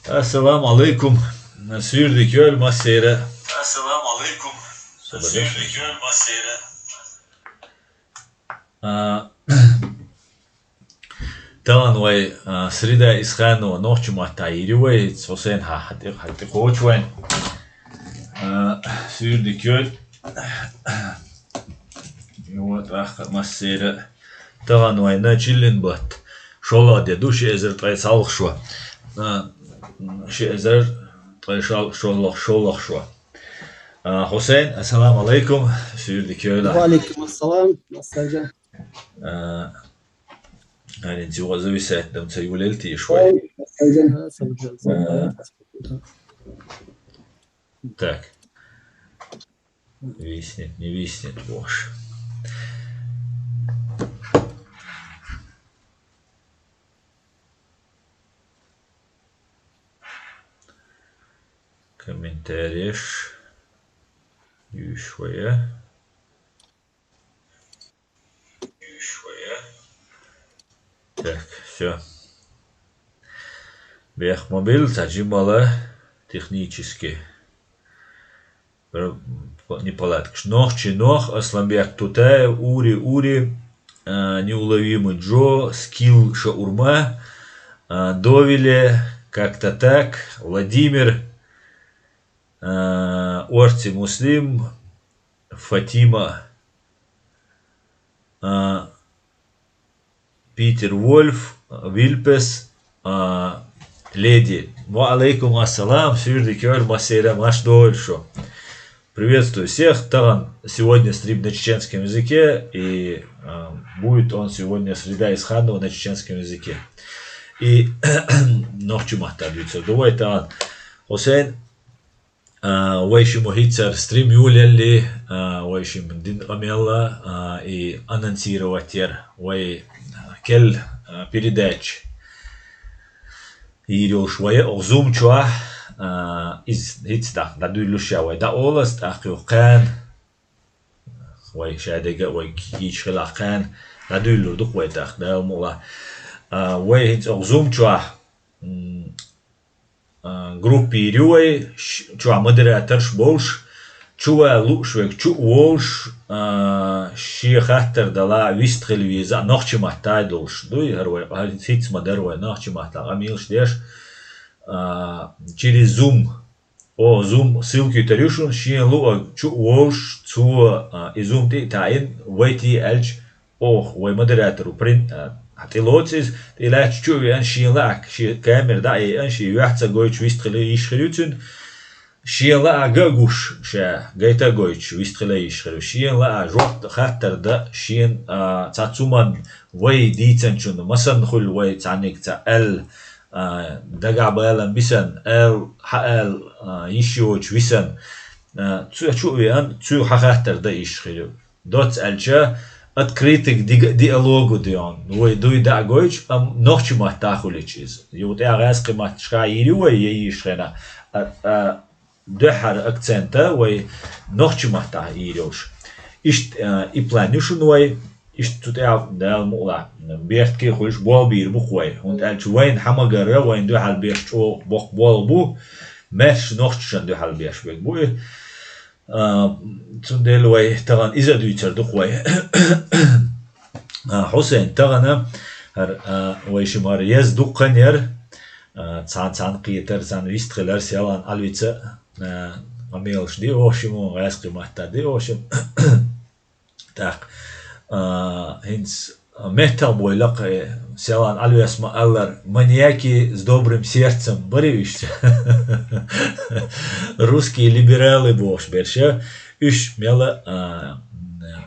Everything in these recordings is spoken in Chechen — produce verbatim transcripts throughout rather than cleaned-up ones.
Ассаламу алейкум. Суьйре дика йойла массеран. Ассаламу алейкум. Суьйре дика йойла массеран. А, тахана вай, а, Среда Исханова нохчийн маттахь йийр ю вай, Хьусайн, хьан, хьан тӀе, хьан тӀе кхочу вайн. А, суьйре дика йойла. Йо, тӀаккха массеран. Тахана вайна чиллин бутт. ШолгӀа де ду, ши эзар ткъе цхьалгӀа шо. А, ши эзар ткъе шол-, шолгӀа, шолгӀа шо. А, Хьусайн, ассаламу алейкум. Суьйре дика йойла. Ва алейкум ассалам. Массаржа. А, хӀинца юха зависать дан ца йолийла теша вай. Ой, массаржа. А, так. Виснет, не виснет, боже. Комментареш юьйш вай. Так, всё. Бех мобил, цхьа жимала технически. Р-, неполадкаш. Нохчий Нох, Асланбек Тутаев, Ури Ури, а, Неуловимый Джо, Скилл Шаурма, а, Довиле, Как-то так, Владимир, а, Орци Муслим, Фатима, а, Питер Вольф, Вильпес, а, Леди. Ва алейкум ассалам, суьйре дика йойла массеран, марша догӀийла шо. Приветствую всех. Тахана сегодня стрим на чеченском языке, и, а, будет он сегодня Среда Исханова на чеченском языке. И нохчийн маттахь дуьйцур ду вай тахана. Хьусайн, а, вай шимма хӀинцца стрим йолаелли, а, вай шимма дина къамел, а, и анонсировать яр вай, а, керла, а, передача йийр йолуш вай оха Zoom чохь, а, иза хӀинцца тӀаккха дӀадуьйлуш ша вай дӀаолу аса, тӀаккха юха кхана, вай шадерг а вай кийча хилахь кхана, дӀадуьйлур ду-кх вай тӀаккха, Дала мукъ лахь. А, вай хӀинцца оха Zoom чохь, м, а, группа йийр ю вай, ш-, чохь модераторш болуш, чу вала лууш верг чу а волуш, а, шен хаттар далахь, вистхила везахь, нохчийн маттахь долуш дуй, хӀара вай, хӀара хӀинцца ма-дарра вай нохчийн маттахь къамелаш деш, а, через Zoom. Оха Zoom ссылка йитар ю шуна, шена луъург чу а волуш, цо, а, и Zoom тӀе а таӀийна, вай те аьлча, оха, вай модератор ву прин-, а, тӀелоцу иза, тӀелаьцча чу а веана, шена лаахь, шен камера дӀа а яйъина, шен юьхь ца гойтуш вистхила йиш хир ю цуьнан, шена лаахь ган а гуш, ша гайта а гойтуш вистхила йиш хир ю, шена лаахь жоп, хаттар дан, шена, а, цхьа цу манна вай дийцинчунна, масанна хуьлу вай цхьаьнниг цхьа аьлла, а, дагахь балам бисанна, аьлла, хьаала, а, йиш йоцуш висанна, а, цу-, чу а веана, цуьнга хьан хаттар дан йиш хир ю. Доцца аьлча, открытый ди-, диалогу деана, вай дуй дӀа а гойтуш, амма нохчийн маттахь хуьлийча иза. Юха тӀехь гӀаьскхи матташкахь йийр ю вай, я йийрчу хенахь, а, а, дуьххьара акцента вай нохчийн маттахь йийр йолуш. Иштта, а, и план ю шуна вай, иштта цу тӀехь Дала мукъ лахь, беркате а хуьлуш болх бийр бу-кх вай, хӀунда аьлча вайна хьан ма-гарра, вайна дуьхьал беш чӀогӀа боккха болх бу, маьрша нохчашна дуьхьал беш берг бу и. А, цундела вай тахана иза а дуьйцур ду-кх вай. А, Хьусайн, тахана хӀара, а, вай шимма хӀара еза дуккха а яра, а, цхьана-цхьана кхетар, цхьана вистхилар, селхана Ӏалвица, а, къамелаш ди оха шимма, гӀаьскхи маттахь ди оха шимма. ТӀаккха, а, хӀинца меттах бойла-кх, э, селхана Ӏалвес ма-аллара, маньяки с добрым сердцем бара уьш. Русские либералы бохуш берш. Уьш мел а, а,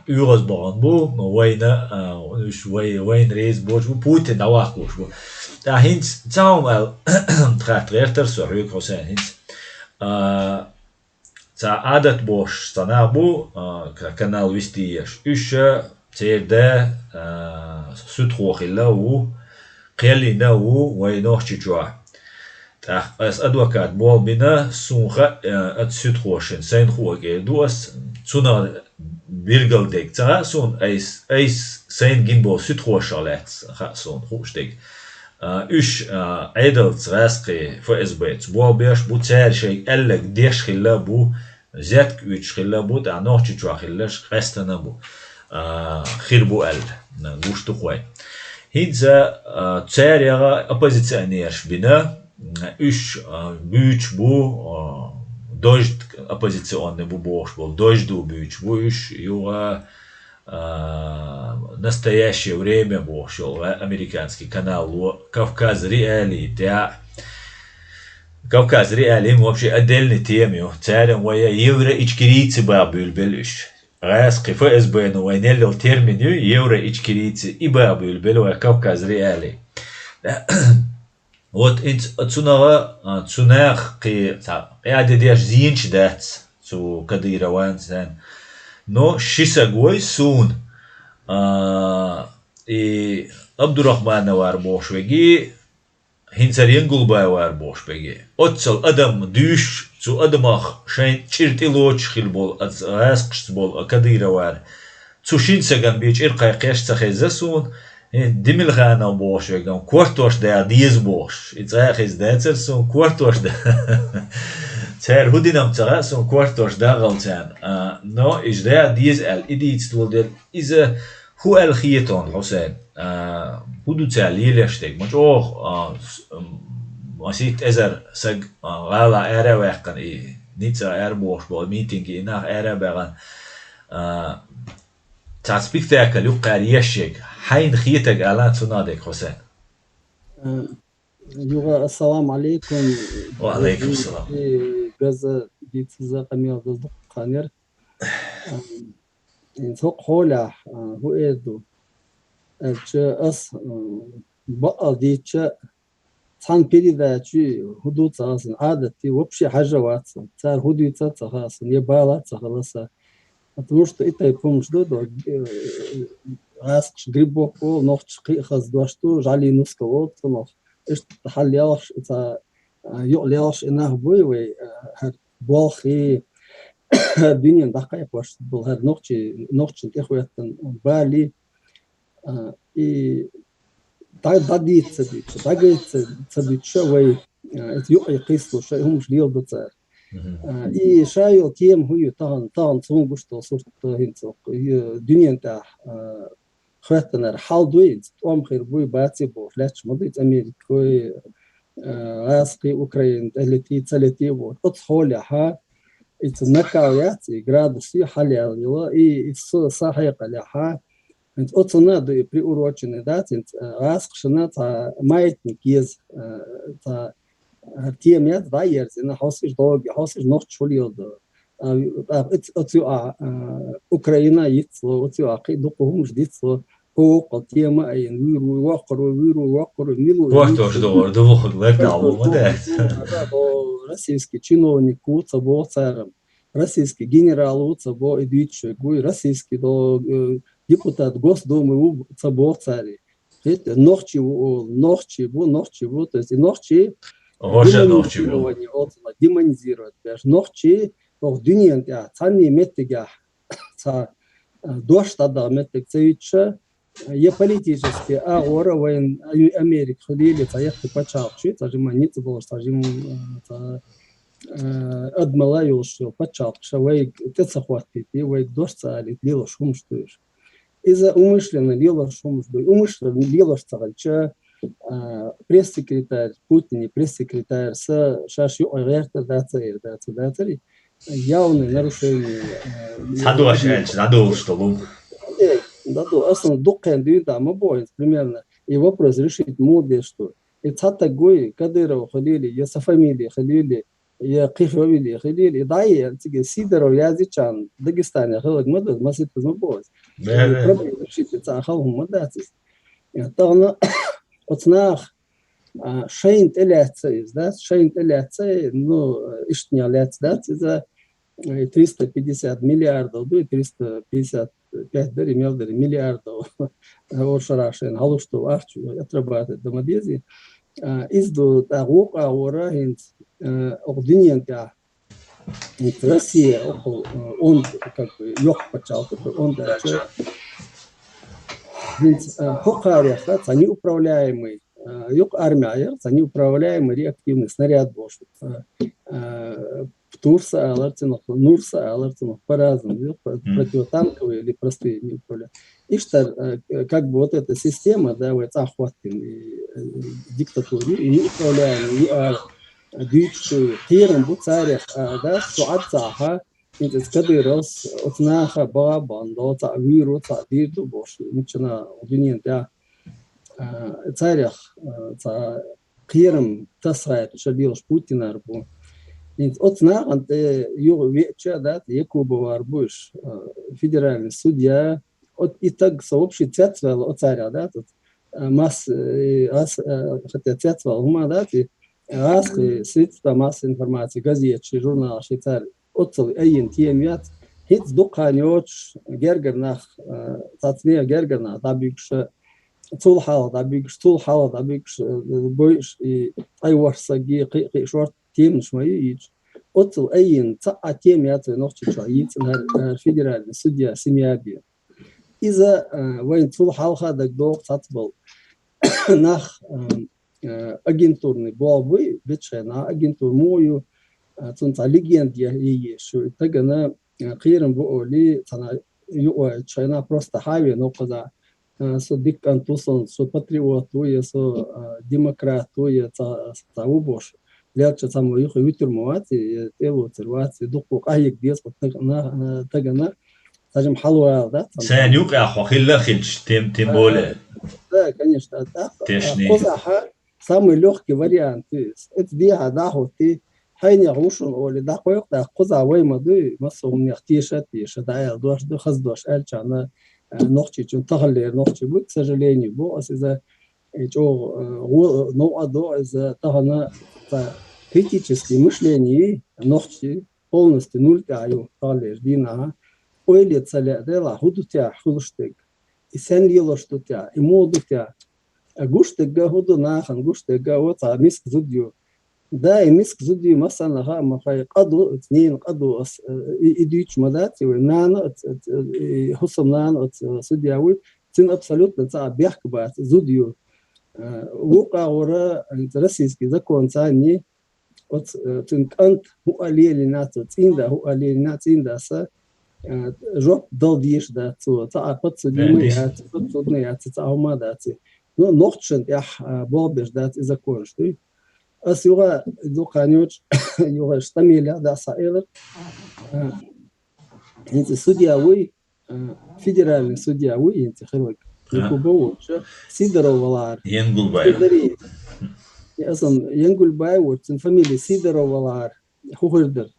оьгӀаз бахана бу, вайна, а, уьш вай-, вайна реза боцуш бу, Путин дӀаваккхалуш бу. ТӀаккха хӀинца цхьа хӀума аьлла, хатта гӀертара со хьоьга, Хьусайн, хӀинца. А, цхьа Ӏадат бохуш цхьа нах бу, а, к-, канал вести еш. Уьш, церан да, а, суьдхо хилла а ву, кхел йина а ву вай Нохчийчохь. ТӀаккха ас адвокат болх бина, суна хаьа, а, оцу суьдхошна, сайна хууш эр ду ас, цунах билггал дерг ца хаьа суна, айс-, айс-, сайна гина болу суьдхошах лаьцна хаьа суна хууш дерг. А, уьш, а, Ӏедалца гӀаьскхий ФСБ-ца болх беш бу, цара шайга аьлларг деш хилла бу, зетк уьйцуш хилла бу, тӀаккха Нохчийчохь хилларш къаьстина бу, а, хир бу аьлла, гуш ду-кх вай. ХӀинца, а, царех оппозиционераш бина, уьш, а, буьйцуш бу, а, дождь оппозиционный бу бохуш болу, дождь буьйцуш бу уьш, юха, а, «Настоящее время» бохуш йолу американский канало, «Кавказ.Реалии» тӀехь. «Кавказ.Реалии» вообще отдельный тема ю. Царна вай евроичкерийцы баха буьйлабелла уьш. ГӀаьскхий ФСБ-ну вай неллал термин ю, евроичкерийцы, и баха буьйлабелла вай «Кавказ.Реалии». Вот инц-, цунах, а, цунах кхин цхьа къаьддеш зенаш дац цу Кадырован царна. Но ши саг вай суна, а, и Абдурахмановар бохуш верг, хӀинца Янгулбаевар бохуш берг. Оццул адам дуьйш, цу адамах шайн чӀир тӀелоцуш хилла болу, оцу гӀаьскхашца болу а Кадыровар. Цу шина сагана бен чӀир кхайкхеш ца хезна суна, хӀинца Демилханов бохуш верг, кортош даха деза бохуш. И цкъа а хезна дацара суна, кортош да-, цара хӀун дина-м ца хаьа суна, кортош дахалла царна. А, но иза даха деза аьлла, и дийца долу дела, иза хӀун аьлла хета хьуна, Хьусайн? А, хӀун ду цара лелош дерг? Ма чӀогӀа, а, с-, м, масийтта эзар саг, а, гӀалахь ара а ваьккхина, и ницкъ ара бохуш болу митинге и нах ара а баьхна, а, цхьа спектакль ю-кх цара еш ерг. Хьайна хетарг ала цунах дерг, Хьусайн. Э, Юха, ассаламу алейкум. Ва алейкум салам. И газа дийцаза къамел даза дукха хан яра. Ам, ХӀинца хӀокху хьолехь, а, хӀун эр ду? Аьлча ас, а, бакъал дийцча, цхьана передачи хӀун ду ца хаьа сан, Ӏадатти вообще хьажа вац сан. Цара хӀун дуьйцу а ца хаьа сан, я бала а ца хилла сан. Потому что и тайпа хӀумаш ду, до, э, гӀаскхаш Грибок волу, нохчаша кхин а хаза дош ду, жӀаьлин нуска волу цунах. Иштта хьаллелхаш, и цхьа, а, юкъа лелхаш и нах буй вай, а, хӀара болхий, дуьненан дӀакхайкхош долу хӀара нохчий, нохчашна тӀехӀоьттина бали, а, и дӀа-, дӀадийца ца дуьтуш, дӀагайта ца, ца дуьтуш вай, а, иза юкъе кхийсалуш, и хӀумаш леладо цара. Мгм. А, и ша йолу тема хӀун ю тахана, тахана цунна гуш долу сурт хӀинца, э, дуьненан тӀехь, а, хӀоьттинарг хьал дуй, иза тӀом хир буй, баций бохуш, лаьтташ ма дуй, иза Америкой, а, гӀаскхий, Украина тӀелетий, ца летий бохуш. Оцу хьолехьа, иза накал яц, и градус ю хьалаяьлла, и, и со-, са хьекъалехьа, хӀинца оцунна а ду и приуроченный, дац, хӀинца, а, гӀаскхашна цхьа маятник еза, а, цхьа, а, тема яц, дӀа а ерзина, хьовсийша догги, хьовсийша нохчаша хӀун леладо. А, тӀаккха оц-, оцу юкъахь, а, Украина йицло, оцу юкъахь кхин а дукха хӀумаш дицло, кху воккхал тема а йина, вуьйр ву, воккхар ву, вуьйр ву, воккхар ву, мила ву, кортош догӀур ду, вахар ларда а ву, ма дац. Ду, российский чиновник ву, ца боху цара. Российский генерал ву, ца боху, и дуьйцуш верг вуй, российский до, э, депутат Госдумы ву, ца боху цара. ХӀетте, нохчи ву олу, нохчи ву, нохчи ву, то есть и нохчи ХӀорша нохчи ву. Демонизирование олу цунах, демонизировать беш. Нохчи, оха дуьненан тӀехь, цхьанне меттигехь, цхьа, а, дош дӀадаха меттиг ца юьтуша, я политически агӀора вайн Ами-, Америка хуьлийла, цхьа яккхий пачхьалкх шу, цхьа жимма ницкъ болуш, цхьа жимма, а, цхьа, а, адамалла йолуш йолу пачхьалкх ша вайга тӀе ца хӀоттийта, вайга дош ца алийта, лелош хӀумаш ду уьш. Иза умышленно лелош хӀумаш ду. Умышленно лелош ца хилча, а, пресс-секретарь, Путинан пресс-секретарь са шаьш юкъа гӀертар дац, эр дац, дацари, явное нарушение, а, Схьадош аьлча, дӀадолуш долу. Э, дӀадо, аслан дуккхен дуьйна да ма боху, примерно, и вопрос решить муха деш ду. И цхьа таг вуй, Кадыров хуьлийла, я са фамилия хуьлийла, я кхин фамилия хуьлийла, и дӀа а яьлла, цига Сидоров язйича, Дагестане хиларг ма ду, масийтта ма боху. Бе, бе. Проблема решить ца хала хӀума ма дац иза. Э, тахана оцу наха, а, шайна тӀелаьцна иза, дац? Шайна тӀелаьцна, ну, иштанех лаьцна дац иза, э, триста пятьдесят миллиардов ду, триста пятьдесят пять дари, мел дари миллиардов. Оршарах шайна хьалуш долу ахча отрабатывать дан ма дезий. А, иза ду, тӀаккха вукху агӀора хӀинца, а, оха дуьненан тӀехь, хӀинца Россия, оха, а, онда, как бы, йоккха пачхьалкх, онда аьлча, хӀинца, а, хӀокхарех цхьа неуправляемый, а, юкъ армия яр, цхьа неуправляемый реактивный снаряд бошут. А, а, ПТУРС алар цунах, НУРС алар цунах, по-разному, юкъ, противотанковый или простые неуправляемые. Иштта, а, как бы вот эта система, да, вай цӀа хӀоттийна, и, э, диктатура, и неуправляемый, и, а, дуьйцуш, кхерам бу царех, а, да, цу Ӏад цахьа, хӀинца Кадыровс оцу наха баха бан до, цхьа вуьйр ву, цхьа дийр ду бохуш, миччана дуьнен тӀехь, а, царех, а, цхьа кхерам тасхьайта ша лелаш Путинар бу. ХӀинца оцу нахана тӀе юха веача, да, Якубовар бу уьш, а, федеральный судья, оц-, и таг со вообще цецваьлла оцарех, да, тут, а, масс-, э, ас-, э, хотя цецваьлла хӀума, да, ти, гӀазкхи средства массовой информации, газеташ, журналаш, и цара оццул айина тема яц. ХӀинца дукха хан йоцуш гергара нах, э, цацне гергара нах дӀабуьгуш, цул хьалха дӀабуьгуш, цул хьалха дӀабуьгуш, э, бойуш, и ткъе ворхӀ саг, и кхин а, кхин а шорта теманаш ма ю йийцуш. Оццул айина цхьа а тема яц вай Нохчийчохь йийцина хӀара, э, федеральный судья Семьябин. Иза, э, вайн цул хьалха дагадогӀу цхьацболу нах, э, э, агентурный болх буй, бечхьана агентура муха ю, э, цунна цхьа легенда е-, е-, еш ю, и тагана, э, кхерам бу олий, цхьана юкъа шайна просто хьавеана кхузахь, э, со дика кӀант ву сан, со патриот ву, я со, э, демократ ву, я цхьа, цхьа ву бохуш. Лелча цхьаммо юха вуьтур ма вац, я тӀелоцур вац, я дуккха къахьега деза кху тагана, э, тагана. Цхьа жима хьалавала, да, цхьана. Сайн юкъахь хьо хилла хилча, тем, тем более. Да, конечно, а, а, тешни. Кхузахьа самый лёгкий вариант, то есть, это дехьа дӀахӀотти, хьайнех ву шуна олий, дӀакхойкху, да, кхузахь вай ма дуй, массо а хӀуманех теша а теша, дӀааьлла дош ду, хаза дош аьллачарна, э, нохчичун таханлера нохчи бу, к сожалению, бу, ас иза, э, чӀогӀа, э, гӀо-, новкъа до иза тахана, ца, критический мышление нохчи, полностью нуль тӀехь ю таханлерчу дийнахьа. Ойла ца лаьа делахь, хӀун ду техь хуьлуш дерг? И сен лелош ду техь? И муха ду техь? А гуш дерг а хӀун ду нахана, гуш дерг а, о, цхьа миска зуда ю. Да, и миска зуда ю, массарна хаа ма хай, къа ду, оцу ненан къа ду, ас, э, и, и дуьйцуш ма дац, и вай нана, оц-, оц-, и хӀусам нана, оцу, э, судья вуй, цуьнан абсолютно цхьа а бехк бац, зуда ю. Э, вукху агӀора, э, российский закон царни, оцу, э, цуьнан кӀант хӀуъа лелийна цо, цӀийнда хӀуъа лелийна, цӀийндаса, э, жоп дала дезаш дац цо. Цхьа а подсудимый яц, подсудный яц, цхьа а хӀума дац. Ну, нохчашна тӀехь, э, болх беш дац и законаш дуй. Ас юха, дукха хан йоцуш, юха Штамиле дӀасаэлира. Э, хӀинца судья вуй, э, федеральный судья вуй хӀинца хилларг. Якубов волчу, Сидоров валахьара. Янгульбаев. Сидари. И асан Янгульбаев волчу, цуьнан фамили Сидоров валахьара. ХӀун хир дара?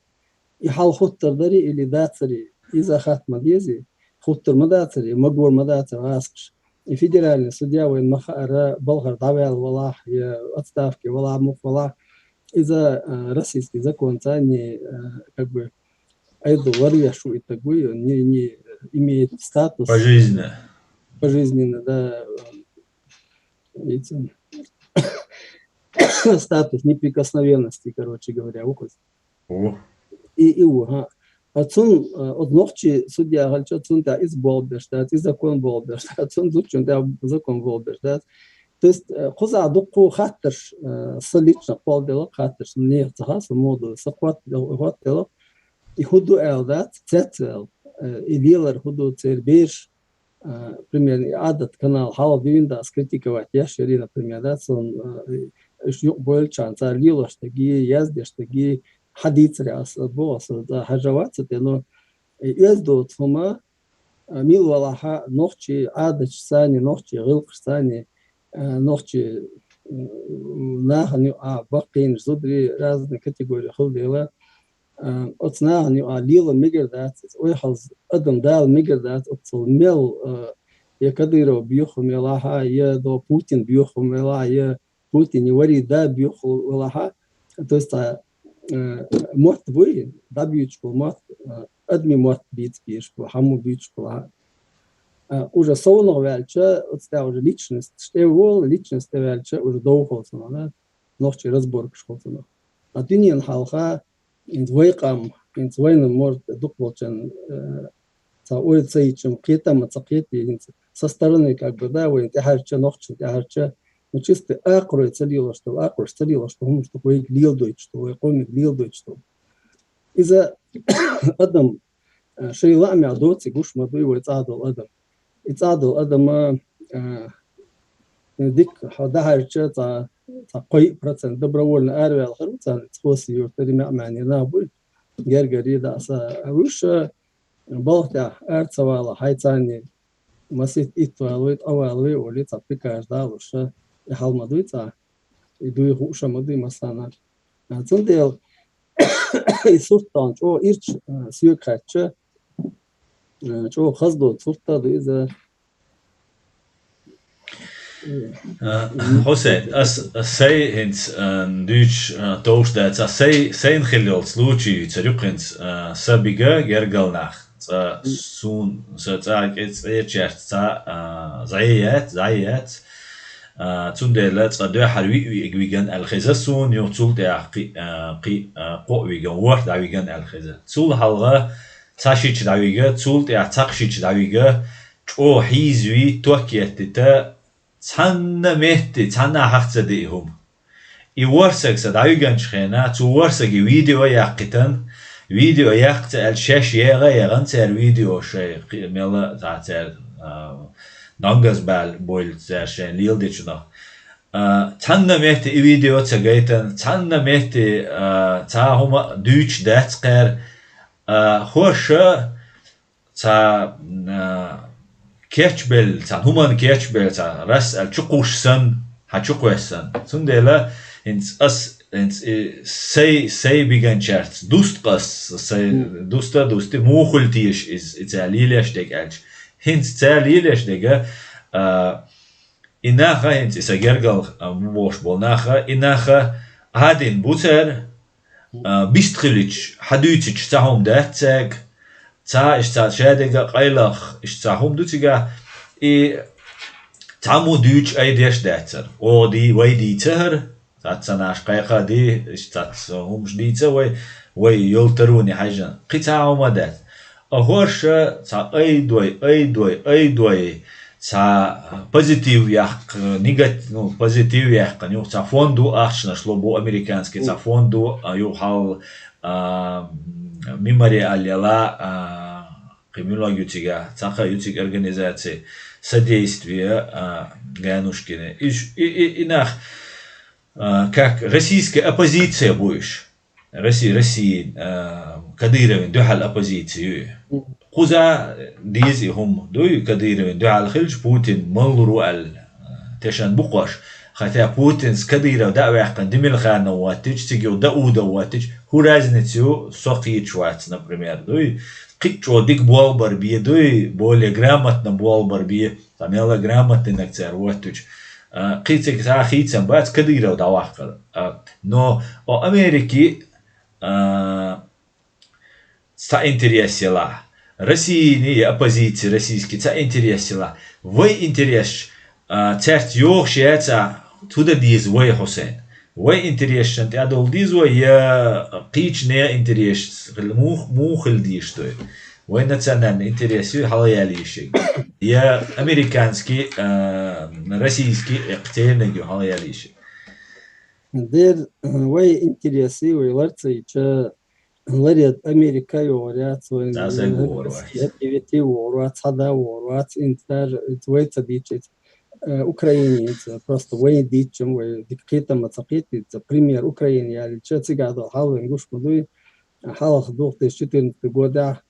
И хьал хуттар дарий или дацарий? Иза хатта ма дезий? Хуттар ма дацарий? Магор ма дацарий гӀазкхаша? И федеральный судья вайн ма хаара, балхара дӀаваьлла валахь, я отставке валахь, муха валахь. Иза, э, российский закон царни, э, как бы, Айдо варвеш ву и таг вуй, не, не имеет статус. Пожизненно. Пожизненно, да. Эти, статус неприкосновенности, короче говоря, ву кхуьз. О. И, и ву, ха. А цун, э, оцу нохчи судья хилча, цун тӀехь иза болх беш дац, и закон болх беш дац, цун зудчун тӀехь закон болх беш дац. То есть, э, кхузахь дуккха хаттарш, э, сан лично кхолладелла хаттарш, нехан ца хаьа, сан муха ду, сан хӀотт-, хӀоттаделла. И хӀун ду аьлла дац, цецваьлла. Э, и лелар хӀун ду, церан бераш, э, примерно, и Ӏадат канал хьалха дуьйна дац, критиковать еш яри, например, дац, сон, э, уьш юкъа бойлучарна цара лелош дерг, яздеш дерг, хьан дийцаре ас, боху ас, да, хьажа вац те, но и оьзда доцу хӀума, а, мила валахьа, нохчи Ӏадаташ санна, нохчи гӀиллакхаш санна, а, нохчи, м, нахана ю, а, баккхийнаш, зударий, разные категории хила дела, а, оцу нахана ю, а, лела мегар дац, ойхьалза адам дала мегар дац, оццул мел, а, я Кадыров боьха хӀума елахьа, я до Путин боьха хӀума елахьа, я Путине вари да боьха хӀума елахьа. То есть, а, э, мотт буй, дӀабуьйцуш болу мотт, э, адамийн мотт бийца безаш бу, хьан ма буьйцуш болу, а. А, уже совнах ваьлча, оцу тӀехь уже личность, тӀе волу личность тӀе ваьлча, уже дов хила цунах, да? Нохчийн разборкаш хила цунах. А дуьненан хьалха, хӀинца вай къам, хӀинца вайна морт дукхахболчарна, э, цхьа ойла ца йича, кхетам а ца кхетий, хӀинца со стороны, как бы, да, вайна тӀаьхьарча, нохчашна тӀаьхьарча, Ну, чисто акхарой ца лелаш дола, акхарой ца лелаш дола хӀумаш да вайга леладойташ дола, вай къомега леладойташ дола. Иза адам, а, шоай лаамехь доций гуш ма дуй вай цӀахь дола адам. И цӀахь дола адам, а, дика хьо дахьарча цхьа, цхьа кхоъ процент добровольно араваьлла хир ву царна, цхьа Хоси юртара маьӀ-маьӀне нах буй, гергари да аса. А уьш, а, балха тӀехь ара ца вала, хьай царна масийтта итт вала вай, ткъа вала вай олий, цхьа приказ далуш, а, и хьал ма дуй цӀа, и дуй хууш а ма дуй массарна. А, цундела и сурт тахана чӀогӀа ирча, а, соьга хаьттича, а, чӀогӀа хаза доцу сурт а ду иза. А, Хьусейн, ас, ас сай хӀинца, а, дуьйцуш, а, товш дац, ас сай, сайна хилла йолу случай ю цара юккъинца, а, са бига гергал нах. Цкъа суна, са цӀа кӀе-, цӀерачаьрца цхьа, а, зӀе яц, зӀе яц. А, цундела цкъа дуьххьара виъ-виъиг виган аьлла хеза суна, юха цул тӀаьхьа кхи-, а, кхи-, а, кхоъ виган, ворхӀ дӀавиган аьлла хеза. Цул хьалха цхьа шича дӀавига, цул тӀаьхьа цхьаккха шича дӀавига, чӀогӀа хьийзавий, ток еттита, цхьанна метте, цхьанна а хьаха ца деи хӀума. И ворхӀ саг сан дӀавиганчу хенахь, цу ворхӀ саги видео яккхийтина, видео яккха ца аьлча, шаьш егӀа а егӀана цара видео шайн кхи-, мелла а цхьа цара, а, донгаз баьлла бойла цара шайна леладечунах. А, цхьанна метте и видео ца гайтина, цхьанна метте, а, цхьа хӀума а дуьйцуш дац кхара, а, хӀорш цхьа, а, кечбелла, цхьа хӀуманна кечбелла, цхьа рас аьлла чукхуьссуш санна, хьан чукхоьссуш санна. Цундела хӀинца ас, хӀинца и сай, сай биганчаьрца дуста ас, сай дуста а дусти, муха хуьлу теша иза, и цара лелош дерг аьлча. ХӀинца цара лелош дерг, а, и наха хӀинца и сан гергал, а, бу бохуш болу наха, и наха Ӏадийна бу цара, а, бист хилча, хьан дуьйцучу цхьа хӀума дац цаьрга, цхьа иштта цхьа шадерг а къайлах, иштта цхьа хӀума ду цигахь, и цхьаммо дуьйцуш айдеш дац цара. Оха ди-, вай дийца хӀара, цхьацца нах кхайкха а ди, иштта цхьацца хӀумаш дийца вай, вай йолу тароне хьаьжжина. Кхин цхьа а хӀума дац. А хӀорш цхьа айдой, айдой, айдой, цхьа позитив яккха, негат-, ну, позитив яккха, юха цхьа фонд ду, ахчанаш ло бу американский, цхьа фонд ду, а, юха хьал, а, мемориал яла, а, кхин муьлхаг ю цигахь, цхьа кхин ю цига организация, содействие, а, Ганушкина. И, и, и, и нах, а, как российская оппозиция бу уьш. Росси-, Россин, а, Кадыровн дуьхьал оппозици ю. Кхуза деза и хӀума дуй, Кадыровн дуьхьал хилча, Путин малур ву аьлла, а, тешан бу кхош. Хотя Путинс Кадыров дӀа а ваьккхина, Демирханов воттича, цига юха Даудов воттича, хӀун разница ю, со кхеташ вац, например, дуй. Кхин а чӀогӀа дика болх бар бен дуй, более грамотно болх бар бен. Цхьа мелла грамотнинаг цара воттучу. А, кхин цига цхьа а хийцам бац Кадыров дӀаваккхар. А, но о Америки, а, цхьа интерес елахь. Россини я оппозиция российский цхьа интерес елахь. Вай интерес, а, цаьрца йохуш яцахь, хӀун дан деза вай, Хьусейн? Вай интересшна тӀаьхьа довла деза вай, я кхечу нехан интерес хила, мух-, муха хила дезаш ду? Вай национальный интерес ю хьалаяла йиш ерг? Я американский, а, российский эккхатерниг ю хьалаяла йиш ерг? Дер, вай интерес ю, вай лар ца йича, ларед Америка йогӀур яц, вайн, Цхьа саг вогӀур вац. Вети вогӀур вац, хьада вогӀур вац, инца даже, вай ца дийча, э, Украине, инца просто вайн дийчам, вай дика кхетам ма ца кхетийца, пример Украина ялича, цигахь долу хьал вайн гуш ма дуй, хьалха две тысячи четырнадцатый годахь,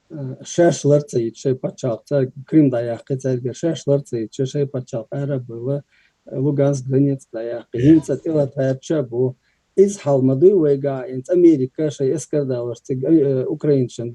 э, шаьш лар ца йича шайн пачхьалкх, цаьрга Крым дӀаяккхи, цаьрга шаьш лар ца йича шайн пачхьалкх ара а бевлла, Луганск граница дӀаяккхи. ХӀинца тӀелатаьрча а бу. Иза хьал ма дуй вайгахь, инца Америка шайн эскар даларш цига, э, украинцашна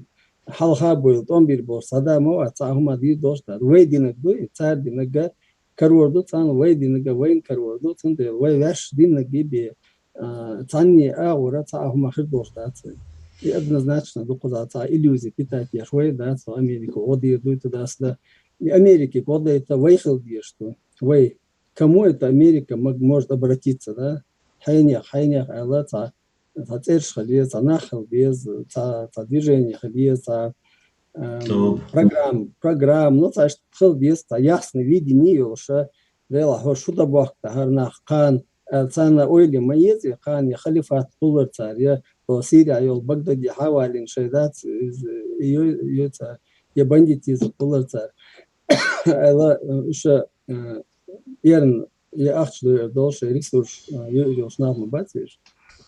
хьалха а буйла, тӀом бийр болуш цхьа да ма вац, цхьа а хӀума дийр долуш дац. Вай динаг дуй, цара динага карор ду царна, вай динага вайна карор ду, цундела вай ваьш динаг бен, а, цхьанне агӀора цхьа а хӀума хир долуш дац вай. И однозначно ду кхузахь цхьа иллюзи питать еш вай дац, Америка гӀо дийр дуй тудас да. И Америка гӀо дайта вай хила дезаш ду. Вай. Кому это Америка мог-, может обратиться, да? Хьенех, хьенех аьлла, цхьа, цхьа цӀераш хила деза, цхьа нах хила деза, цхьа, цхьа движение хила деза, цхьа, эм, Топ. программа, программа, ну, цхьа иштта хила деза, цхьа ясный видение йолуша, Дела хьо шу да бохк да хьар нах кхана, аьлла, царна ойла ма еза, кхана я халифат кхуллар цар, я то Сирия йол Багдади хьавалин шайдац, из, йой, йой цар, я бандитизм кхуллар цар. Аьлла, э, уша, э, эрн, я ахча дойр дол шай ресурс, э, йой, йой шнав ма бацвеш.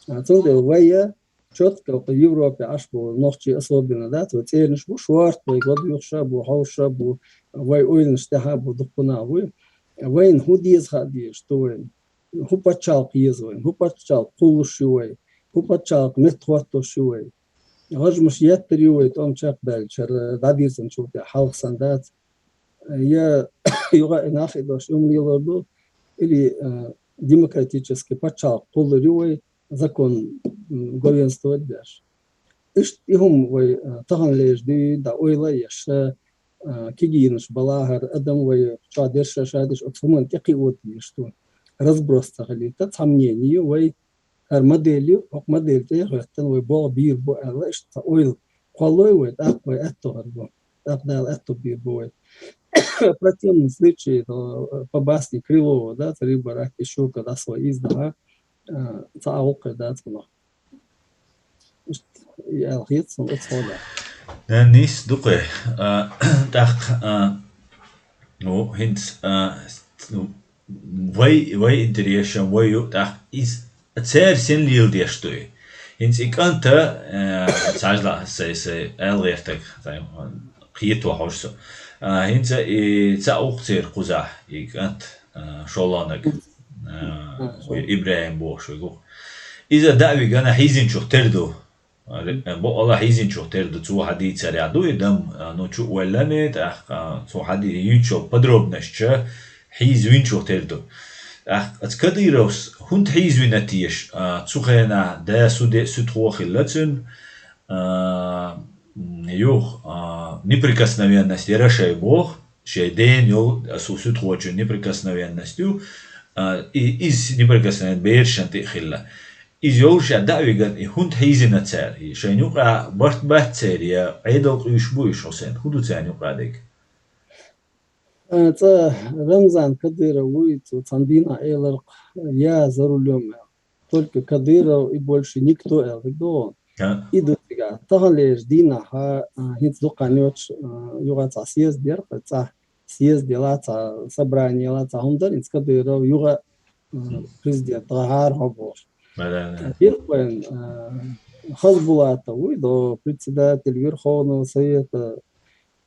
А цун дел вая, чётко Европе аш бу, нохчи особенно, да, то цернш бу, шорт, вай год юхша бу, хауша бу, вай ойлнш тяха бу, духуна бу. Вайн ху диз ха диз, что вайн. Ху пачалк ез вайн, ху пачалк кулуш вай, ху пачалк мет хватуш вай. Гажмаш яттар вай, том чак бал чар, дадирсан чулте, халк сандац. Я юга нахи дош, умлилорду, или, э, демократический пачалк кулури вай, закон, м, главенствовать даш. Ишт ихум вай, э, тахан лежди, да ойла яша, э, кигинш балахар, адам вай, ча дерша шадиш, от суман теки вот, что разброс цагали, та сомнение вай, хар модели, ок модель те, хваттан вай, бо бир, бо, ала, ишт, та ойл, квалой вай, так вай, это хар бо, так дал, это бир, бо вай. В противном случае, то, э, по басне Крылова, да, три барак, еще когда свой из, да, э, ца аук, да, цуна. Ялхит сон оцола. Нэ, нис дукъе. А, так, а, ну, хинц, а, ну, вай, вай интересен, вай ю, так, из, цер сен лил дештуй. Хинц и канта, э, цажла, сай, сай, эл гертак, сай, киет ва хошсо. А, хинца и ца ух цер куза, и кант, а, шолонак. А, Ибраим бошуй гух. Иза дави гана хизин чух терду. Бо Аллах хизин чух терду, цу хадий царя ду, и дам, а, ну, чу уэллане, так, а, цу хадий ючо подробностьча, хиз вин чух терду. Так, ац Кадыровс, хунт хиз вин атиеш, а, цу хена, да, суде, суд хохиллацин, а, м, юх, а, неприкосновенность, яра шай бох, шай ден йол, а, су, суд хочу неприкосновенностью, а, и, из неприкосновенность бершан ти хилла. Из йолша давиган и хунт хизина цар, и шай нюка барт бат цар, я айдал куш буй шосен, худу цар нюка дег. Э, ца Рамзан Кадыров уй, цу цандина элар, я за рулём. Только Кадыров и больше никто, эл дон. А. И до сега. Тахан леж дина ха, а, хинц дуканёч, а, юга ца съезд дер, ца съезд дела, ца собрание ла, ца хундар, инц Кадыров юга, а, президент гахар хобош. Да, да, да. Бир коин, а, Хазбулатов, уй, до председатель Верховного Совета,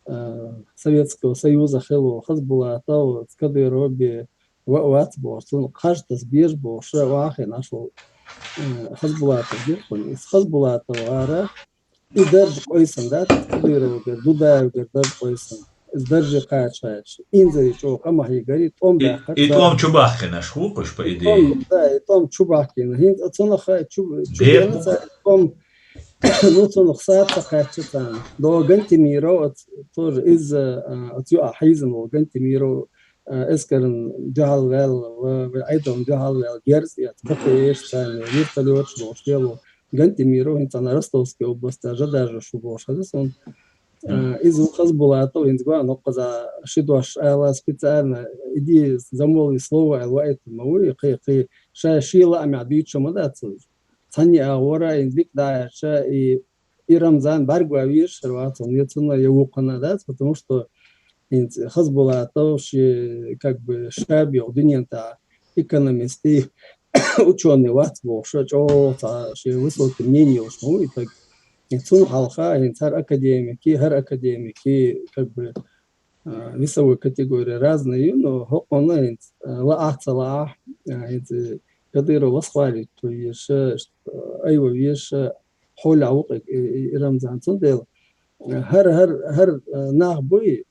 а, Советского Союза хело, Хазбулатов, Кадыров бе, ва-, вац бо, цун каждас беж бо, ша вахе нашел, э, Хазбулатов бир, понял? Из Хазбулатов ара, и Дарж Койсон, да, Кадыров гер, Дудаев гер, Дарж Койсон. Из Дарж Кач Кач. Инзари чо, камахи гори, том И, да, и том чубахкина шхукуш, по И идее. том, да, и том чубахкина. Хин, цуна ха, чуб-, Бер- чубена ца, том, ну, цуна хса ца кача ца. До Гантимиров, от, тоже из, э, от ю ахизм, Гантимиров, э, эскерн дюхал вел, в, в, айдом дюхал вел, герз, я, бакеш, ца, вертолёт, шо, шо, Гантимиров, инца на Ростовской области, а жа даже шо, шо, шо, сон. Э, из Хазбулатов, инц гуа, но каза, шидош, ала специально, иди замолви слово, ала это, мауи, кы, кы, ша, шила, а мя дичо, ма да, ца. Цани а вора, инц бик да, ша, и, и Рамзан, бар гуа вир, шарва, ца, не цуна, я вукана, да, потому что, инц Хазбулатов, ши, как бы, шаби, дуньянта, экономисты, учёный вац бо, шо чо, ца, ши, высокое мнение, уж, ну, и так. И цун халха, и цар академики, хар академики, как бы, а, весовой категории разные, но хокона, и, а, ла аца ла, а, и ц-, Кадыров восхвалит, то есть, э, что, айва веш, э, холя ук, э, э, Рамзан цун дел. Э, хар, хар, хар, э, нах буй,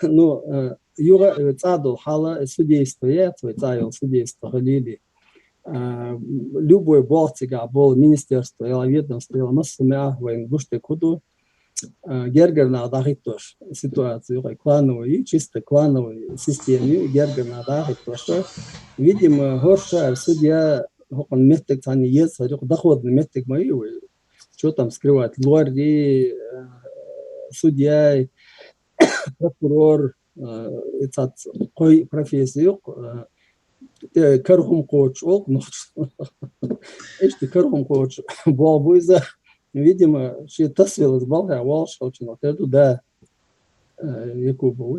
ну, э, юга, э, цадол хала, э, судейство, я, твой цайол судейство халили. А, любой болцига бол министерство, яла ведомство, яла массумя, вайн гуште куду. А, гергерна дахитош ситуацию, юга клановый, чисто клановый системе, гергерна дахитош. Видимо, хорша судья, хокон меттек цани ез, сарюк доходный меттек мои, чё там скрывать, луари, э, судья, прокурор, э, и цац кхой профессия юкъ, э, те кара хӀума кхочуш олу нохчо. Иштта кара хӀума кхочуш болх бу иза. Видимо, шен тасвелла балхахь волуш хилча, тера ду да, э, Якубов ву.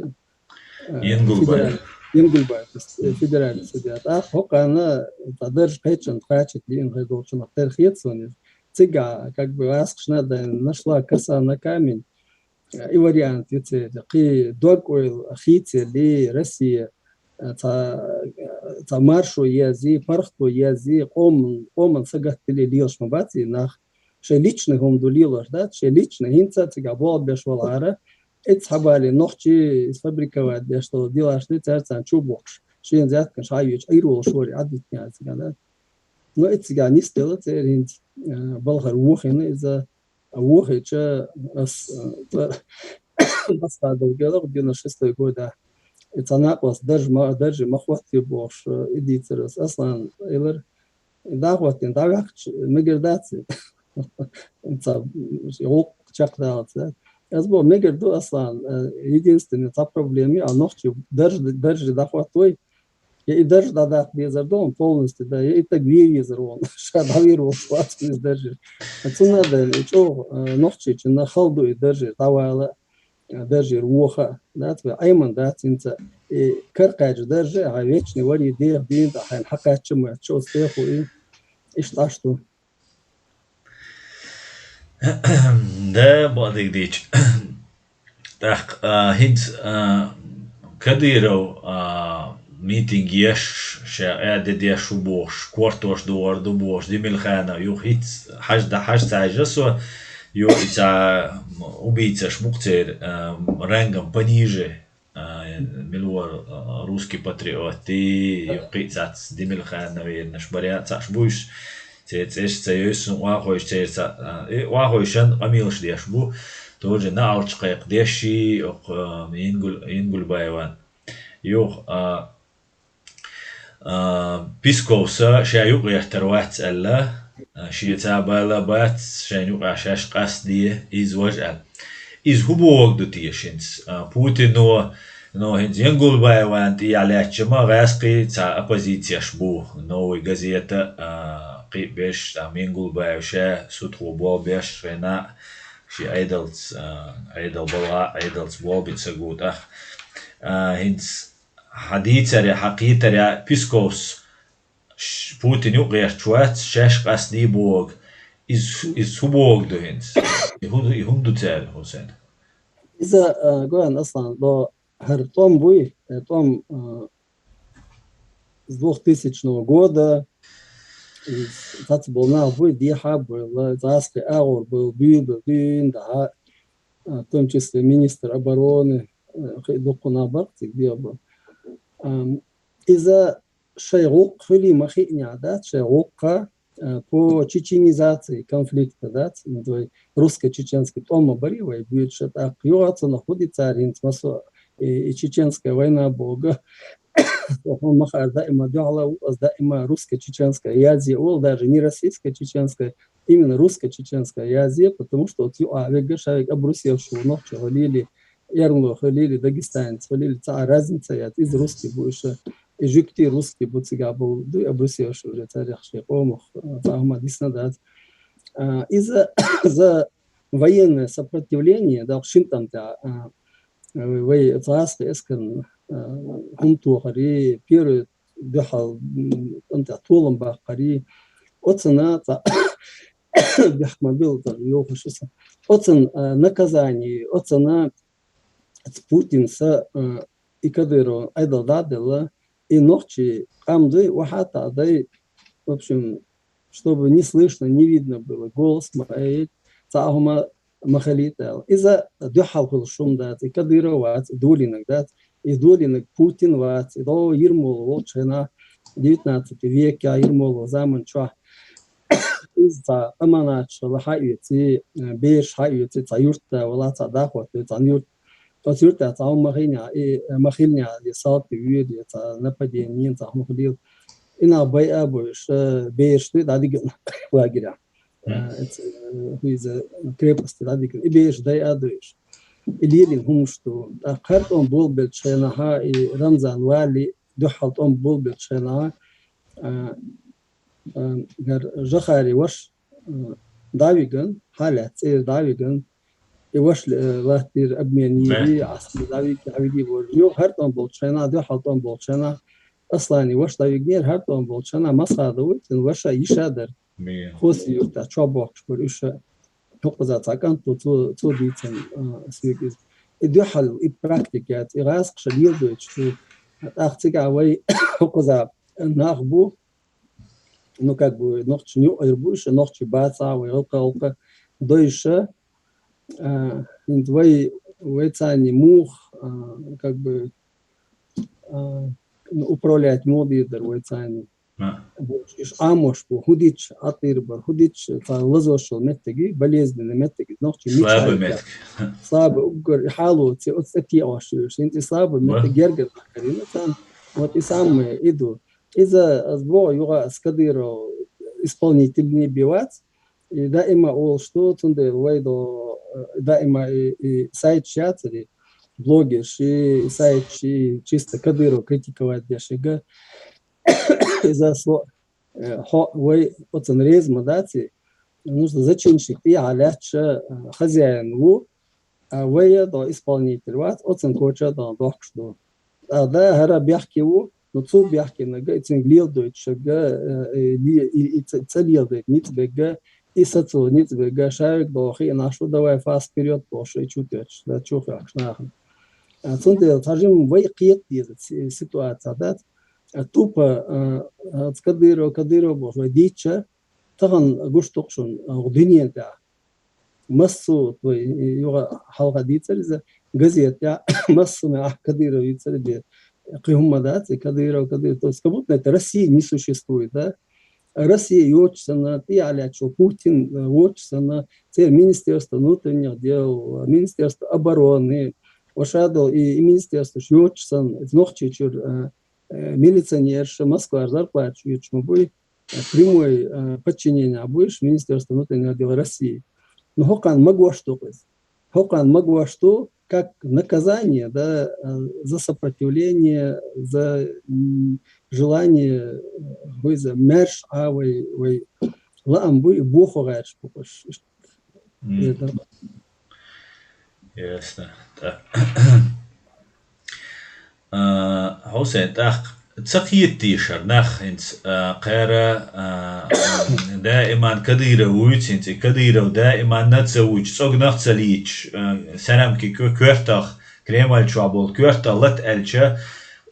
Э, Янгулбаев. Федеральный, Янгулбаев, то есть, э, федеральный судья. ТӀаккха хӀокхарна цхьа дарж кхеччина кхачийта лиъна хир долчунах тера хета суна иза. Цигахь, как бы, гӀаскхашна а дайна, нашла коса на камень, э, и вариант ю церан. Кхин дог-ойла хийцаелли, Россия, э, цхьа, э, цхьа маршо еззий, паргӀато еззий, къоман, къоман сагатдале лелаш ма бац и нах. Шайн личный хӀума ду лелош дац, шайн личный хӀинца а цигахь болх беш валахьара, и цхьаболу нохчий сфабриковать деш долу делаш ду, цаьрца чу а бохуш, шена зеткан ша а йоьчу, Ӏийр волуш вара, Ӏадвитина цигахь, да. Но и цигахь нисделла церан хӀинца, э, балхара вохийна иза, а вохийча ас, э, цӀа-, Масхадов гелахь, девяносто шестой года. И цхьа накъост дарж ма-, дарже ма хӀоттае бохуш, э, и дийцира ас. Аслана элира, дӀахӀоттийна, дӀаваьккхича, мегар дац и. Цхьа гӀуллакх чекхдаллалц, да? Ас боху, мегар ду, Аслан, э, единственный цхьа проблема, а нохчий дарж, дарже дӀахӀоттавой, я и дарж дӀадаккха дезар ду хьуна полностью, да, я и таг вер везар ву хьуна, ша дӀавер волуш вац иза даржера. Цунна а даьлла, и чӀогӀа, э, нохчийчунна хала ду и даржера дӀавала, даржера воха, да, тхоьга Ӏеман дац хӀинца. И каракхаьчча дарже, хьайн вечный вари деха дийна, тӀаккха хьайна хьакхаьчча ма, чо стеху и, иштта Ӏаш ду. Да, бакъдерг дийцича. ТӀаккха, а, хӀинца, а, Кадыров, а, митинг еш, ша аьда деш ву бохуш, кортош догӀур ду бохуш, Демирханов, юха хӀинца хьажа, хьажа ца хьаьжна со, юха и цхьа убийцаш мукъа церан, а, рангом пониже, а, мила вара, а, русский патриот, и юха кхин а цхьацца Демирхановернаш баря а цхьаъш буьйш, церан цӀераш ца йойсу, охьахойш церан цхьа, а, и охьахойшан къамелаш деш бу, тоже наӀалт кхайкхадеш и, окху, а, Янгуль-, Янгульбаеван. Юха, а, а, Песковса ша юкъагӀертар вац аьлла, а, шеца бала бац, шайна юкъахь шаьш къастаде, иза важа аьлла. Иза хӀун бохург ду теша хӀинца? А, Путино, но хӀинца Янгульбаеван тӀехьа лаьттача ма гӀаьскхий цхьа оппозицеш бу, Новая газета, а, кхин а берш, там, Янгульбаев ша, Сутхо болх беш, шайна а, шен Ӏедалца, а, Ӏедал балха а, Ӏедалца болх бина са гу тӀаккха. А, хӀинца хьан дийцаре, хьан кхетаре, Песковс ш-, Путин юкъагӀерташ вац, шаьш къастаде бохург. Иза, иза хӀун бохург ду хӀинца? И хӀун, и хӀун ду цара, Хусен? Иза, а, гой хьуна, Аслан, до хӀара тӀом буй, э, тӀом, а, с двухтысячного года, и цхьацца болу нах буй, дехьа а буйла, гӀаскхий агӀор буйла, буьйлабелла дуьйна дахьа, а, в том числе министр обороны, э, кхин а дуккха нах бара-кх цига дехьа бу. Ам, иза шайн гӀуллакх хуьлий ма хиънехь дац, шайн гӀуллакха, э, по чеченизации конфликта дац, вай русско-чеченский тӀом ма барий вай буьйцуш, тӀаккха юха а цунах хӀун ди цара хӀинца массо а, и, и чеченская война боху. Хьо ма хаара, даима дуьхьал а ву ас, даима русско-чеченская язъе олу, даже не российско-чеченская, именно русско-чеченская язъе, потому что оцу юкъахь вегга ша вегга обрусевший ву нохчо хилийла, эрмало хилийла, дагестанец хилийла, цхьа а разница яц, иза русский бу, иша, и жуьгтий русский бу, цигахь болу дуй обрусевший уже царех шен къомах, а, цхьа а хӀума дисна дац. А, иза за военное сопротивление, да, шина тӀам тӀехь, а, вай гӀаскхи эскарна, а, хӀума тохари, первый дуьхьал, м, тӀам тӀехь толам баккхари, оцана цхьа бехк ма билла, тара йохуш аса. Оцан, а, наказание, оцана Путин са, а, и Кадыров Ӏедал дӀа а делла, и нохчий къам дай, вахьа а таӀдай, в общем, чтобы не слышно, не видно было, голос ма айта, цхьа а хӀума ма хилийта аьлла. Иза дуьхьал хуьлуш хӀума дац, и Кадыров вац, и долийнарг дац, и долийнарг Путин вац, и дӀо Ермолов волчу хенахь, девятнадцатый векехь, Ермолов заман чохь. Иза цхьа аманаташ хила хьаоьций, бераш хьаоьций, цхьа юрта вала, цхьа дӀахӀоттий, цхьана юрта. Оцу юртахь цхьа хӀума ма хиънехь, и, ма хилинехь, и салти вуьйр, я цхьа нападение, цхьа хӀума хилийла. И нах байа а бойуш, бераш дуй дӀадигина лагерехь. Мгм. Э, эц-, э, хӀу иза крепости дӀадигина. И бераш дайа а дойуш. и лелийна хӀумаш ду. ТӀаккха хӀара тӀом болабеллачу хенахь, и Рамзан валале, дуьххьал тӀом болабеллачу хенахь, а, а, хӀара Жохари ваша, а, дӀавигна, хьалаьцна цӀера дӀавигна, и ваша, э, латтийра, обмен йийра, Ӏаскаре дӀавига, дӀавига бохуш. Юха хӀара тӀом болчу хенахь, дуьххьал тӀом болчу хенахь, Аслани ваша дӀавигнера, хӀара тӀом болчу хенахь, Масхадов ву, цуьнан ваша йиша дара. Хоси-Юьртахь чохь бохкуш бара уьш. ХӀокхуза цхьа кӀант ву, цо, цо дийцина, а, соьга иза. И дуьххьал, и практика яц, и гӀазкхаша леладойтуш ду. ТӀаккха цигахь вай хӀокхуза нах бу, ну, как бы, нохчийн юкъара бу уьш, нохчий бацахь, вай гӀалкха-гӀалкха дойуш, а, хӀинца вай, вай царний муха, а, как бы, а, ну, управлять муха дийр дара вай царний. Уьш Ӏамош бу, хӀун дича, Ӏатийра бара, хӀун дича, цхьа лазош йолу меттиг, болезненный меттиг, нохчий мича Слабый меттиг. Слабый уггар, и хьало, ци, оцу тӀе теӀош ю уьш. ХӀинца и слабый меттиг гергара дӀакарийна царна. Вот и самое, и ду. Иза, ас боху, юха ас Кадыров исполнительный бен вац, и даима олуш ду, цундела вай до, э, даима и, и сайташ яцара, блогерш, и сайташ, и чисто Кадыров критиковать деш, и га, иза со, э, хьо, вай оцун реза ма дац, и нужно зачинщик тӀехьа лаьтташ, э, хозяин ву, а вай а до исполнитель вац, оцун коча а до дохкуш ду. ТӀаккха да, хӀара бехке ву, но цо бехкенарг а, и цуьнга леладойтуш ерг а, э, э, ле-, и, и ца, ца леладайта ницкъ берг а, и сацо ницкъ берг а, ша верг догӀу хиъна шу, давай фас вперёд бохуш, и чу тоьттуш, да, чу хьоькхуш нахана. А, цундела цхьа жимма вай кхета деза си-, ситуация дац. А, тупо, а, а, Кадыров, Кадыров бохуш, вай дийцча, тахана гуш ду-кх шуна, а, дуьнен тӀехь. Массо а вай, э, юха хьалха дийцар иза, газетехь, массо а Кадыров йийцар бен. Кхин хӀумма дац, и Кадыров, Кадыров. То есть, как будто это Россия не существует, да? Россия йоцуш санна, тӀехьа лаьтташ волу Путин, э, воцуш санна, церан Министерство внутренних дел, Министерство обороны, ошадал и, и министерстваш йоцуш санна, иза Нохчийчуьра, э, э, милиционерша Москвара зарплаташ оьцуш ма буй, э, прямой, э, подчинение буйш Министерство внутренних дел России. Ну, хӀокхарна магош ду-кх иза. ХӀокхарна магош ду, как наказание, да, э, за сопротивление, за, м, желание, э, вай за маьрша а вай, вай лаам буй, и бохо гӀерташ бу-кх уьш. Мгм. Ясно. Так. А, Хьусайн, тӀаккха ца кхета дезара нах хӀинца, а, кхара, а, даиман Кадыров вуьйцу хӀинца, и Кадыров даиман а ца вуьйцу, цӀогнах а ца лийча, а, сарамки ко-, коьртах, Кремль чохь болу коьртах лата аьлча,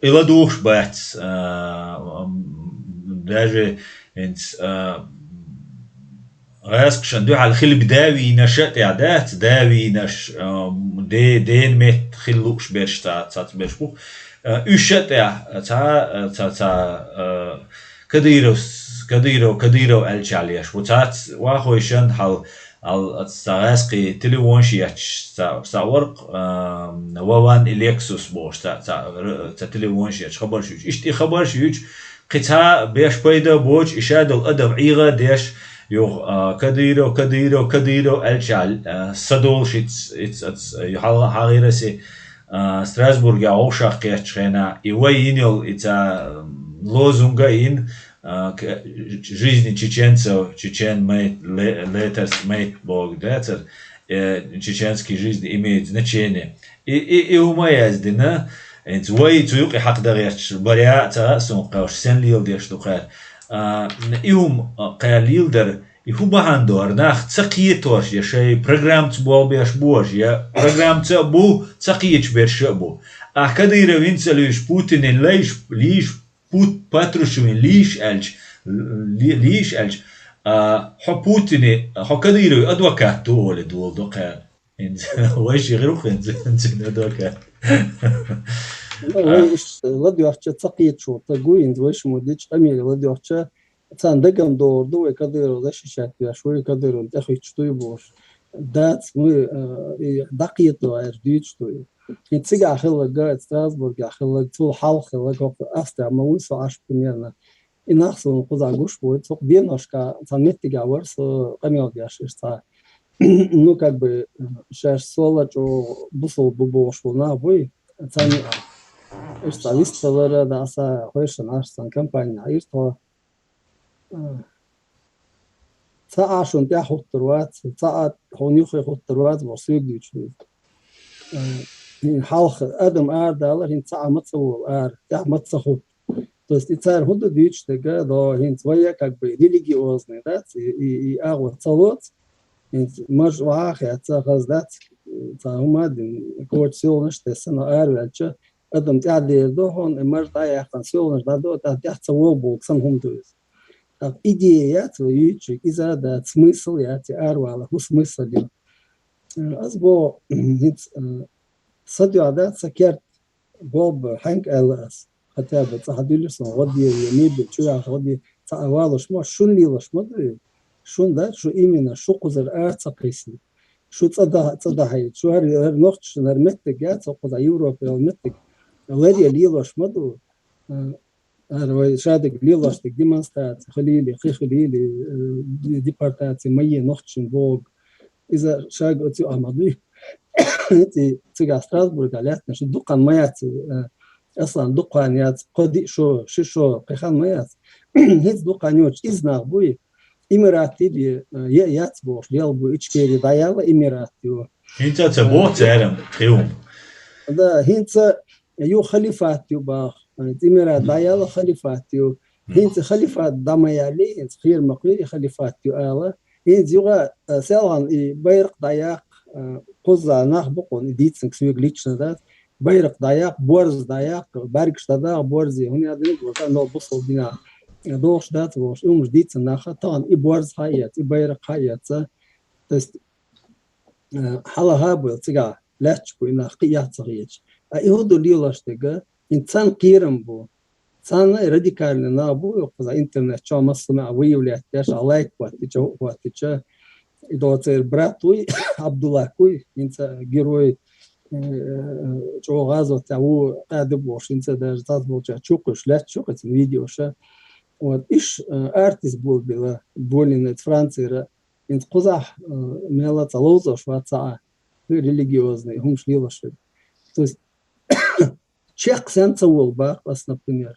и ладугӀуш бац, а, м, даже хӀинца, а, гӀазкхашна дуьхьал хила бен да вийнарш а тӀехь дац, да вийнарш, а, де-, дена метта хила лууш берш ца-, цац берш бу. А, уьш а тӀехь, цхьа, а, цхьа, цхьа, а, Кадыровс-, Кадыров, Кадыров аьлча леш бу. Цац вахойшан хьал, хьал, а, цхьа гӀазкхий телефонаш етташ, цхьа, цхьа варх, а, Вован и Лексус бохуш, цхьа, цхьа, р-, цхьа телефонаш етташ, хабарш юьйцу. Иштта и хабарш юьйцу, кхин цхьа беш пайда боцуш, и шадолу адам ӀийгӀа а деш, юха, а, Кадыров, Кадыров, Кадыров аьлча, а, са долуш иц, иц, ац, хьал-, хьагӀира се, а, Страсбургехь вовшах кхеттачу хенахь, и вай йина йолу и цхьа, м, лозунг а йина, а, к-, жизни чеченцев, чечен мейт, ле-, летарс мейт боху, да, цара, э, чеченский жизни имеет значение. И, и, и хӀума а яздина, хӀинца вай цу юкъе хьакха дан гӀерташ баря а ца хаьа суна кхаьш, сен леладеш ду кхара. А, и хӀума, а, кхара леладар, и хӀун бахьана ду хӀара нах ца кхетош я шайн программаца болх беш бу уьш, я программаца а бу, ца кхеташ берш а бу. Ахь Кадыровн ца луьйш, Путинан лайш, лийш, Пут-, Патрушевн лийш аьлча, ли-, лийш аьлча, а, хьо Путине, хьо Кадыровн адвокат ду олий дола ду кхара. ХӀинца, вайшиъ гӀирух хӀинца, хӀинца адвокат. Ну, вай иштта ладоьгӀча ца кхеташ волу стаг ву, хӀинца вай шу ма дича къамеле ладоьгӀча, царна дагам догӀур ду, вай Кадыров защищать веш ву, Кадыровн тӀехуьттуш ду бохуш. Дац, ну, э, и дӀакхетадо аьлча дуьйцуш ду. ХӀинца цигахь хилларг, Страсбургехь хилларг, цул хьалха хилларг, хӀокху Австрехь ма вуй со Ӏаш примерно. И нах суна кхузахь гуш бу, цу деношкахь цхьана меттигехь вара со къамел деш, иштта цхьа Ну, как бы, шаьш сола чӀо бусул бу бохуш бу нах буй. Цан иш ца висталара да аса хойшан аш цан компания иртхо. Ца а шун тӀехь хуттар вац, ца а хьун юххе хуттар вац, бо суьг дуьйцу. Хьалха адам ара далар, хӀинца ца а ма ца волу ара, тӀехь ма ца хутта. То есть и цара хӀун ду дуьйцуш дерг, до хӀинца вай, как бы, религиозный, да, и, и, и агӀо ца лоц, хӀинца маж вахьа а хеза, хаза дац, цхьа хӀума а дина, коча сийланаш тесна, но араваьлча, адам тӀаьхьа дер ду хьуна, и маж дӀаяьккхина сийланаш дӀадо, тӀа тӀехь ца вогӀу боху сан хӀума ду иза. ТӀаккха идея яц вай юьйцург, иза а дац, смысл яц, и аравала, хӀун смысл ю? Аз боху, хӀинца, са дуьхьа дац, сан керт, Голба, хьаьнга аьлла ас? Хотя бы цхьа хьадуьллуш сан гӀо де, я мебель чу яхьа гӀо де, цхьа а валуш ма, шун лелаш ма ду. Шун дац, шу именно, шу кхузара ара ца кхийсина. Шу цӀа да-, цӀа дахьийта. Шу хӀара, хӀара нохчашна хӀара меттиг яц, хӀокхуза Европа йолу меттиг. Ларъе лелаш ма ду. ХӀара вай шадерг лелаш дерг демонстраци, хилийли, кхин хилийли, э, депортаци, ма е нохчашна бохург. Иза шаг оцу а ма дуй. Ци-, цигахь Страсбургахь лаьттина шу дукха хан ма яц, э, Аслан, дукха хан яц, кхо-диъ шо, ши шо, кхин хан ма яц. ХӀинца дукха хан йоцуш иза нах буй. Эмират тиде, э, е-, яц бохуш, лел бу, Ичкери дӀаяла Эмират ю. ХӀинца ца боху церан кхин хӀума. Да, хӀинца ю халифат ю бах. Эмират дӀаяла халифат ю. ХӀинца халифат дӀа ма яли, хӀинца кхера ма кхери халифат ю ала. ХӀинца юха, а, селхана и байракх дӀаяккха, а, кхуза нах бу кхуна, и дийцинарг соьга лично дац. Байракх дӀаяккха, борз дӀаяккха, бӀаьргаш дӀадаха борзе, хӀунда аьлла динарг ваха, но бусул динахь дохуш дац бохуш, и хӀумаш дийцина наха, тахана и борз хьаэца, и байракх хьаэца. То есть, э, хьалаха а бу цигахь лаьтташ бу и нах, кхин а ца хеташ. А и хӀун ду лелаш дерг, хӀинца царна кхерам бу. Царна радикальный нах бу, йоккхуза интернет чохь массо а выявлять деш, а лайк хӀоттича, хӀу хӀоттича. И до церан брат вуй, Абдуллах вуй, хӀинца герой, э, чӀогӀа гӀазот тӀехь ву, къаьда бохуш, хӀинца даже цхьацца болча чукхуьйш лаьтташ ю кхин видеоша. Вот, иш, э, артист болабелла, болийна Францера, хӀинца кхузахь, э, мелла цхьа ловзош вац цхьа а, религиозный, хӀумаш лелаш верг. То есть, чекх сен ца волу бах ас, например.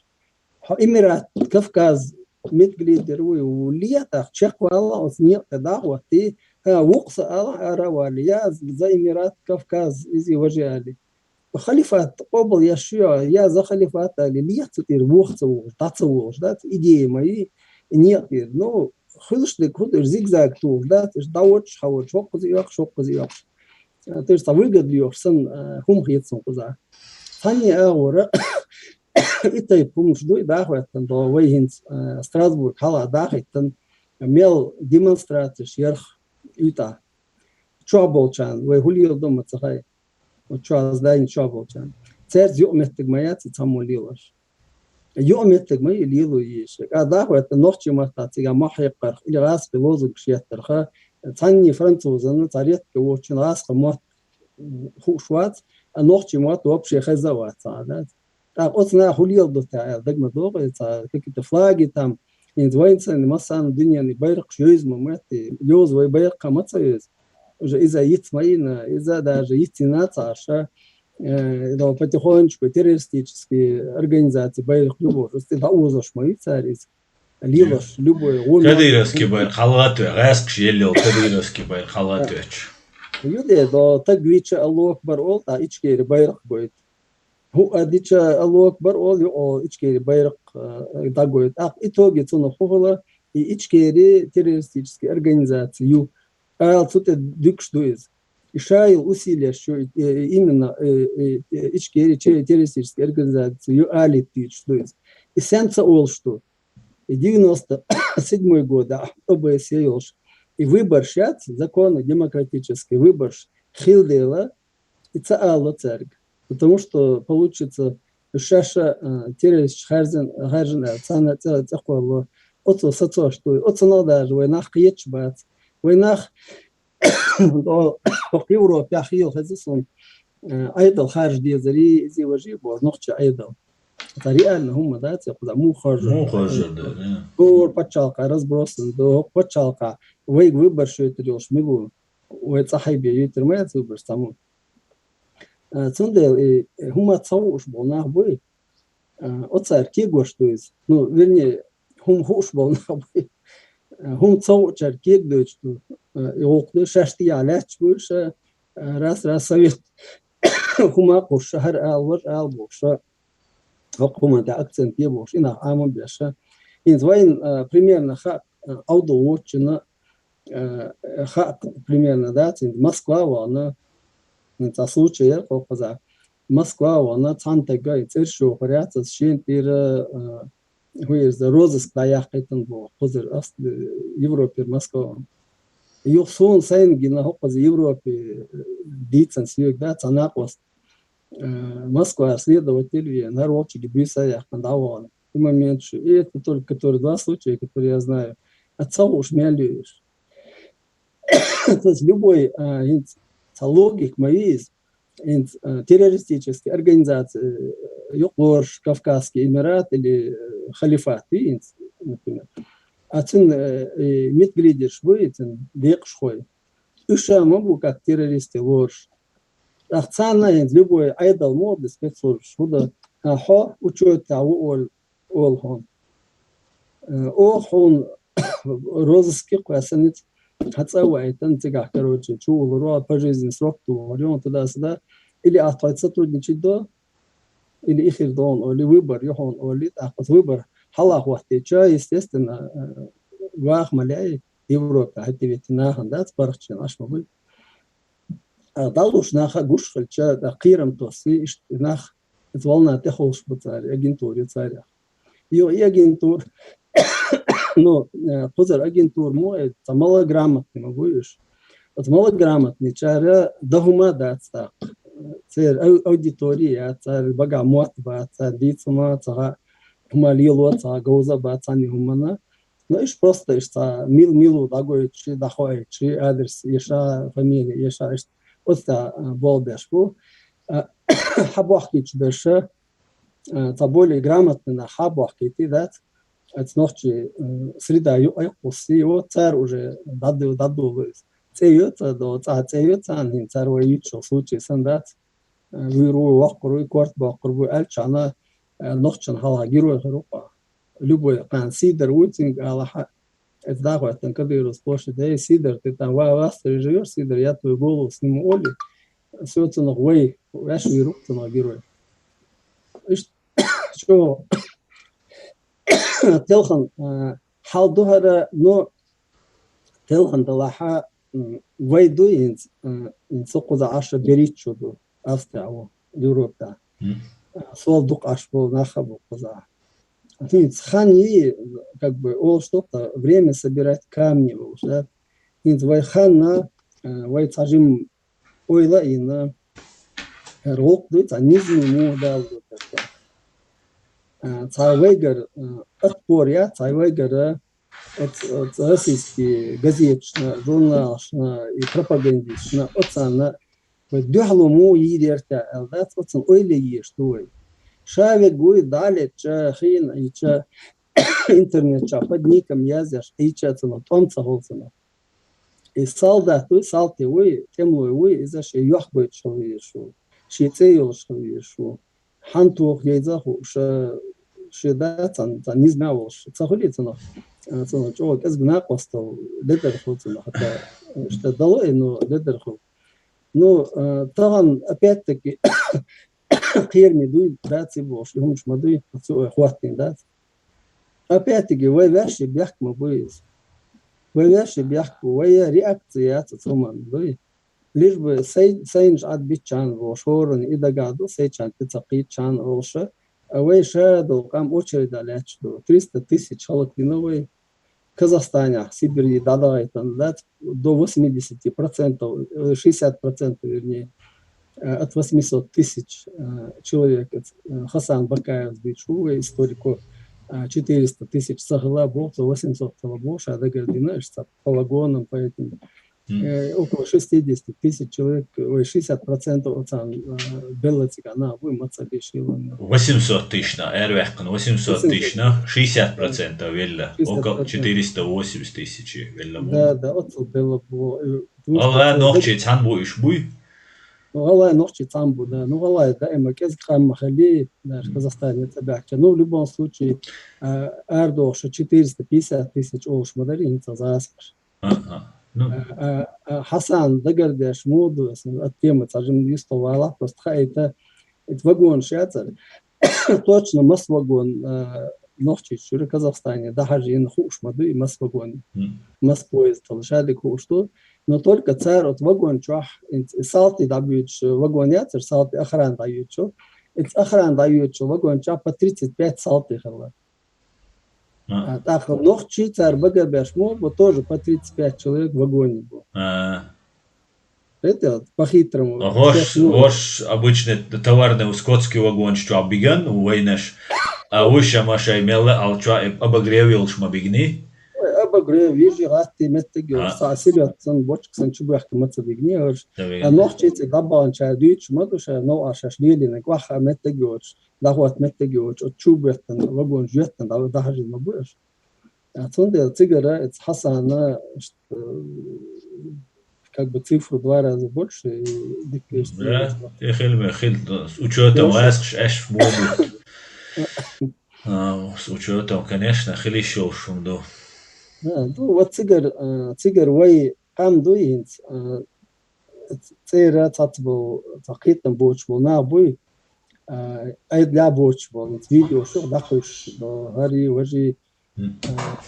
Хьо Эмират, Кавказ, меттиг лидер вуй, ву летах чекх вала, оцу некъа тӀе дӀахӀотти, ха, вукху са ала ара а вали, я за Эмират, Кавказ, изи важи али. Халифат къобал я шу, я за халифат али, леха цу тӀера воху ца вогӀуш, дӀа ца вогӀуш, да, цу идея ма и, и некъа тӀера. Ну, хуьлуш дерг хӀун ду, зигзаг тухуш, да, цу дӀавочуш, хьавочуш, хӀокхуза йоккхуш, хӀокхуза йоккхуш. Э, то есть, цхьа выгода лоьхуш санна, э, хӀума хета сан кхуза. Цхьанне агӀора и тайпа хӀумаш ду, и дӀахӀоьттина до вай хӀинца, э, Страсбург хьалха дӀахӀиттина, мел демонстрацеш ярх уьйтӀа. Чохь болчарна, вай хӀун леладо ма ца хаьа. Вот чохь, здани чохь болчарна. Цаьрца юкъаметтиг ма яц и цхьаммо лелош. Юкъаметтиг ма и лело еза. А дӀахӀоьттина нохчийн маттахь цигахь мохь хьекхарх, или гӀазкхи лозунгаш еттарха, цхьанний французана, цхьа редко воцучун гӀазкхи мотт хууш вац, а нохчийн мотт вообще хеза а вац цхьа а, да? ТӀаккха оцу наха хӀун леладо те аьлла, дага ма догӀу, и цхьа какие-то флаги там, хӀинца вайн санна массарна дуьненан байракхаш йовза ма моьтту, йовза вай байракх а ма ца йовза. Уже иза йиц ма йина, иза даже йицйина ца аша, э, но потихонечку террористические организации байракх ю бохуш, оцу тӀе дӀаозош ма ю цара иза. Лелаш, любой, вон Кадыровский байракх хьалгӀатве, гӀаьскаш еллал Кадыровский байракх хьалгӀатвечу. Ю де, до таг вича Аллаху акбар ол, а Ичкери байракх гойту. ХӀуъа дича Аллаху акбар ол, ю о Ичкери байракх, э, дӀагойту. ТӀаккха итоге цунах хӀун хила, и Ичкери террористический организаци ю. Ала цу тӀе дуьгуш ду иза. И шайил усилеш ю, и, и, именно, э, э, э, Ичкери че-, террористический организаци ю алийта дуьйцуш ду иза. И сен ца олуш ду. И девяносто седьмой года О Б С Е йолуш. И выборш яц, законно-демократический выборш хила дела, и ца ало цаьрга. Потому что получится, шаьш а, э, террористаш хаьржина, хаьржина аьлла, царна цӀе-, цӀекхолло. Оцо сацош дуй. Оцунах даже вай нах кхеташ бац. Вай нах, о, хӀокху Европехь хила хеза суна, э, Ӏедал харжа дезарий, изий важий боху, нохча Ӏедал. Ца реально хӀума дац, я кхуза муха харжа. Муха харжа, да, да. ХӀора пачхьалкха разбросан, да, хӀокху пачхьалкха вайга выборш йойтур йолуш мила ву? вай цӀа хьайбе юйтар ма яц выбораш цхьаммо. А, цундела и, и хӀума ца хууш бола нах буй, а, оцар кегош ду из. Ну, вернее, хӀума хууш бола нах буй. А, хӀума ца хуучар кегадойтуш ду. А, и гӀулакх ду, шаьш тӀехьа лаьтташ буй, ша, а, раз-раз совет хӀума кхуш, ша хӀара ала, вар ала бохуш, ша хӀокху хӀуманна тӀехь акцент е бохуш, и нах Ӏамам беш. ХӀинца вайна, а, примерно хаьа, а, Ӏовдал воцучунна, а, хаьа примерно, дац, хӀинца Москва вахана, хӀинца случай яра кху кхузахь. Москва вахана, цхьана тайпа и цӀераш йохур яц, аса шена тӀера, а, хӀу иза, розыск дӀаяьккхийтина боху, кхузара ас, э, Европера Москва вахана. Юха суна сайна гина хӀокхуза Европе, э, дийцина соьга, дац, цхьа накъост. Э, Москва следователь вен, хӀара волчуьнга буьйса а яьккхина, дӀавахана. И момент шу, и это только который два случая, которые я знаю. А ца хууш мел ю уьш. То есть любой, а, хӀинца цхьа логика ма вий иза. ХӀинца, а, террористическая организация, э, юкъ лоруш Кавказский Эмират или, э, халифат вий хӀинца, например. А цуьнан, э, и митинг лидерш буй, цуьнан декъашхой. Уьш ша ма бу как террористы лоруш. ТӀаккха царна хӀинца любой Ӏедал ма ву спецслужбаш, хӀу дан, а, хьо учётехь ву олу, олу хьуна. Э, оха хьуна розыске кхоьссина, хьан цӀа а ваийтина, цигахь, короче, чу улур ву, пожизненный срок тухур ю хьуна, туда-сюда. Или ахь тхоьца сотрудничать до, или и хир ду хьуна олий, выбор ю хьуна олий, тӀаккха оцу выбор хьалха хӀоттийча, естественно, э, ваха ма лаьий, Европе хьаьтта веттина нахана дац, паргӀатчийн Ӏаш ма буй. А дӀалуш наха гуш хилча, тӀаккха кхерам тоссий, иштта нах, иза волна тӀехула бу цара, агентура ю царех. Йо, и агентура, ну, э, кхузара агентура мо, э, цхьа малограмотный ма буй уьш. Оцу малограмотныйчара дан хӀума дац тӀаккха. Церан ау-, аудитория яц, цара багахь мотт бац, цара дийца хӀума ца хаьа, хӀума лело ца хаьа, говза бац цхьанна хӀуманна. Ну, иштта просто иштта цхьа мил-милу дӀагойтуш, дӀахоуьйтуш, адрес еша, фамилия еша, иштта оцу тӀехь, а, болх беш бу. А, хьабохкуьйтуш берш, а, цхьа более грамотный нах хьабохкуьйтий дац, оцу нохчийн, а, среда юкъа кхуссий, вот цара уже дӀаду-, дӀадолу иза. ЦӀе йо ца до, цӀа цӀе йо царна, хӀинца цара вай юьйцучу случай санна дац. А, вуьйр ву, воккхур ву, корта боккхур ву аьлча, а, нохчашна хьалха герой хир ву-кх. Любой кхана Сидар вуй цуьнга алахьа, иза дӀахӀоьттина Кадыровс площаде: «Эй, Сидар, ты там ва-, в Австрии живёшь, Сидар, я твою голову сниму», олий. Со цунах вай, ваьш вуьйр ву-кх цунах герой. Иштта чӀогӀа телхина, а, хьал ду хӀара, но телхина делахь а, м, вай ду хӀинца, а, хӀинца со кхузахь Ӏаш берхӀитта шо ду, Австрехь ву, Европехь. Мгм. А, сол дукха Ӏаш болу нах а бу кхузахь. ХӀинца хан йий, как бы, олуш ду-кх, время собирать камни олуш, да? ХӀинца вай ханна, а, вай цхьа жима ойла а йина, хӀара гӀуллакх дуй цхьа низамий муха далла ду тӀаккха. А, цхьа вайгара, а, отпор яц, цхьа вайгара, а, оц-, оц-, российский газеташна, журналашна и пропагандисташна, оцарна вай дуьхьало муха йийр яра те аьлла дац, оцунна ойла еш ду вай. Ша вега вуй, дӀа а летча, хиъна а йича, интернет чохь под ником язъеш, йича цунах, тӀом ца хуьлу цунах. И солдат вуй, салти вуй, тӀемалой вуй, иза шен йохк гойтуш хила везаш ву, шен цӀе йолуш хила везаш ву. Хьан тоха еза а хууш, шен да цхьана, цхьана низамехь а волуш, ца хуьлий цунах, а, цунах чӀогӀа кӀезиг накъосталла ледар хуьлу цунах, хӀета, иштта дало и, но ледар хуьлу. Ну, а, тахана, опять-таки, кхераме дуй, дац и бохуш, и хӀумаш ма дуй, цу вай хӀоттийна дац. Опять-таки, вай ваьшший бехк ма буй иза. Вай ваьшший бехк бу, вай реакция яц оцу хӀуманна дуй. Лишь бы сай-, сайнаш Ӏад биччан волуш, хӀоранна и дагахь ду, сайчарна тӀе ца кхийччан волуш, а вай ша долу къам очередь лаьтташ ду. Триста тысяч хӀаллакдина вай. Казахстанехь, Сибире дӀадахийтина дац до восьмидесяти процентов, э, шестьдесят процентов, вернее, э, от восьмисот тысяч, э, человек, э, Хасан Бакаевс дуьйцуш ву вай историко, э, четыреста тысяч ца хилла боху, цо восемьсот хилла боху, ша дагардина, иштта по вагонам, по этим. Э, около шестидесяти тысяч человек, ой, шестьдесят процентов оцарна, э, белла цигахь нах буй, ма ца беш хилла. Восемьсот тысяч нах, араваьккхина, восемьсот тысяч нах, шестьдесят процентов велла. Около четыреста восемьдесят тысяч велла бу. Да, да, оццул белла бу. Э, Потому что гӀалгӀай, нохчий цхьана бу, уж буй? Ну, гӀалгӀай, нохчий цхьана бу, да. Ну, гӀалгӀай даима кӀезига къам ма хилли, даже Казахстане цӀа баьхкача. Ну, в любом случае, а, арадохуш четыреста пятьдесят тысяч олуш ма дарий хӀинца гӀазкхаша. Аха. Ну. А, а, а, Хьасан дагардеш ма ду, аса от темы цхьа жимма йистхула валахь, просто хаийта, эти вагонаш яцара. Точно мас вагон, а, Нохчийчуьра Казахстане дӀахьажийна хууш ма ду, и мас вагон, мас поезд хила, шадерг хууш ду. Но только цара оцу вагон чохь, и, и салтий дӀабоьдуш вагон яцара, салтий охрана дӀайоьдуш. И охрана дӀайоьдучу вагон чохь по тридцать пять салтий хилла. А. А, тӀаккха нохчий цара багарбеш ма бу, тоже по тридцать пять человек в вагоне бу. А. Это вот по-хитрому. ГӀош, шеф, ну, гӀош обычный товарный скотский вагонаш чохь биган ву вайнаш. А вуьш ма шай мелла а чохь обогрев йолуш ма бигний. Ой, обогрев, вижи гӀатти меттиг йолуш, а, цхьа селёдка санна, бочка санна чу бехка ма ца бигний уьш. А нохчий цӀе дӀабаханчара дуьйцуш ма ду ша, новкъа шаьш лелийнарг, ваха меттиг йоцуш, дӀахӀотта меттиг йоцуш, оцу чу боьттина, вагон жоьттина, дӀа-, дӀахьажийна ма бу уьш. А цундела цигара эца Хьасана, э, как бы цифру два раза больше, и дика веза. Да, и хила ма хила, с учётом, да, гӀазкхаша аьшпаш ма бу. А, с учётом, конечно, хила йиш йолуш хӀума ду. Да, ну, вот цигара, а, цигара вай къам дуй хӀинца, а, цӀера цхьацца болу, цхьа кхетам боцуш болу нах буй, а, айдла боцуш болу, хӀинца видео шу дӀакхуьйсуш, хӀарий, важий, а,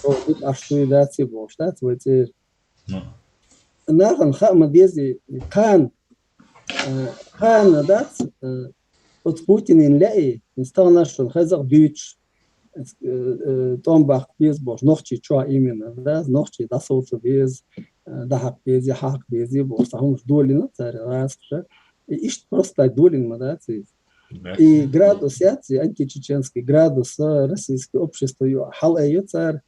цо дика Ӏаш дуй, дац и бохуш, дац вай цӀера. Нахана хаа ма дезий, кхана, а, кхана дац, а, оцу Путинан лаьий, иза тахана шуна хеза а дуьйцуш, э, э, тӀом баккха беза бохуш, нохчий чохь именно, да, нохчий дӀасовца беза, э, дӀахьакха беза, хьакха беза бохуш, цхьа хӀумаш долийна цара гӀазкхаша. И иштта просто так долийна ма дац иза. И градус яц, и античеченский градус, а, российский общество ю-, хьала а ю цара.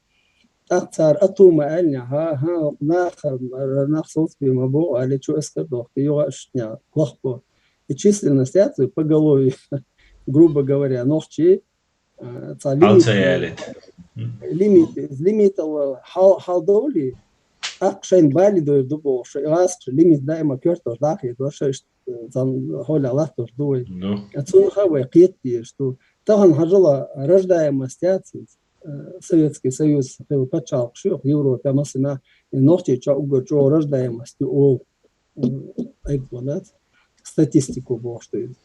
ТӀаккха цара атума аьллинехь, хӀа, хӀа, нах, нах соцбе ма боху, аьлла, чу эскар дохку, юха а шутнехь лахбо. И численность яц, поголовье, грубо говоря, нохчий, а, цхьа лимит, хьал ца ялийта. Лимит, лимит а хьал, хьал довлий, тӀаккха шайна бали дойр ду боху, шайн гӀазкхаша лимит даима коьртош дӀахьедо, шайшта, э, цхьана хьолехь латтош ду вай. Ду. Цунах а вай кхета дезаш ду. Тахана хьажала рождаемость яц иза. Э, Советский Союз хилла пачхьалкхаш ю Европе, масала, и Нохчийчохь уггар чӀогӀа рождаемость ю олу, м, айб вадац, статистику бохуш ду иза.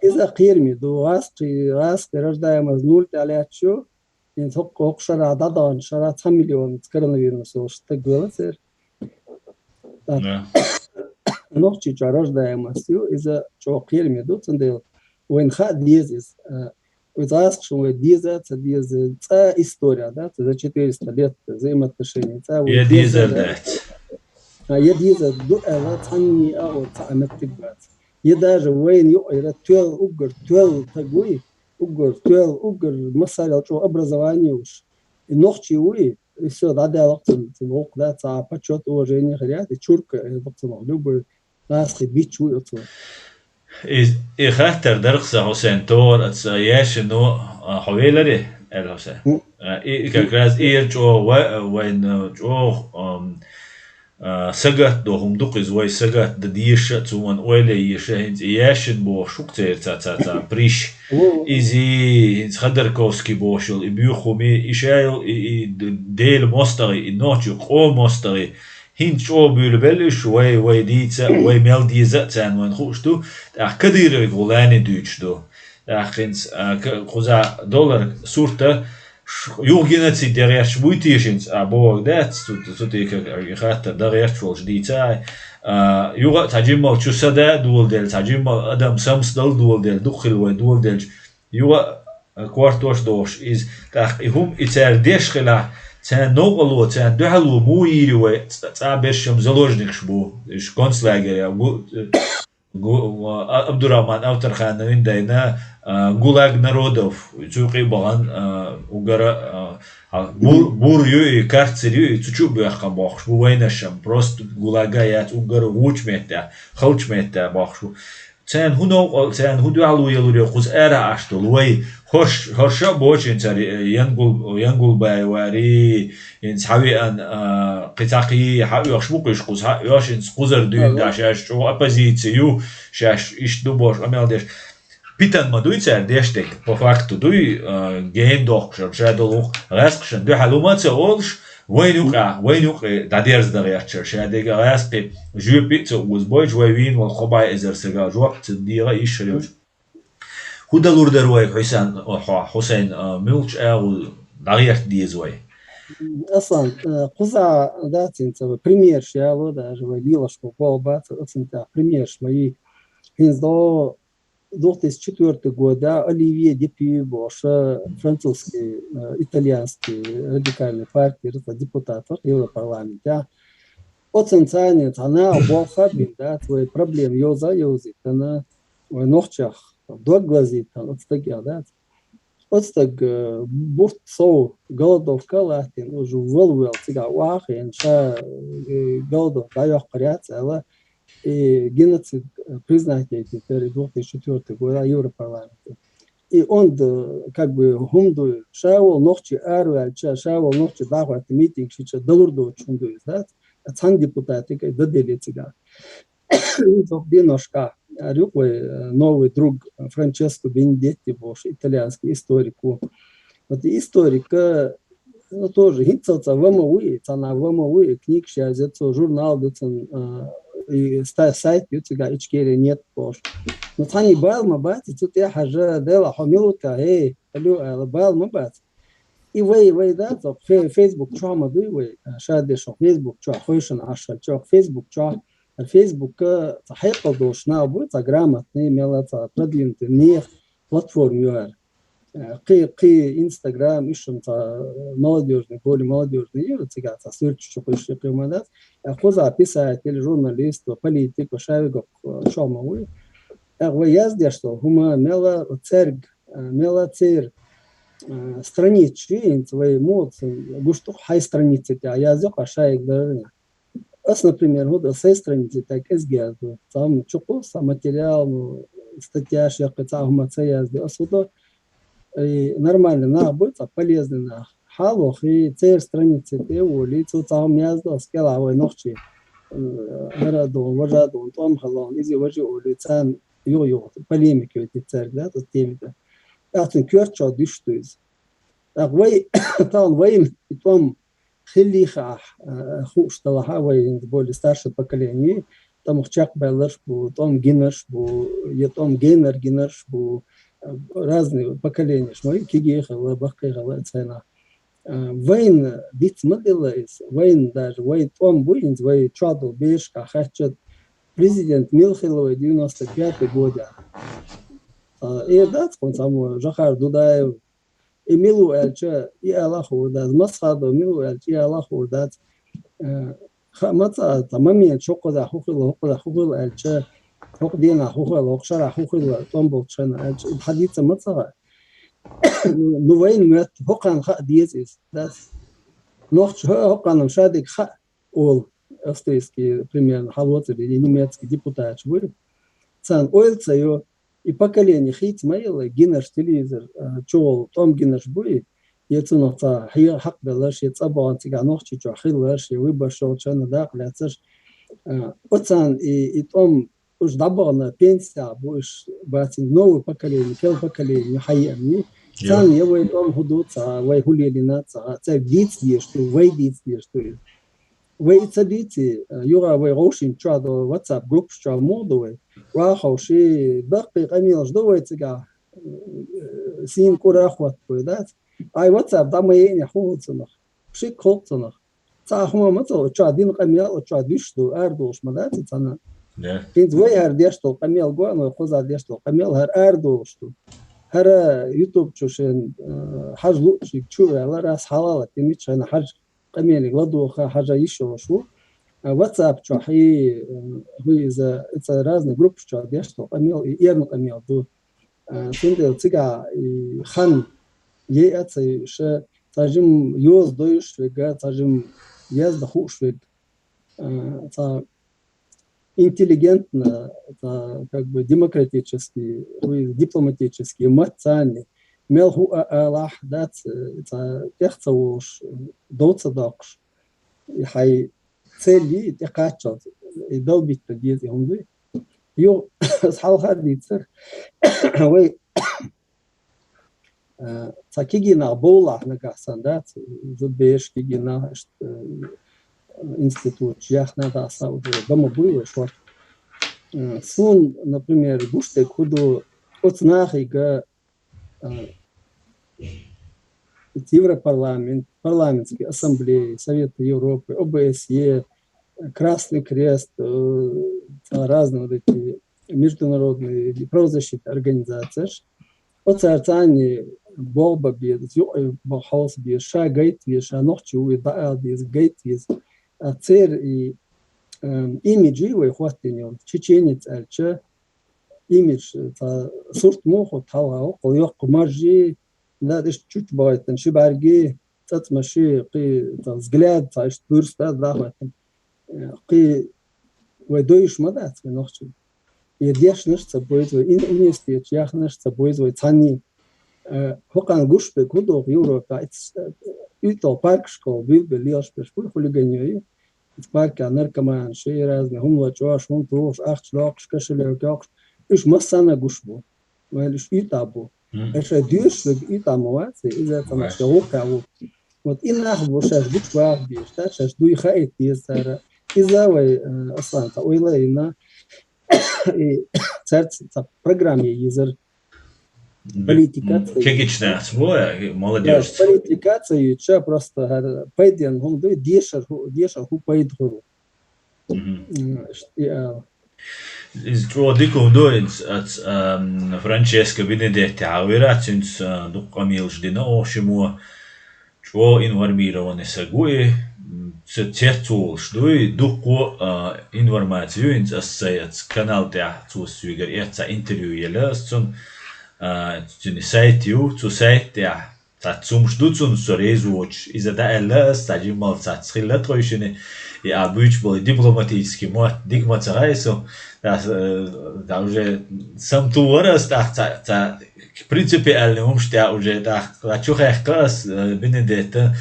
Иза кхераме ду, гӀазкхи-, гӀазкхи рождаемость нуль тӀе лаьтташ ю, хӀинца хӀокху, хӀокху шарахь дӀадаханчу шарахь цхьа миллион коронавирус волуш стаг велла церан. Да. Нохчийчохь рождаемость ю, иза чӀогӀа кхераме ду, цундела вайна хаа деза иза. Э, Иза гӀазкхашна вай деза а ца деза, цӀа история дац, за четыреста лет взаимоотношений цӀа вай я деза дезар а дац. А, я дезар ду аьлла, цхьанний а гӀо цхьа а меттиг бац. Я даже вайна юкъара тоьлла уггар, тоьлла таг вуй, уггар, тоьлла уггар, массарел чӀогӀа образование йолуш. И нохчий вуй, и всё, дӀадаьлла цунна, цунна гӀуллакх дац, цхьа почёт, уважение хир яц, и чурка, э, цунах любой гӀазкхи бича вуй оцо. И, и хаттар дарх сан, Хьусен, тохара аца яшино, а, хьо веларе, аьлла Хьусен. Мгм. А, и, и как раз и яр чӀогӀа ва-, вайн, а, чӀогӀа, ам, а, сагатдо хӀума ду-кх иза, вай сагатдан дезаш а, цунна ойла е езаш а, хӀинца и яшина бохуш хӀума церан ца, ца, ца, приш. Иза хӀинца Ходорковский бохуш йолу, и буьйху хӀума, и ша йолу, и, и д-, Делан мостагӀий, и нохчийн къоман мостагӀий, хӀинца чӀогӀа буьйлабелла уьш, вай, вай дийца а, вай мел деза а царна вайна хууш ду, тӀаккха Кадыровга гӀулани дуьйцуш ду. ТӀаккха хӀинца, а, к-, кхузахь доллар сурта ш-, юха геноцид ян гӀерташ буй теша хӀинца, а, бохург дац, цу, цу тӀе и хаттар дан гӀерташ волуш дийца а, а, юха а цхьа жиммал чу са да а доладелла, цхьа жиммал адам самсадала доладелла, дукха хилла вай доладелча, юха а кортош а дохуш иза. ТӀаккха и хӀума и цара деш хилахь, царна новкъарло, царна дуьхьало муха йийр ю вай, цкъа, цкъа берш-м заложникаш бу, уьш концлагеря, гу-, гу-, а, Абдурахман Авторхановн дайна, а, ГУЛАГ народов, цу юкъе а бахана, а, уггара, а, а, бур, бур ю и, карцер ю и, цу чу а боьхкина бохкуш бу вайнаш-м, просто ГУЛАГа яц, уггара вочу меттехь, халчу меттехь бохкуш бу. Царна хӀун новкъа-, царна хӀун дуьхьало ялур ю кхуза арахь Ӏаш долу вай? ХӀорш-, хӀорш а боху хӀинца цара, э, Янгул-, Янгулбаевари, хӀинца хьавеана, а, кхин цхьа кхы хьаоьхуш бу кхуьш кхуза, хьаоьхуш, хӀинца кхузара дуьйна да, шаьш чӀогӀа оппозици ю, шаьш иштта ду бохуш къамел деш. Питан ма дуй цара деш дерг, по факту дуй, а, гена дохкушар, ша долу гӀаьскхашна дуьхьал хӀума а ца олуш, вайна юкъахь, вайна юкъе дӀадерза дан гӀерташар, ша дерг гӀаьскхи жоьпе а ца озабойтуш, вай вийна волу кхо-бӀе эзар стагал жоп ца дегӀа йиш хир йолуш. ХӀун далур дара вай, Хьусайн, хьо, Хьусайн, а, муьлхачу агӀор дӀагӀерта деза вай? Аслан, а, кхузахь дац хӀинца вай примерш яло, даже вай лелаш болу бац, оцунна тӀехь примерш ма йий. ХӀинца до две тысячи четвёртый года Оливье Депю бохуш, французский, а, итальянский радикальный партия депутат вара Европарламентехь. Оцунна царна цхьа наха болх а бина дац, вай проблема йоза а йовзийтина, вай нохчех дог лазийтина оцу стагех дац. Оцу стаг, э, бурт сов, голодовка а латтийна, уьш вала-вала цигахь охьахиъна, ша, э, голодовка дӀайоккхур яц аьлла, и геноцид, э, признать яйтина тера две тысячи четвёртый года Европарламенте. И онда, э, как бы, хӀума ду, ша волу нохчи араваьлча, ша волу нохчи дӀахӀотта митинг шича далур доцуш хӀума ду иза, дац? Цхьана депутате кхин дан делира цигахь. Иза деношка, аьлла ю вай, э, новый друг, э, Франческо Бенедетти бохуш, итальянский историк ву. Вот и историк, э, ну, тоже хӀинццалц а ва ма ву и, цхьана ва ма ву и, книгаш язйо цо, журнал ду цун, э, и ста-, сайт ю цигахь Ичкерия нет бохуш. Ну, цхьана и бала ма бац, и цу тӀе а хьажа, Дела, хьо мила ву те, хӀей, алло, аьлла, бала ма бац. И вай, вай дац, оха фе-, Facebook чохь ма дуй вай, а, ша деш оха Facebook чохь, хойшина Ӏаш хилча, оха Facebook чохь, а, Facebook-а цхьа хьекъал долуш нах бу, цхьа грамотный, мелла цхьа продвинутый нехан платформа ю хӀара. Э, кхин, кхин Instagram, уьш шуна цхьа молодёжный, более молодёжный ю, цигахь цхьа суьрташ чу кхуьйсуш кхин хӀума дац. Э, кхузахь писатель, журналист, политик, ша вегга, э, чохь ма вуй. ТӀаккха вай яздеш долу хӀума мелла цаьрга, э, мелла церан, э, страницаш ю хӀинца вай муха гуш ду-кх хьайн страница тӀехь, яздо-кх ша шайга дарна. Ас, например, хӀун ду, ас сайн страница тӀехь кӀезиг яздо. Цхьа хӀума чукхо, цхьа материал, ну, статьяш яккхий, цхьа хӀума ца яздо. Ас хӀун ду, и нормальный нах буй, цхьа полезный нах. Хьалохий, церан страница тӀе а волий, цо цхьа хӀума яздо, ас кӀелахь вай нохчий, э, хӀара а ду, важа а ду, тӀом хилла, иза важа олий, царна юха-юха полемика йойтий цаьрга, да, оцу теми тӀе. ТӀаккха цуьнан коьрта чохь дуьсуш ду иза. ТӀаккха вай, тахана вайна и тӀом хиллий хаахь, а, хууш делахь а, вай хӀинца более старшее поколение, тӀамах чекхбаьлларш бу, тӀом гинарш бу, я тӀом генар гинарш бу, а, разные поколениеш, ма ю, кегий хилла, баккхий хилла цхьана. А, вайна диц ма делла иза, вайна даже, вай тӀом бу хӀинца, вай чохь долу берашкахь хаьттича, президент мила хилла вай девяносто пятый годехь. А, эр дац хьуна цхьаммо, Жохар Дудаев, и мила ву аьлча, и ала а хуур дац, Масхадов мила ву аьлча, и ала а хуур дац. Э, хаа ма ца, цхьа момент, хӀокхузахь хӀун хилла, хӀокхузахь хӀун хилла аьлча, хӀокху дийнахь хӀун хилла, хӀокху шарахь хӀун хилла, тӀом болчу хенахь аьлча, и хьадийца ма ца хаьа. Ну, вайна моьтту, хӀокхарна хаа деза иза, дац? Нохчо хӀо-, хӀокхарна ша дерг хаьа олу, австрийский, примерно, хьалоцург, и немецкий депутаташ буй. Царна ойла ца йо, и поколение хийца ма елла, гинарш телевизор, а, чухула тӀом гинарш буй, я цунах цхьа хье-, хьакхабелларш, я цӀа бахана цигахь Нохчийчохь хилларш, я выборш йолчу хенахь дакъа лаьцнарш. А, оцарна и, и тӀом уьш дӀабахана пенсехь бу, уьш бацийна новое поколение, кел поколение хьаеанний. Царна я вай тӀом хӀун ду ца хаьа, вай хӀун лелийна ца хаьа, цаьрга дийца дезаш ду, вай дийца дезаш ду иза. Вай и ца дийций, юха вай гӀовшинчохь ду, WhatsApp группаш чохь муха ду вай. Ваховший, баккхий къамелаш ду вай цигахь, э, сийна кӀура а хӀоттабой, дац? Ай, WhatsApp дӀа ма яйинехь, хӀун хӀу цунах? Шик хӀу цунах? Цхьа хӀума ма ца, оцу чохь дина къамел, оцу чохь дуьсуш ду, арадолуш ма дац и цхьана. Да. ХӀинца вай хӀара деш долу къамел го, вай кхузахь деш долу къамел хӀара арадолуш ду. ХӀара YouTube чу шен, э, хьажа луучуьнга чу а ваьлла, раз хьалха а латтийна, миччахьана хьажа къамеле ладогӀа, хьажа йиш йолуш ву. А, WhatsApp чохь и, э, хӀу иза, иза разные группаш чохь деш долу къамел, и эрна къамел ду. А, цундела цигахь и хан яйа а ца йоуш, цхьа жимма йоза дойуш верг, цхьа жимма яздан хууш верг, а, цхьа интеллигентно, цхьа, как бы, демократический, ой, дипломатический маттаца, мел хӀу а алахь, дац, цхьа тӀех ца волуш, дов ца доккхуш. И хьай цели тӀекхаччалц, и долбитта деза и хӀума дуй. Ю, хьалха дийцар, вай, а, ца кигинах бовлах нагахсан, да, ц-, зубеш кигинах, ишт, э, институт, яхна да, са, уже, дома буй, вай, шорт. Э, сун, например, гуштек худу, оцнахига, а, Европарламент, парламентские ассамблеи, Совета Европы, ОБСЕ, Красный Крест, э, разные вот эти международные правозащитные организации. Оцар цани богба без, ю, бахаус без, ша гайт без, ша нохчи уи даал без, гайт без. А цер и, эм, имиджи вай хваттин, чеченец альча, имидж, ца сурт муху талгау, къол ёкъ маржи, да, иш чуч байтан, ши барги, цацмаши, къи, ца взгляд, ца иш бурста, да, байтан. Э, къи вай дойш ма да, ца нохчи. И дешнаш ца бойз вай, ин университет яхнаш ца бойз вай, цани. Э, хокан гуш бе кудох Европа, ит, э, ито парк школ, бил бе лиаш бе школ, хулиганьёи. Ит парка наркоман, ши разный, хумла чош, хум туш, ахч локш, кашелек ёкш. Иш массана гуш бу. Вай иш ита бу. Эша дюш лег ита мавац, иза тамашка вука ву. Вот и нах бу шаш гуч вах беш, та шаш дуй ха эт езара. Иза вай, э, аслан та ойла ина. И царц та программе езар. Политика. Кегичнахс бу, э, молодёжь. Да, политикация юча просто, э, пайден хум дуй, дешар ху, дешар ху пайд ху. М, ш-, и, а, Из чӀо дикум ду, из ац, ам, Франческо Бенедетти хьавира, цуьнца, а, дукха къамелаш дина оха шимо. ЧӀо информированный саг ву и, м, ц-, цец волуш ду и, дуккха, а, информаци ю, инца ас сай ац канал тӀехь цо соьгара эцца интервью елла ас цунна, а, цуьнан сайт ю, цу сайт тӀехь Цхьацца хӀумаш ду цунна со реза воцуш. Иза дӀааьлла ас, цхьа жиммал цхьацца хилла тхойшина, и а буьйцуш болу дипломатический мотт дика ма ца хаьа со. Ас, э, да, уже сам ту вара ас тӀаккха цхьа, цхьа принципиальный хӀумаш тӀехь уже тӀаккха, цхьа чу хаьхка ас, э, Бенедетта,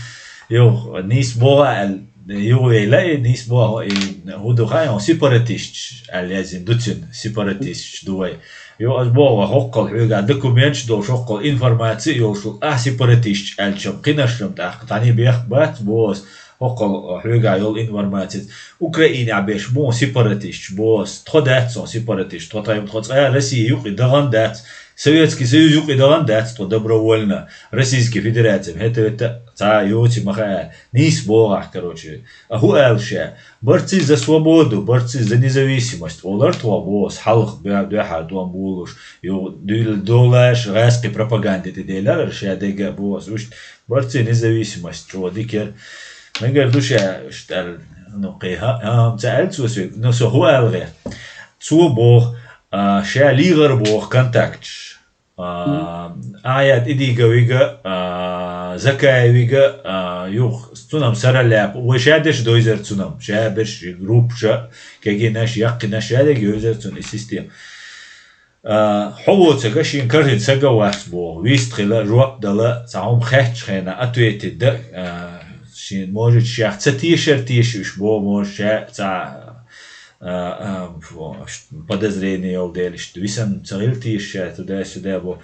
йо, нийса богӀа аьлла, юхавейла и нийса богӀа, и хӀун ду хаьа, сепаратисташ аьлла яздина ду цуьнан, сепаратисташ ду вай. Йо, ас боху, хӀоккхул хьоьга документаш долуш, хӀоккхул информаци йолуш, ахь сепаратисташ аьлчам, кхинаршам тӀаккха, цхьаьний бехк бац, боху ас, хӀоккхул хьоьга йолу информаци. Украинехь берш бу сепаратисташ, боху ас, тхо дац сон сепаратисташ, тхо тхайм тхо цкъа Россия юкъе дахана дац, Советский Союз юкъе дахана дац, тхо добровольно, Российский Федераци, хӀета-вета цхьа йоци ма хаьа, нийса боху ахь, короче. А хӀун аьлла ша? Борцы за свободу, борцы за независимость олар тхо, боху ас, хьалха дуьхьа тӀом болуш, юха дуьйла долаш, гӀаьскхи пропаганде тӀе делара, ша дега, боху ас, уьш борцы независимость чӀо дикера. Мегар ду ша, уьш тӀара, ну, кхин хӀа-, хӀа-, ца аьлла цо соьга, ну, со хӀун аьлла гӀе? Цо боху, а, ша лийгӀар боху контакташ. А, Ахьят Идиговига, а, Закаевига, а, юха цунам сара лаьпа. Вай ша деш дойзар цунам. Ша берш группаша, кегийнаш, яккхийнаш, ша дег йойзар цунна и система. А, хьо воцага шен кархин сага вац боху. Вист хила, жоп дала, цхьа хӀума хаьттачу хенахь ответить дан, а, шен, может, шех ца тешар теша уьш боху, может, ша цхьа а, а, фу, ш-, подозрение йолу дела, иштта висан ца хила тийша ша, туда-сюда бо.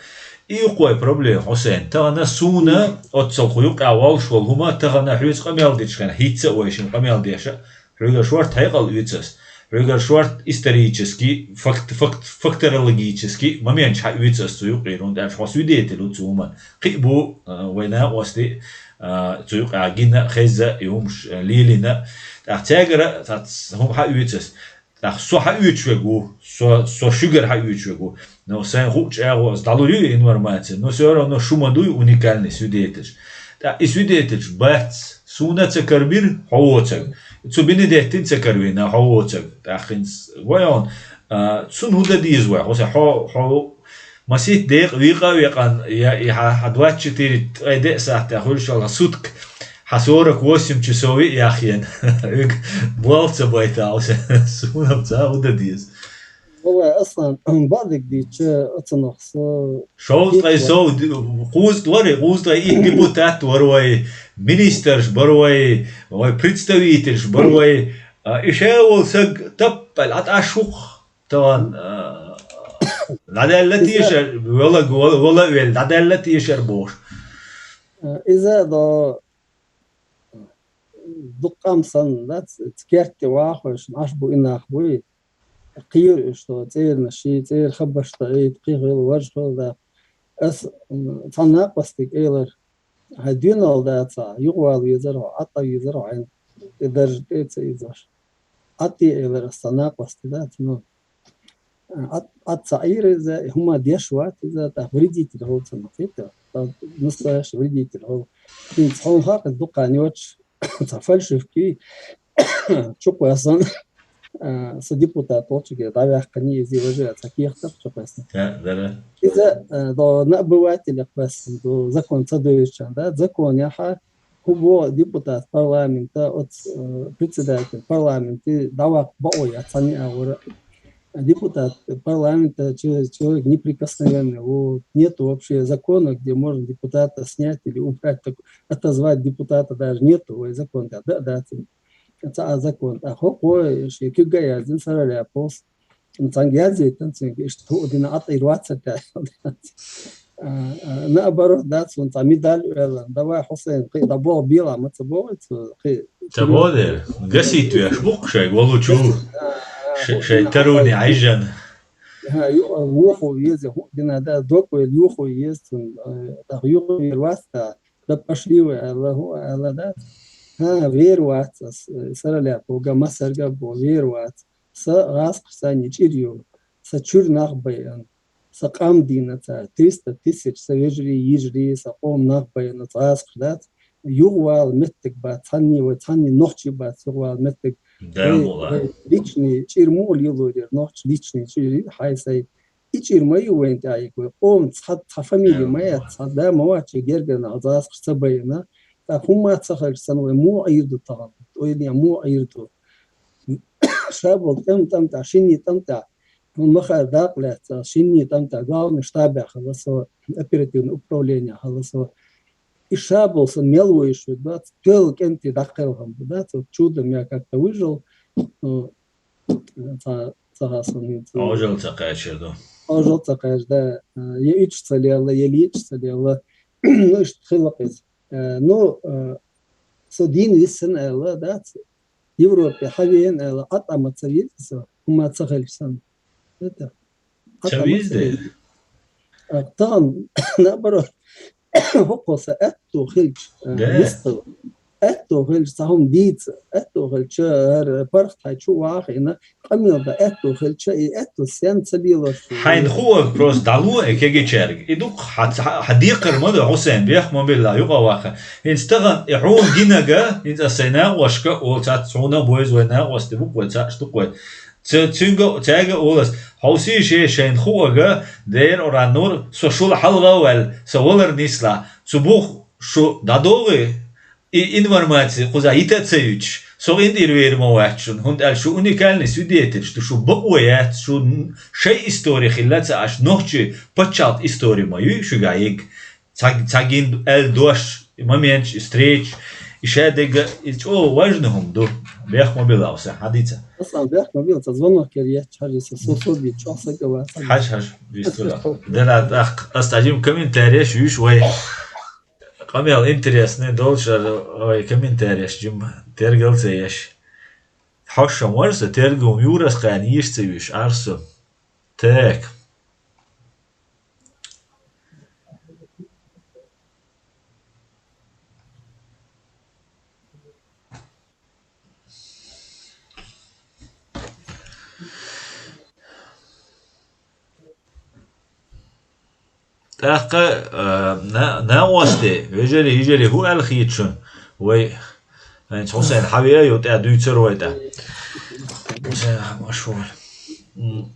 И юкъой проблема, Хьусайн. Тахана суна, оццал кху юкъа волуш волу хӀума, тахана хьоьца къамел дечу хенахь, хӀинца а вай шин къамел деша, хьоьгара шорта хьекъал оьцу ас. Хьоьгара шорта исторически, факт-, факт-, фактологически моменташ хьаоьцу ас цу юкъера, хӀунда аьлча хьо свидетель ву цу хӀуман. Кхин а бу, а, вай накъостий, а, цу юкъа гина, хезна, и хӀумаш, а, лелийна. ТӀаккха цаьргара цхьацца хӀума хьаоьцу ас. ТӀаккха со хьаоьцуш верг ву, со, со шуьгара хьаоьцуш верг ву. Но сайн хуучу агӀо ас дӀалур ю и информаци, но всё равно шу ма дуй уникальный свидетельш. ТӀаккха и свидетельш бац, суна а ца карбира, хьо воцаг. Цу Бенедеттин ца карвина, хьо воцаг. ТӀаккха хӀинца вай хьуна, а, цунна хӀун дан деза вай? Хьо са хьо, хьо масийтта декъа векъа а векъан, я и хьан, хьан двадцать четыре ткъе деа сахьтехь хуьлуш йолу сутка, хьан сорок восемь часов и яхъен. Хьоьга болх ца байта, хьо са суна а ца хӀун дан деза? Валлай, Аслан, бадиг дийча, оцунах со Шовзткъе сов, кхузткъа вара, кхузткъе итт депутат вара вай. министраш бар вай, вай представительш бар вай, а, иша вол саг таппал аташ вух таган, а, ладалла тешар, вала, вала, вала вел, ладалла тешар бош. Иза до дуккам сан, да, ц-, цкерти вахуш, аш бу инах буй. Кхийр, что цӀерна ши, цӀер хаббаш да, эй, кхихил, важ хил да. Ас, м, цхьа накъостиг эйлар. Хай дуьнал да ца, югъвал везар хьо, атта везар хьо, хьайн, тӀе дарж тӀе ца изаш. Атти эйлар ас цхьа накъости да ца, ну. Ат, ат ца Ӏийр иза, хӀума деш вац иза, тӀаккха вредитель хул ца, ну, хета. Та настоящий вредитель хул. Хин цхьон хакъ дукха нёч. Ца фальшивки чукъвасан, а, са депутат волчиге дӀавяхкани, изи важа ца кехтар чукъвасан. Да, да, да. Иза, а, до на обывателя квасан, до закон ца доючан, да, закон яха, хубо депутат парламента, от, э, председатель парламента, дӀавакъ бао я цани авара. Депутат парламента, че-, человек неприкосновенный, вот, нету вообще закона, где можно депутата снять или убрать, так, отозвать депутата даже нету, ой, закон, да, да, да, ца, ца, а закон, а хо, ой, ши, кюга язин сараля пос, цанг язин, тан цинг, ишт, ху, дина ат, ирваца, да. А, а, наоборот, да, цун ца медаль, э, давай, Хусейн, кхы, да, бо, била, ма ца бо, ца, кхы, Ца серьёзно. Боде, гасит веш, бук шай, голу чул. А, а, Ш-, ху, шай дина таруни ат, айжан. Ха, ю-, а, воху везе, ху, дина, да, доку, юху ез, цун, э, да, юху вер васта, да, пошли вы, Аллаху, Аллах, да. Ха, вер вац, с-, сараля, бога, масарга, бо, вер вац. Са гӀаскхьсани чӀир ю, са чуьр нах байан, са къам дийна ца, триста тысяч са вежарий, йижарий, са къом нах байна ца гӀаскхьдац, югъвал меттиг бац, цхьанни вай, цхьанни нохчи бац, югъвал меттиг. Да, вай, мула. Вай личный чӀир мугъ лилурир, нохч личный чӀир, хьай сай. И чӀир ма ю вайн тӀаик вай, къом цхьа, цхьа фамилия ма яц, цхьа да ма вачи гергана гӀаскхьса байна, тӀа хӀума ца хьалчсан вай мугӀ ирду тагӀан, ойния мугӀ ирду. Шабал тӀам-тӀам тӀа, шинни тӀам тӀа, хӀун махар дакъ лаьцна, шинни тӀам тӀа, главный штаб яхала со, оперативное управление хала со. И шабал сан мел вуйш вид бац, тел кӀенти дакъел хам бу, да, цо чудо мя как-то выжил, ну, ца, ца хасан, ца. Ожал ца кайчер ду. Ожал ца кайч, да, э, е ич ца лела, е лич ца лела. Ну, ишт хила къиз. Э, ну, э, со дин виссен эла, да, ц-, Европе хьавеен эла, атӀама ца виз со, хӀума ца хилчсан. Это. Ца атӀама виз ца де? Виз. А, там, наоборот, хӀокхо са аьтту хилча, а, да. Мистал. Аьтту хилча, цхьа хӀума дийца, аьтту хилча, хӀара паргӀат хьай чу вахийна, къамел да аьтту хилча, и аьтту сен ца бийлаш. Хьайн хуаг просто дӀало, э, кегичерг. И дукха хьа, хьа, хьа декхар ма да, Хусейн, бех ма билла, юкъа ваха. ХӀинца тахана, и хьуна гинага, хӀинца аса сайн накъошка, ол цац хьуна бойз вай накъости букъой, цааш дукъой. Ца-, цуьнга, цаьга олас, хьовсий ше шайн хуага, дер ора нур, со шула хьалгӀа ваьл, со валар нисла, цу бух шу дӀадогӀи, и информаци кхуза йита ца юьтуш, со гӀиндир вер ма вац шун, хӀунда аьлча шу уникальный свидетель, шу, шу бакъо яц, шу н-, шай истори хилла ца аш, нохчи паччалт истори ма юй шуьга йиг. Ца, ца гин аьл дош, и моментш, и стреч, и шадега, и чӀо важный хӀума ду. Бех ма билла уса, хьадийца. Аслан, бех ма билла, ца звонок кер ец, хьажи со, со, со би, чӀо са гава, са. Хьаж, хьаж, вистура. Дера, ах, ас таджим комментарий шуьш вай. Къамел интересный, долчар вай комментарий шуьш, джим, тергал ца еш. Хьоша морса, тергал юрас кхайна, йиш ца юьш, арса. Так. ТӀаккха, а, на-, накъости, вежарий, йижарий, хӀу аьлла хийтта шуна? Вай, хӀинца Хусейн хьавеа, ю тӀа дуьйцар вай тӀа. Хусейн, машгӀул. М.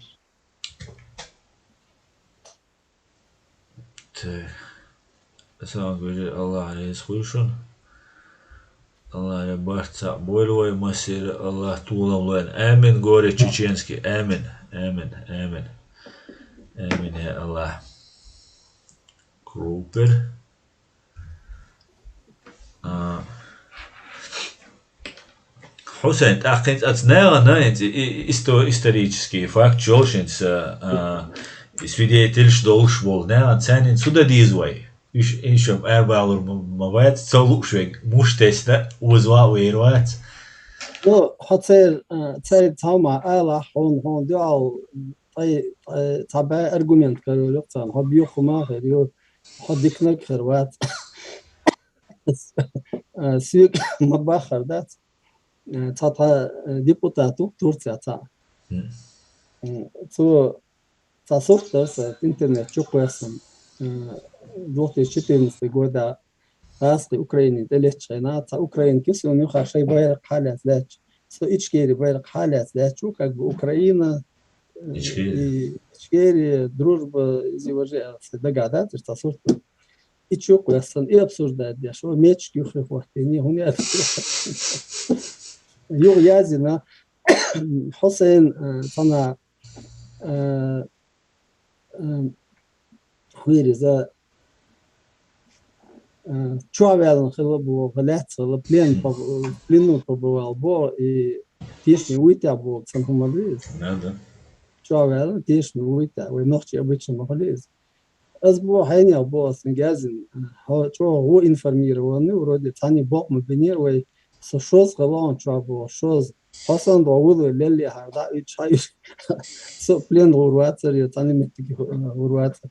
Так. Сан гури Аллах реза хуй шуна. Аллах ре барт цхьаъ бойла вай массера, Аллах толам лойла. Амин, говори чеченский. Амин, амин, амин. Амин, я Аллах. Крупер. А, Хьусайн, тӀаккха хӀинца аца нагӀана, хӀинца и, и, исто-, исторический факт йолшинца, а, и свидетельш долуш болу нагӀана, царнин цу дан деза вай. Иш, иш арбалур ма, ма вац, ца лууш вег, муш тесна, оза ваъ вер вац. Ну, хьо цер, а, цер цхьа ма ала, хьон, хьон дуьал, тай, тай, цхьа бай аргумент карур юкъ царна, хьо бьюху ма хир ю, хьо дикнаг хир вац. А, сиг ма бахар дац. Э, цхьа тха, э, депутат ву Турция цхьа. М. М, цо цхьа сурт аса интернет чу кхоьссина, э, две тысячи четырнадцатый года гӀазкхи Украине тӀелеттачу хенахь, цхьа Украина кисона юха шайн байракх хьалаьцна лаьтташ. Со Ичкери байракх хьалаьцна лаьтташ ву, как бы Украина, э, Ичкери. И Ичкери, дружба, иза важи аса дагахь дац, цхьа сурт. И чу кхоьссина, и обсуждать деш, о, мечки юххе хӀоттийна, хӀунда аьлла? Юха яздина, Хьусайн, э, цхьана, э, э, хӀуьйриза, э, чохь ваьллина хилла боху, лаьцна хилла, плен, в плену побывал боху, и тешаме вуьйтехь боху, цхьана хӀума ду иза. Да, да. Чохь ваьллина, тешаме вуьйтехь, вай нохчий обычно ма хуьлу иза. Ас бу хьенех бу ас гязин, хьо чӀогӀа ву информированный, вроде цхьаьна бокъ ма бинера вай, со шозза хилла хьуна чохь бу, шозза. Хьо санна догӀу вуьлла леллехьара, дӀа уьдуш, хьан уьш. Со плен гӀур вацара, я цхьана меттиге гӀур вацара.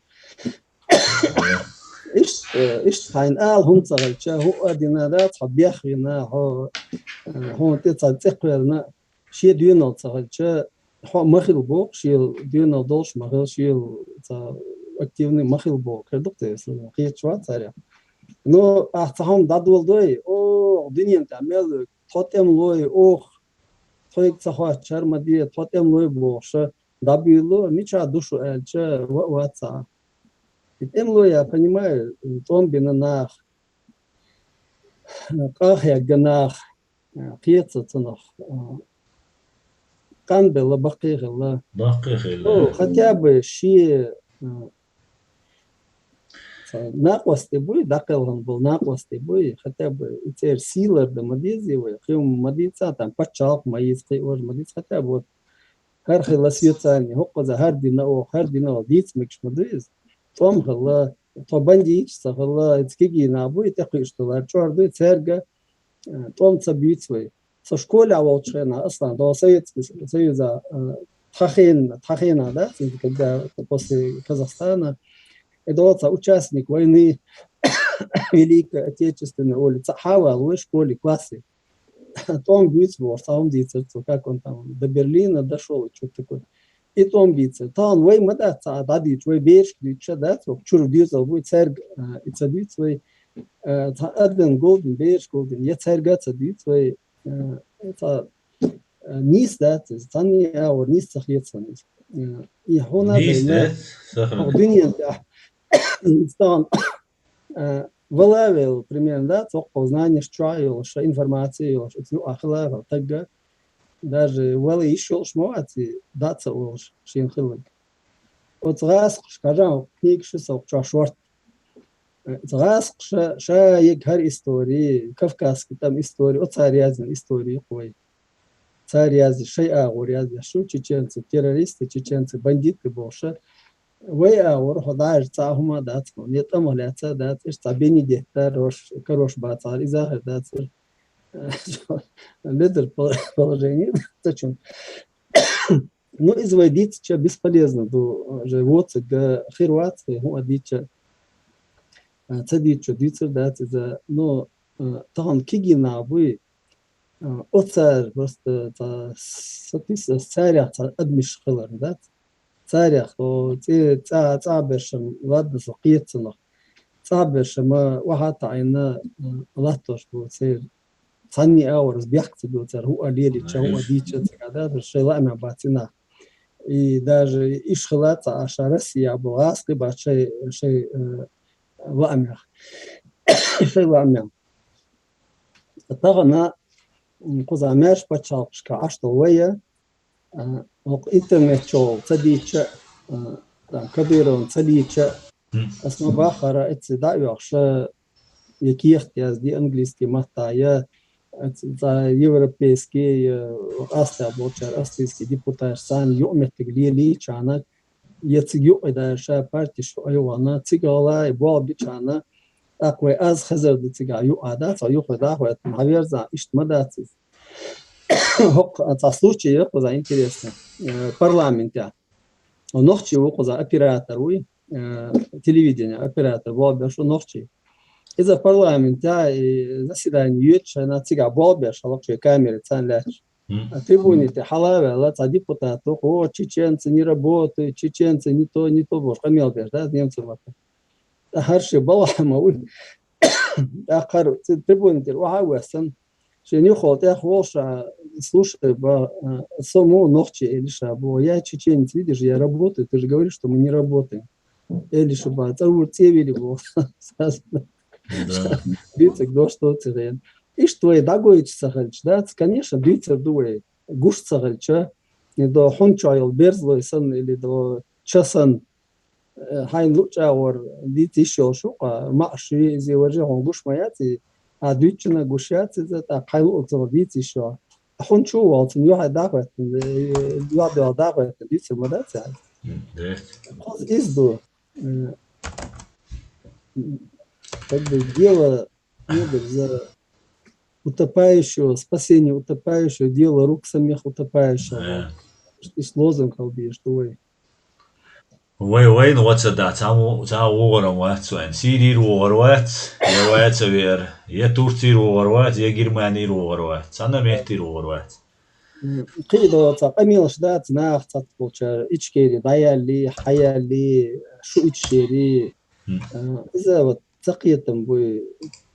Иштта, э, иштта хьайна ала хӀума ца хилча, хӀуъа а дина дац, хьо бехвина, хьо, э, хьуна тӀе цхьа цӀе кхоьллина, шен доьналла ца хилча, хьо ма хила боху, шен доьналла долуш ма хила, шен ца активный ма хила боху. Кхин ду-кх те, кхеташ вац царех. Ну, ахь цхьа хӀума дӀадоладой, ох, дуьнен тӀехь мел верг, тхо тӀемалой, ох, тхоьга ца хоттуш хӀара ма де, тхо тӀемалой бохуш, дӀабуьйлу, мичахь ду шу аьлча, ва а вац цхьа. И тӀемалой, я понимаю, тӀом бина нах, къа хьегна нах, кхета цунах, а, къанбелла, баккхий хилла. Баккхий хилла. О, хотя бы шен, а, ца-, накъостий буй, дӀакхелхина болу накъостий буй, хотя бы и церан сий лардан ма дезий вай, кхин хӀума ма дийца, там пачхьалкх ма йийца, кхин а важа ма дийца, хотя бы вот хӀара хилла соьцанний, хӀокхуза хӀара дина оха, хӀара дина оха, дийца мегаш ма ду иза. ТӀом хилла, тхо бандиташ ца хилла, иза кегий нах буй, тӀекхуьуш долу, чӀор дуй, цаьрга, э, тӀом ца буьйцу вай. Со школехь волчу хенахь, Аслан, до Советский Союза, э, тхан хен-, тхан хенахь, да, когда после Казахстана, и до ца участник войны Великой Отечественной оли, ца хьавал вай школе, классе. ТӀом буьйцу бохуш, цхьа хӀума дийцира цо, как он там до Берлина дошёл, что-то такое. И тӀом буьйцира. Тахана вай ма дац цхьа а дӀадуьйцуш, вай берашка дуьйцуш а дац, вай чуьра доьзал буй, цаьрга, а, и ца дуьйцу вай, а, цхьа адам гулдина, бераш гулдина, я цаьрга а ца дуьйцу вай, а, цхьа, а, нийса дац иза, цхьанне а агӀор нийса ца хета сан иза. А, и хьуна а Нийса вайна, дац, сахар. Хьо дуьнен тӀехь, тахана, а, вала а велла, примерно, да, цхьа кхо знанеш чохь а йолуш, информация йолуш, оцу юкъахь хила а хила тагга, даже вала йиш йолуш ма вац и, дӀа а ца олуш, шена хилларг. Оцу гӀазкхаша, кажан книгаш ю со чохь шорта. Оцу гӀазкхаша ша егга хӀара истори, кавказский там истори, оцара яздина истори ю-кх вай. Цара язйина, шайн агӀор язйина, шу чеченцы террористы, чеченцы бандиты бохуш. Вай агӀор хьо даже цхьа а хӀума дац, хьуна я тӀамах лаьцна а дац, иштта цхьа Бенедетта рош, карош бацахьара, иза а хир дац, ледара пол-, положение дац цу чунна. Ну, иза вай дийцича бесполезно ду, уже воцург хир вац, вай хӀун а дийцича, а, ца дийцича дуьйцур дац иза. Ну, а, тахана кегий нах буй, а, оцара просто ца-, сатуьйсу аса царех цхьа адамаш хиларна дац. Царех, о, цӀе-, цӀа-, цӀахь берш-м, ладно, со кхета цунах. ЦӀахь берш-м охьа а таӀийна, а, латтош бу церан. Цхьанне а агӀор аса бехк ца бу цара, хӀуъа лелийча, хӀуъа дийча ца гада, шайн лаамехь бац и нах. И даже иш хила ца Ӏаш, Россия бу, гӀазкхий бац шайн, шайн, э, лаамех. Шайн лаамех. Тахана, м, кхуза маьрша пачхьалкхашкахь Ӏаш долу вай, а, хӀокху интернет чухула ца дийча, а, там, Кадыровна ца дийча, ас ма баххара, эцци дӀа а оьхуш, а, я кехат язде английски маттахь, я цхьа европейский, я къаьстта болчара австрийский депутаташ царна юкъаметтиг лелийча, я цига юкъе даьлла ша партеш юкъе вахана, цига гӀала и болх бича, тӀаккха вай аз хазар ду цига юкъа дац, а юххе даха ваьттина, хьаверзан, иштта ма дац иза. ХӀокху цхьа случай яра кхузахь интересный. Э, парламентехь. Нохчи ву кхузахь, оператор вуй, э, телевидение оператор, болх беш ву нохчи. Иза парламентехь, и заседание йоьдучу хенахь цигахь болх беш хьалакхучу камера царна лаьтташ. А трибуни тӀе хьала а ваьлла, цхьа депутат ву, о, чеченцы не работают, чеченцы не то, не то, бохуш, къамел беш, да, немцойн маттахь. ТӀаккха хӀара шен балхахь ма вуй. ТӀаккха хӀара ц-, трибуни тӀера охьа а воьссина, шен юххехула тӀехволуш, а, слушай, ба, а, со ма ву нохчи, элира ша, боху, я чеченец, видишь, я работаю, ты же говоришь, что мы не работаем. Элира ша, ба, цӀа вур цӀе вили, боху. Сразу. Да. Дуьйцург дош доций хьуна. Иштта вай дӀагойтуш ца хилча, дац, конечно, дуьйцур ду вай, гуш ца хилча, и до хьун чохь йолу берзалой санна или до ча санна, э, хьайна луъучу агӀор дийца йиш йолуш ву-кх, маӀаш ю иза, важа хьуна гуш ма яц иза, а дуьйцучунна гуш яц иза, тӀаккха хьайна луъург ца дийца йиш йолу. Хьун чу а волу, цунна юьхье дӀахӀоьттина, э, юьхь-дуьхьал дӀахӀоьттина, дуьйцур ма дац аьлла. М, дерт. Кхуза иза ду. Э, как бы дело, ну, говорит, за утопающего, спасение утопающего, дело рук самих утопающих. Э. Иштта лозунг хила безаш ду вай. Вай, вайна ваца да, цхьа ву-, цхьа вогӀур вац вайна. Сирийра вогӀур вац, я ваца веара, я Турцийра вогӀур вац, я Германийра вогӀур вац. Цхьана меттера вогӀур вац. М, кхин а до цхьа къамелаш дац, наха цхьацца болчара, Ичкери дӀаяьллий, хьаяьллий, шу Ичкери. М. А, иза вот ца кхетам буй,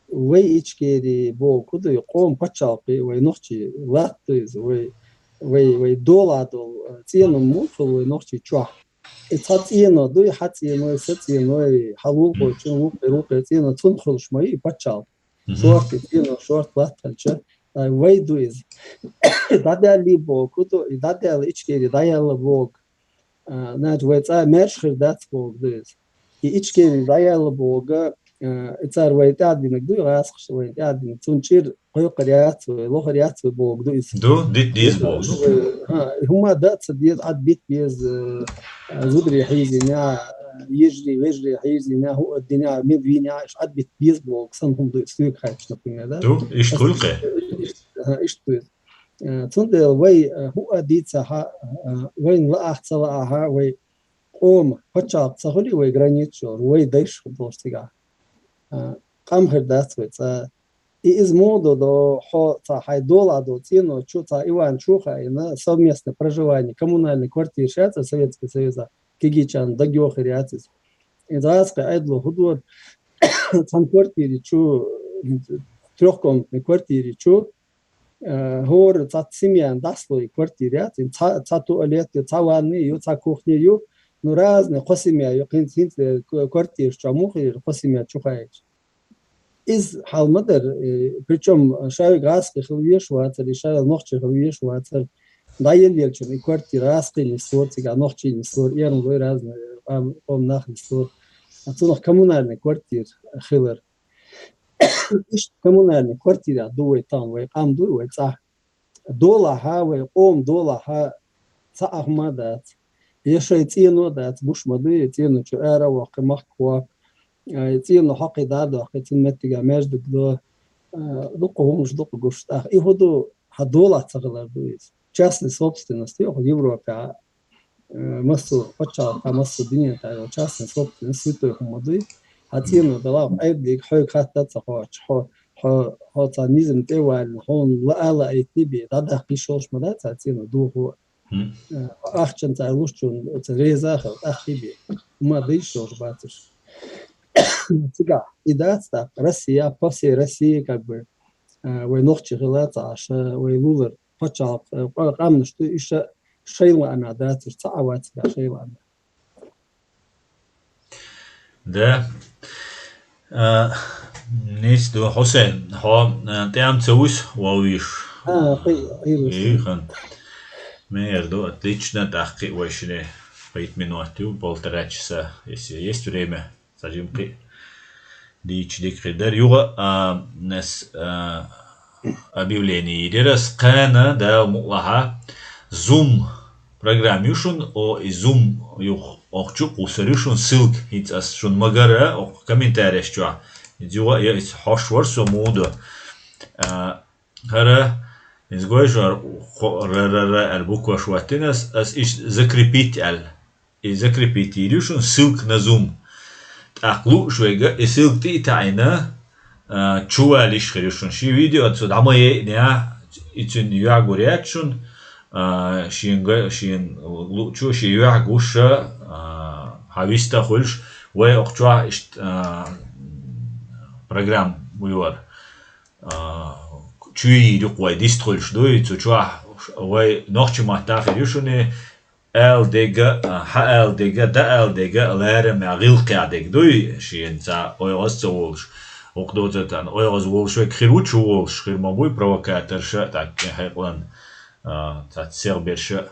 вай Ичкери боху ку дуй, къоман пачхьалкх, вай нохчий латта ду иза, вай, вай, вай долахь долу, а, цӀеном муха хуьлу вай нохчий чохь. И цхьа цӀено дуй, хьан цӀеной, сан цӀеной, хьан вукхо, чун вукхо, вукхо цӀено, цунна хуьлуш ма ю и пачхьалкх. Мгм. Шорта цӀено, шорта латта хилча, а, вай ду иза. ДӀадаьллий боху ду, и дӀадаьлла Ичкери дӀаяьлла боху. А, значит, вай цӀа маьрша хир дац боху ду иза. И Ичкери дӀаяьлла боху, а, и цара вай тӀаьхьа динарг дуй, гӀазкхаша вай тӀаьхьа динарг. Цунна чӀир кхойкхур яц вай, лохур яц вай боху ду иза. Ду, дита деза боху ду. Ха, и хӀума дан а ца деза, Ӏад бита беза, а, зударий хьийзийна, а, йижарий, вежарий хьийзийна, хӀуъа дина, мед вийна, иштта Ӏад бита беза боху, сан хӀума ду, соьга хаьттича, например, да? Ду, иштта хуьлу-кх. Иштта, ха, иштта ду иза. Э, цундела вай, э, хӀуъа дийцахьа, э, вайна лаахь ца лаахьа, вай къоман пачхьалкх ца хуьлий, вай границаш йолуш, вай дайша хир долуш цигахь. Э, къам хир дац вай цӀа. И иза муха ду, до хьо цхьа хьайн долахь долу цӀено чу, цхьа Иван чу а хаийна, совместное проживание, коммунальный квартираш яц Советский Союза, кегийчарна дагайохур яц иза. Иза гӀазкхийн Ӏедало хӀун дора, цхьана квартири чу, трёхкомнатный квартири чу, э, хӀора цхьа семьяна дӀасалой квартира яц, цхьа, цхьа туалет ю, цхьа ванна ю, цхьа кухня ю, ну, разный, кхо семья ю, хӀинца, хӀинца, э, к-, квартираш чохь муха хир, кхо семья чу хаийча. Иза хьал ма дара, э, причём ша вига гӀазкхи хила везаш вацара, и ша вига нохчи хила везаш вацара. ДӀаеллачунна и квартира гӀазкхий нислора, цигахь нохчий нислора, эрна лой разный, э, къам-, къоман нах нислора. А цунах коммунальный квартира хилар. Иштта коммунальный квартирехь ду вай тахана, вай къам дуй, вай цӀа. Долахьа, вай къоман долахьа цхьа а хӀума дац. Я шайн цӀено дац, гуш ма дуй, цӀено чу ара а воккху, махка воккху. Ай, цӀено хьокхий дӀа а доккхий, цунна меттигехь маьждиг до. А, дукха хӀуманаш дукха гуш. ТӀаккха и хӀун ду, хьан долахь ца хилар ду иза. Частный собственность ю хьо Европехь, э, массо а пачхьалкхехь, массо а дуьнен тӀехь йолу частный собственность, святой хӀума дуй. Хьан цӀено далахь, Ӏедале хьоьга хатта а ца хоьттуш, хьо, хьо, хьо цхьа низам тӀе а валийна, хьуна лаа а лаийтиний бен, дӀадаккха йиш йолуш ма дац хьан цӀено дохо. Э, ахчанца лучунна оцу реза а хила, тӀаккха бен. ХӀума дан йиш йолуш бацара. Цигахь и дац тӀаккха Россия, по всей России, как бы, э, вай нохчий хила ца Ӏаш, вай лулара пачхьалкх, э, къа-, къаьмнаш ду, уьш шайн лаамехь дацара, цхьа а вац цигахь шайн лаамехь. Да. А, нийса ду, Хьусайн, хьо, а, тӀе ма ца вуьсу, вовйиш? А, кхин, кхин вуьсу. Эй, хан. Мер ду, отлично, тӀаккха кхин вай шине пять минут ю, полтора часа, если есть время, сажим кхин. Дийча дика хир дара. Юха, а, нес, а, объявление йийрира ас кхана, Дала мукълахьа, Zoom программа ю шун, о, и Zoom юха охчу кхусар ю шун ссылка, хӀинца ас шун магара, оху комментареш чохь. Иза юха, я, иза хьош вар со муду. А, хӀара, иза гой шуна, хо-, ра-ра-ра аьлла букваш ваттина ас, ас иш закрепить аьлла. И закрепить йийр ю шуна ссылка на Zoom. ТӀаккха лууш вега, и ссылка тӀе а таӀийна, а, чувалиш хир ю шуна. Ши видео цу дӀа ма яйъинехь, и цуьнан юьхь гур яц шуна, а, шен га-, шен луучо шен юьхь гуш, а, хьан виста хуьлуш, вай окху чохь иштта, а, программа буй вара. А, чу йийр ю-кх вай дист хуьлуш дуй, цу чохь вай нохчийн маттахь хир ю шуна, ала дега, а, хьан ала дега, дан ала дега, ларам а гӀиллакхехь дега дуй, шена цхьа ойгӀаз ца волуш, хӀокху доцуртана ойгӀаз волуш вега хир ву чу волуш, хир ма буй провокаторша, так, кхин хьекъалан, а, цхьацца сехберша.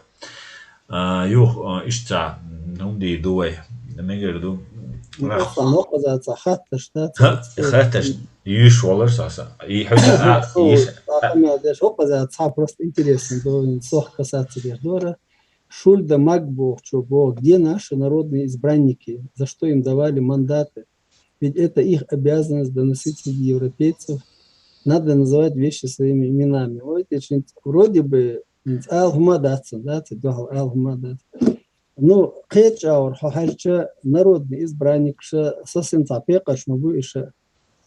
А, юха, а, иштта цхьа, ну, дийр ду вай, мегар ду. Ну, ах. Сан хӀокхуза цхьа хатташ, да, ХӀа, цхьа, цхьа хатташ, юьш волар сан, сан. И хьуьда, а, Со, йиш, цхьа а. Къамел деш, хӀокхуза цхьа просто интересно ду, сох касаться деш дора. Шульда Мак бохучо боху, где наши народные избранники, за что им давали мандаты? Ведь это их обязанность доносить среди европейцев. Надо называть вещи своими именами. Ой, те шин, вроде бы, ала хӀума дац, да, те дуьхьал ала хӀума дац. Ну, кхечча аур хьо хьаьжча, народный избранникша совсем цхьа пекъаш ма бу иша.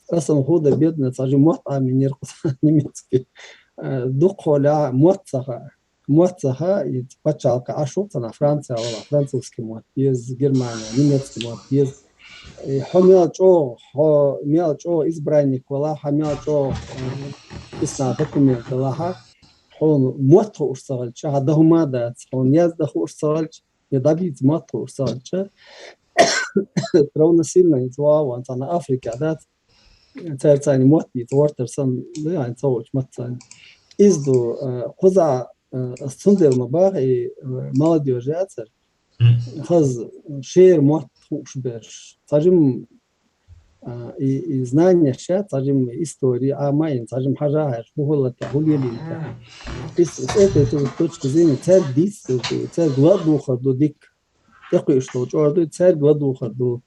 Асан худа бедна цхьа жи мотт Ӏаминера кхуза немецкий. Э, дукхахьолехь мотт ца хаьа. Мотт ца хаьа, и пачхьалкха Ӏаш ву цхьана Франция вала, французский мотт беза, Германия, немецкий мотт беза. И хьо мел чӀогӀа, хьо мел чӀогӀа избранник вала, хьан мел чӀогӀа, э, писна документ далахьа, хьуна мотт хууш ца хилча, хьан дан хӀума дац, хьуна яздан хууш ца хилча, я дӀабийца мотт хууш ца хилча, равносильно иза ван, ван цхьана Африка дац, цаьрца мотт дийца гӀортар санна, ду, ян ца волчу мотт санна. Иза ду, э, кхуза, э, ас цундела ма баха, и, э, молодёжь яцара. Мгм. Хаза шера мотт хууш берш. Цхьа жимма, а, и, и знанеш яц, цхьа жимма истори, Ӏама йина, цхьа жимма хьажа хьаьжча, хӀун хӀаллакьхьа, хӀун лелийна. Мгм. Ис, с этой ту-, точки зрения, цаьрга дийца ду, цаьрга ладугӀур ду дика. ТӀекхуьуш долу чӀор ду, цаьрга ладугӀур ду.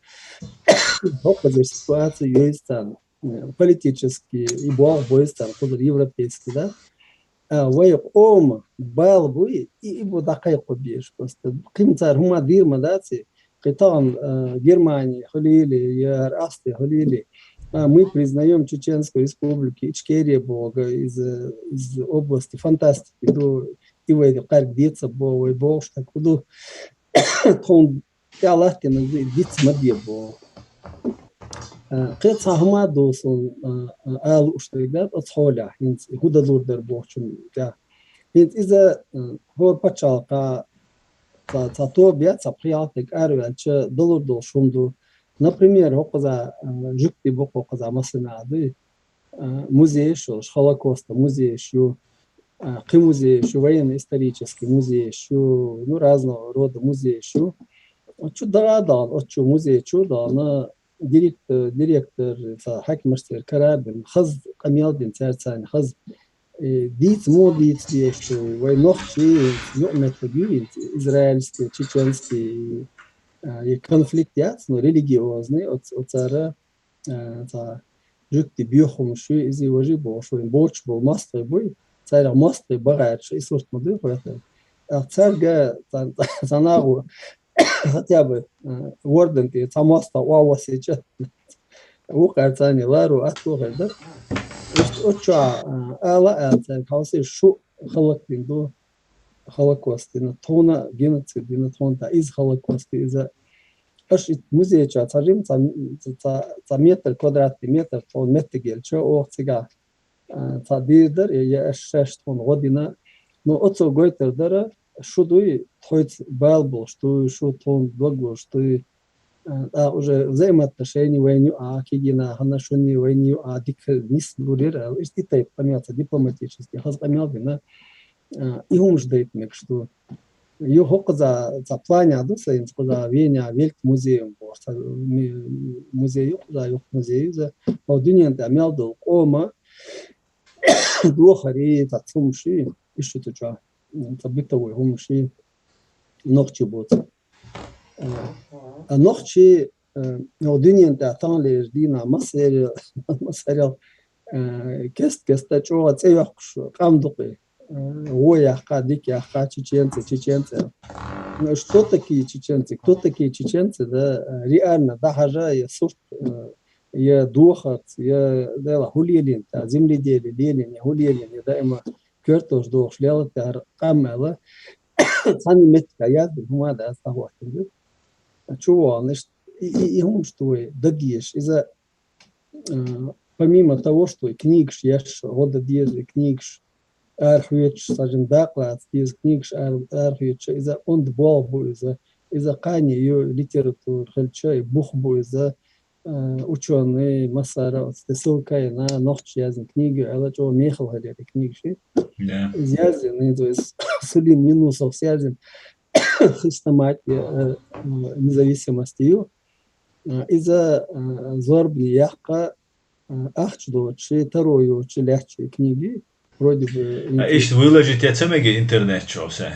ХӀокхуза ситуация йойза царна, э, политически, и болх бойза царна, кхузара европейский, да? А, вай къоман бала буй, и, и бу дӀакхайкхо безаш просто. Кхин цара хӀума дийр ма дац, кхин тахана, э, Германия хуьлийла, я хӀара Австрия хуьлийла. А, мы признаём Чеченскую республику, Ичкерия боху, из, из области фантастики ду, и вай кхаьрга децар боху, вай бохуш так ду. Тхуна тӀехь латтина диц ма де боху. Э, кхин цхьа хӀума ду суна, э, э, ала лууш дерг, оцу хьолехь, хӀинца и хӀун далур дара бохучун тӀехь. ХӀинца иза, э, хӀора пачхьалкха цхьа, цхьа тоба яц, цхьа пхи-ялх дерг араваьлча далур долуш хӀума ду. Например, хӀокхуза, э, жуьгти бу хӀокхуза массанхьа дуй. А, музейш йолуш, Холокоста музейш ю, а, кхин музейш ю, военно-исторический музейш ю, ну, разного рода музейш ю. Оцу чу дагӀа а дахана, оцу чу музей чу а дахана, директор, директор, цхьа хьаькамаш церан кара а бина, хаза къамел дина цаьрца, хаза, э, дийца муха дийца дезаш ду, вай нохчий, юкъаметтиг ю, израильский, чеченский, а, и конфликт яц, ну, религиозный, оц-, оцара, а, цхьа жуьгти боьха хӀумаш ю, иза важа бохуш вайн боцуш болу мостагӀий буй, цаьргахь мостагӀий бан гӀерташ, и сурт ма дуй хьоьхуьйтуш. ТӀаккха цаьрга цхьа, цхьа нагӀо хотя бы, а, вордан тӀе цхьа мостагӀа охьавоссийча, вукхара царна ларо атто хир дара. Иштта оцу чохь, а, ала а аьлла цаьрга, хьовсий, шу хӀаллакдина ду, Холокост дина, тхуна геноцид дина, тхуна тӀе иза Холокост ю, иза. Аша и музей чохь цхьа жима, цхьа, цхьа, цхьа метр, квадратный метр тхуна меттиг елча, оха цигахь, а, цхьа дийр дара, я, я аша шаьш тхуна гӀо дина. Ну, оцо гойтур дара, шу дуй, тхоьца бала болуш дуй, шу тхуна дог лозуш дуй. А, тӀаккха уже взаимоотношения вайна ю а, кегий нахана шуна вайна ю а, дика нис лурира, иштта и тайпа къамел ца дипломатический, хаза къамел дина. А, и хӀумаш дайта мегаш ду. Ю хӀу кхуза ца планя ду са, инца кхуза Веня велк музей ю боху. Ца ми-, музей ю кхуза, ю музей ю за. Хьо дуьнен тӀа мел долу къома дохари, ца цумши, ишши ту ча, ца битовой хӀумши, нохчи боцу. А, а нохчи, э, ну, дуьнен тӀа таханлерчу дийнахь массарел, массарел, э, кест-кеста чӀогӀа цӀе йоккхуш къам дукхи. Э, гӀо яхка, дика яхка, чеченцы, чеченцы. Ну, что такие чеченцы? Кто такие чеченцы? Да, э, реально, да, хьажа, я сурт, э, я дохарц, я, да, хӀу лелин, да, земледелие лелин, я хӀу лелин, я даима коьрталш дохуш лелла тӀара къам аьлла. Цхьана меттиг яздина хӀума да, аз тӀахӀоттина ду. Чу вахана, иштта, и, и, и хӀумаш ду вай дагъеш. Иза, э, помимо того, что и книгаш еш, гӀо дан деза, и книгаш арахьоьцуш, сажен дакъа лаца деза, книгаш ара-, арахьоьцуш, иза онда болх бу иза, иза кхане ю литература хилча, и бух бу иза, э, учёный, массара оцу тесилкайна, нохча яздина книга ю аьлла, чӀогӀа мехала хилира и книгаш. Да. Иза яздина, иза Сулим Юнусовс яздина, хрестоматия, э, э, независимости ю. Э, иза, э, зорбане яккха, э, ахча доцуш, таро йоцуш лаьтташ и книги. Вроде бы А интерес- иштта выложить ян ца мега интернет чу все?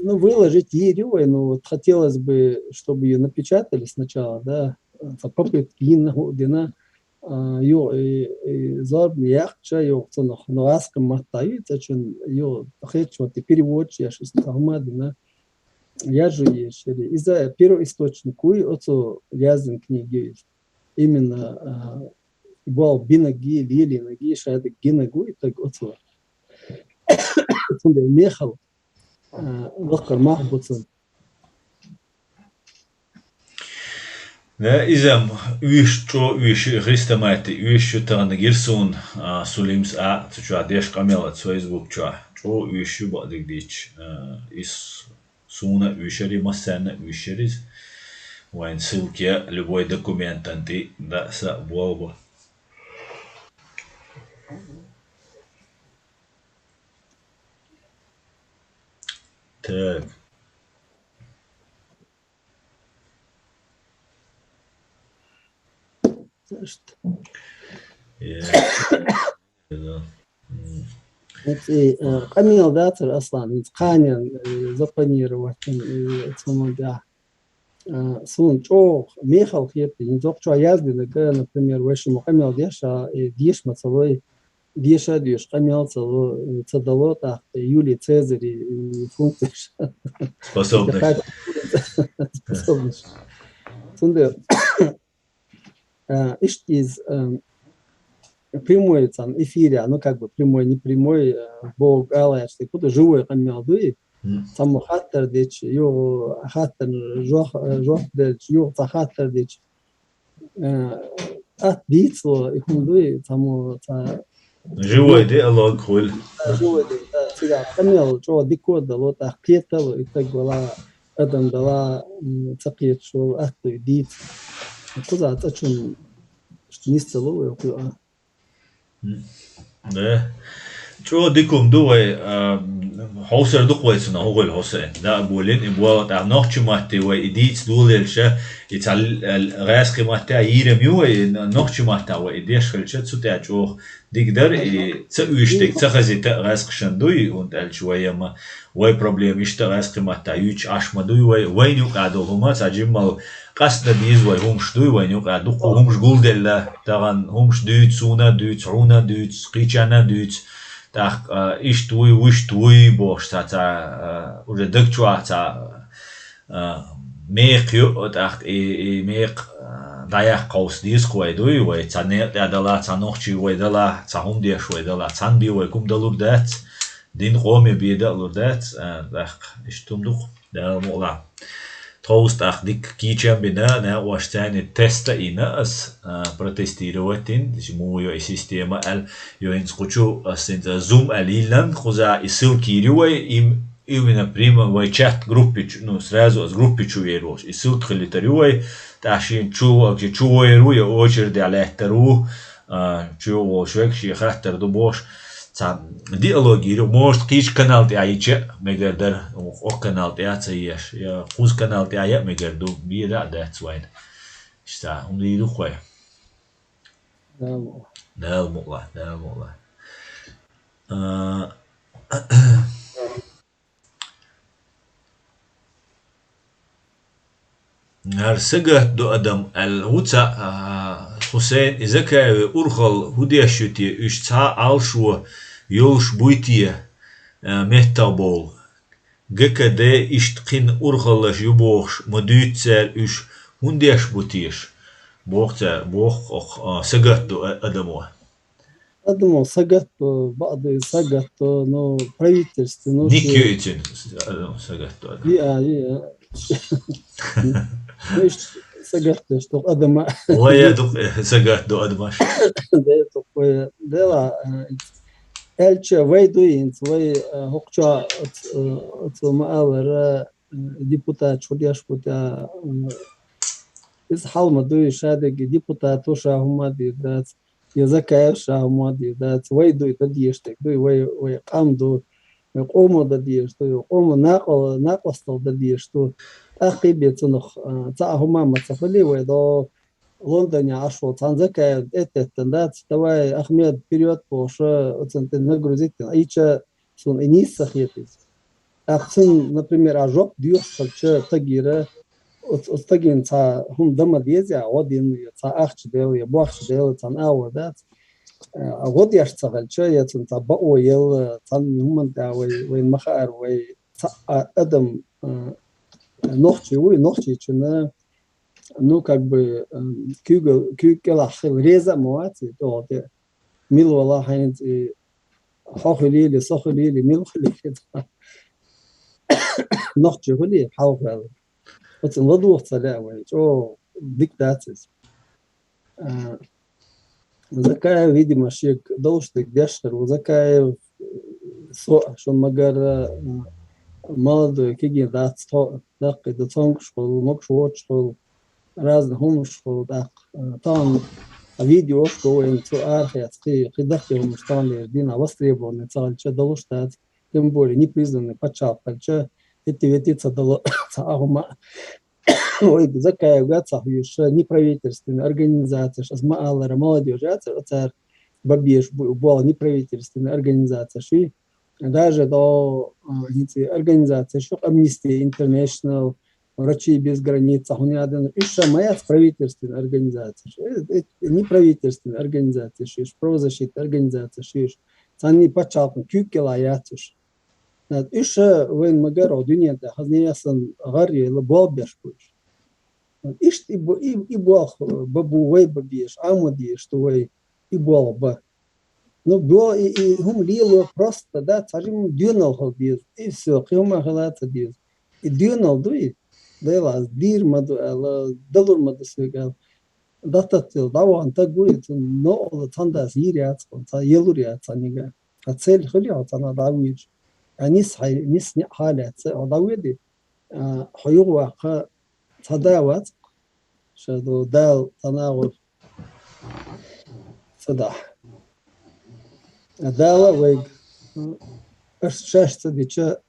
Ну, выложить йийр ю вай, но вот хотелось бы, чтобы её напечатали сначала, да. Ца попытки йина, хӀу дина, а, ю, и, и зорбане яккхача, ю, цунах, ну, аскъа матта ю, цӀа чун, ю, хеташ вот и переводчик яш, ца хӀума дина. Яжу ешери. Иза первоисточник вуй, оцу яздина книги иза. Именно, а, бал бинаги, лелинаги, шайда гинагу и так оцу. Цундела мехал, а, лакхар мах буцун. Да, иза уьш чӀо, уьш хрестомати, уьш ю тахана гира суна, а, Сулимс а, цу чохь деш къамел а, цу Facebook чохь. ЧӀо уьш ю бакъдиг дийцча, а, ис Суна уьшари, массарна уьшари. Вайн ссылки любой документан ти да са болба. Так. Цаьшта. Е. Да. М. ХӀинца, э, къамел дацара, Аслан, хӀинца кханен, э, запланировать, э, цунна тӀехь. Э, суна чӀогӀа мехала хета, хӀинца окху чохь яздинарг, например, вай шу ма къамел деш, а, э, деша ма ца лой, деша а доьшуш, къамел а ца ло, э, ца дало, тӀаккха Юлий Цезарь, э, функцеш. Способность. Способность. Цундела А, иштта иза, а, прямой цхьана эфире, ну, как бы прямой, не прямой, а, боху ала аьлча, тӀе кху ду живой къамел дуй. Мгм. Цхьаммо хаттар дечу, юха хаттар жоп, а, жоп делча, юха цхьа хаттар дечу. А, атта дийцало, и хӀума дуй, цхьаммо цхьа Живой диалог хуьлу. Да, живой диалог, да, цигахь къамел чӀогӀа дика а дало, тӀаккха кхетало, и стаг вала, адам дала, м, ца кхеташ волу атта дуй дийца. Кхуза цӀа чун нис ца ло вай кхуьа. М, да. ЧӀогӀа дика хӀума ду вай, а, хьовсар ду-кх вай цунах, хӀу хуьлу хьо сайн. Да а болийна и болу тӀаккха нохчи матте вай и дийца долаелча, и цхьа л-, л-, гӀаьскхи матте йийрам ю вай, н-, нохчи матта вай и деш хилча, цу тӀехь чӀогӀа Дика дара, и ца уьш дерг ца хазита а гӀаьскхашна дуй, хӀунда аьлча вай ма, вай проблема иштта гӀаьскхи матта юьйцуш Ӏаш ма дуй вай, вайна юкъахь долу хӀума, цхьа жиммал къастдан деза вай хӀумаш дуй, вайна юкъахь дуккха хӀумаш гулделла, тахана хӀумаш дуьйцу, суна дуьйцу, хьуна дуьйцу, кхечанна дуьйцу, тӀаккха, а, иштта вуй, вуьшта вуй бохуш цхьа, цхьа, а, уже даг чохь цхьа, а, мекха ю, тӀаккха и, и мекха, а, дӀаяккха хьовса деза-кх вай дуй, вай цхьа некъа тӀехь дала, цхьа нохчий вай дала, цхьа хӀума деш вай дала, цхьана бен вай хӀума далур дац, дин къоме бен далур дац, а, тӀаккха иштта хӀума ду-кх, Дала мукъалахь. Тховса тӀаккха дика кийчам бина, накъош царна теста а йина ас, а, протестировать йина, муха йо и система аьлла, йо хӀинца кху чу ас хӀинца зум аьлла йиллина, кхуза и ссылка йийр ю вай, им Именно прямо вай чат группи чу, ну, сразу ас группи чу вер волуш, и ссылка хилийтар ю вай, тӀаккха шен чу, чу вер ву, я очередехь лаьттар ву, а, чу волуш вайга шен хаттар ду бохуш, Цхьа диалоги йир, может, кхечу канал тӀехь йича а мегар дара, оха канал тӀехь а ца еш, я кхуза канал тӀехь а мегар ду, бера а дац вайна. Иштта, хӀума дийр ду-кх вай. Дала мукъ лахь, Дала мукъ лахь. А, ХӀара сагатдо адам аьлла ву цхьаъ, а, Хусейн, и Закаевы урхалла хӀун деш ю те, уьш цхьа а Ӏалашо йолуш буй те, а, меттахбовла? Г К Д иштта кхин урхаллаш ю бохуш, ма дуьйцу цара уьш, хӀун деш бу теша? Боху цара, боху оха, а, сагатдо а-, адамо. Адамо сагатдо, бакъду сагатдо, ну, правительство, ну, Ник шу ю и цуьнан, а, сагатдо адам. И а, и а. Ну, иштта сагатдеш ду-кх адама. Вай а ду-кх, э, сагатдо адамаш. Да, ду-кх вай а. Дела, э, аьлча вай ду хӀинца, вай, э, хӀокху чохь оц-, э, оцо ма-аллара, э, депутат шу деш бу тӀе, э, иза хьал ма дуй, ша дерг депутат ву, ша хӀума дийр дац. Я Закаев ша хӀума дийр дац, вай дуй дан дезаш дерг дуй, вай, вай къам ду, вай къомо дан дезаш ду, вай къомо накъо-, накъосталла дан дезаш ду. ТӀаккха бен цунах, а, цхьа а хӀума ма ца хуьлий вай, до Лондоне Ӏаш волу цхьана Закаевна тӀе а теттина дац, давай, Ахмед, вперёд бохуш, оцунна тӀе нагрузить дина, Ӏийча суна и нийса ца хета иза. ТӀаккха цунна, например, а жоп доьхуш хилча тагера, оц-, оцу тагина цхьа хӀума дан ма деза, я гӀо дина, я цхьа ахча делла, я бохча делла, цхьана агӀор дац. А гӀо деш ца хилча, я цунна цхьа бакъо елла, цхьана хӀуманна тӀехь вай, вайна ма хаара, вай цхьа а адам, а, нохчи вуй, нохчичунна, ну, как бы, а, куьйга-, куьйга кӀелахь хила реза а ма вац и тӀехула тӀе. Мила вала хьайнца и хьо хуьлийла, со хуьлийла, мила хуьлийла. Нохчи хуьлий, хьал хуьлу. Оцунна ладогӀа ца лаьа вай, чӀогӀа дика дац иза. А, Закаев, видимо, шега долуш дерг деш хир ву. Закаев, со, шуна ма-гарра, а, молодой кегий дац тхо, даккхий ду, цомгуш хуьлу, могуш воцуш хуьлу. Разный хӀуманаш хуьлу тӀаккха. Э, тахана а видеош го вайна цу арахеца, кхин, кхин дахке хӀуманаш тахана лерчу дийнахь востребованный ца хилча, долуш дац, тем более непризнанный пачхьалкх хилча, хӀетте-ветте ца дало цхьа а хӀума. Вай Закаевга ца хьоьжуш, неправительственный организацеш, аса ма-аллара, молодёжь яцара, цара бан безаш бу-, болу неправительственный организацеш, Даже до, а, хӀинца организацеш ю, Amnesty International, Врачи без границ, хӀун ядан, уьш ша ма яц правительственная организацеш. Э, э, неправительственная организацеш ю уьш, правозащитная организацеш ю уьш. Царний пачхьалкхан куьйга кӀелахь яц уьш. Уьш ша вайна ма-гарра дуьнен тӀехь, хазна ясан гӀар а елла, болх беш бу уьш. Иштта и бо-, и, и болх бан бу вай бан безаш, Ӏамо дезаш ду вай и болх бан. Ну, бо-, и, и хӀума лело просто, да, цхьа жимма доьналла хила деза. И всё, кхин хӀума хила ца деза. И доьналла дуй, Дела, ас дийр ма ду аьлла, далур ма ду соьга аьлла. ДӀататтийла, дӀавахана таг вуй, цунна новкъала цхьана дас йийр яц, цхьа елур яц цхьаннига. Ткъа цель хуьлий хьо цхьанхьа дӀавоьдуш? Ткъа нис хьай-, нис неӀ хьалаьцна, хьо дӀавоьдий? А, хьо юхаваккха цхьа да вац-кх. Ша ду Дала цхьа нагӀур ца дахь. Дала вайга, м, аш шаьш ца дича,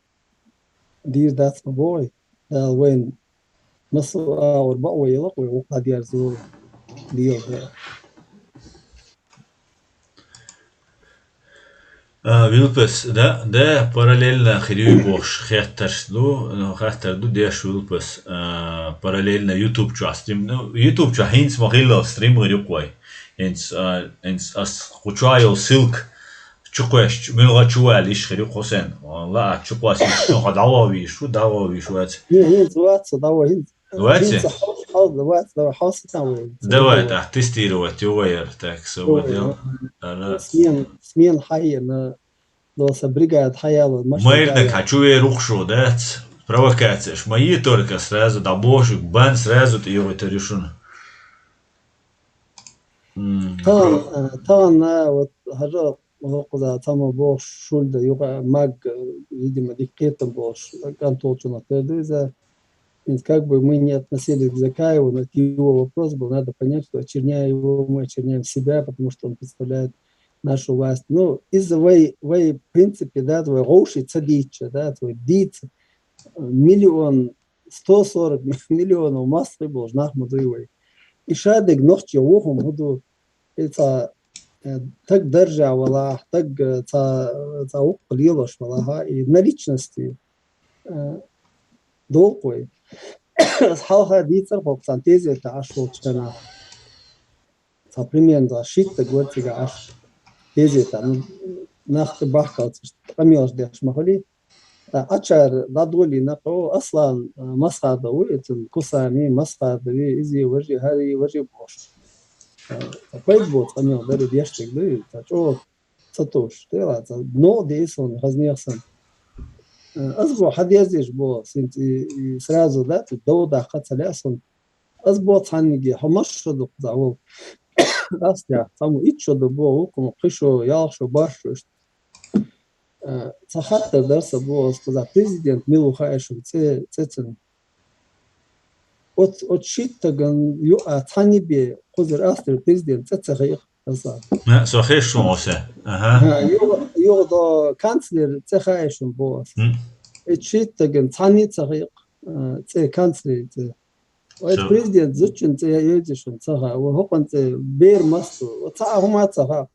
дийр дац ма бохий. Дала вайна массо а агӀор бакъо елла-кх вай, вукху дӀадерзо дела да. А, Вилпас, да, да, параллельно хир юй бохуш хеттарш ду, ну, хаттар ду деш Вилпас, а, параллельно YouTube чохь стрим, ну, YouTube чохь хӀинца ма хилла стрим гӀир юкъ вай. ХӀинца, а, хӀинца ас кху чохь йолу ссылка чукхоьссича, муьлхха чу ваьлла йиш хир ю Хусен. Лаахь чукхоссийча, ну, хьо дӀавахвийш ву, дӀавахвийш вац. Не, хӀинца вац, дӀавахвийш. Вац? ХӀинца хьо-, хьо-, вац, давай, хьо сатан вай. Давай, так, тестировать ю вай яра, так, всё, давай, вот, да. Ара. Смена, смена хьаена, доса бригада хьаяло, машина Майрнак хьа чу вер ухуш дац, провокацеш ма е только сразу, дӀабохуш бан сразу тӀе йогӀуьйтур ю шуна. М, тахана, про- а, тахана, вот, хьажа, хӀокхуза цхьаммо бохуш, шул дан юкъа маг, видимо, дика кхетам болуш, кӀант волчунах тера ду иза. Ведь как бы мы не относились к Закаеву, но это его вопрос был. Надо понять, что очерняя его, мы очерняем себя, потому что он представляет нашу власть. Ну, из-за вай, вай, в принципе, да, вай гӀовши ца дийцча, да, вай дийца миллион, сто сорок миллионов масса болаш нах ма дуй вай. И шадерг нохчий вохум хӀу ду, и ца, э, таг даржа валахь, таг, э, ца, ца вукх лелаш валахь, и на личности, э, долг вай. Ас хьалха дийцар хӀокху цхьана тезета Ӏаш волчу хенахь. Цхьа примерно цхьа шийтта год цига Ӏаш тезета, ну, нах тӀе бахкалц къамелаш деш ма хуьлий. Ткъа Ӏачара дӀадолийна кхо Аслан, а, Масхадов ву, и цуьнан Кусами, Масхадови, изи, важи, хӀари, важи бохуш. А, пайда боцу къамел дара, деш дерг ду, и ца чӀогӀа ца товш, тӀе а ца, новкъа деа суна, хазнех санна. А, ас бо, хьан дезеш бо, синца и, и сразу, да, цу дов даккха ца лаьа суна. Ас бо цхьанниге, хьо маша шо ду кхузахь волу? Ас яхь, цхьаммо итт шо ду бо, вукхума пхи шо, ялх шо, барх шо, иштта. А, цхьа хаттар дара сан бо, ас кхузахь президент мила ву хаьа шуна, цӀе, цӀе цуьнан. Оцу, оцу шийтта стаган юкъа цхьанна бен кхузара Австрин президент цӀе ца хаьа аса. А, со хезаш ву осе. Аха. А, юха, юха до канцлер цӀе хаьа шуна бо ас. М. Оцу шийтта стаган цхьанна ца хаьа, а, цӀе, канцлер цӀе. Вай Со- президент зудчун цӀе йоьдуш шуна ца хаьа, вай хӀокхун цӀе бер массо, вай цхьа а хӀума ца хаьа.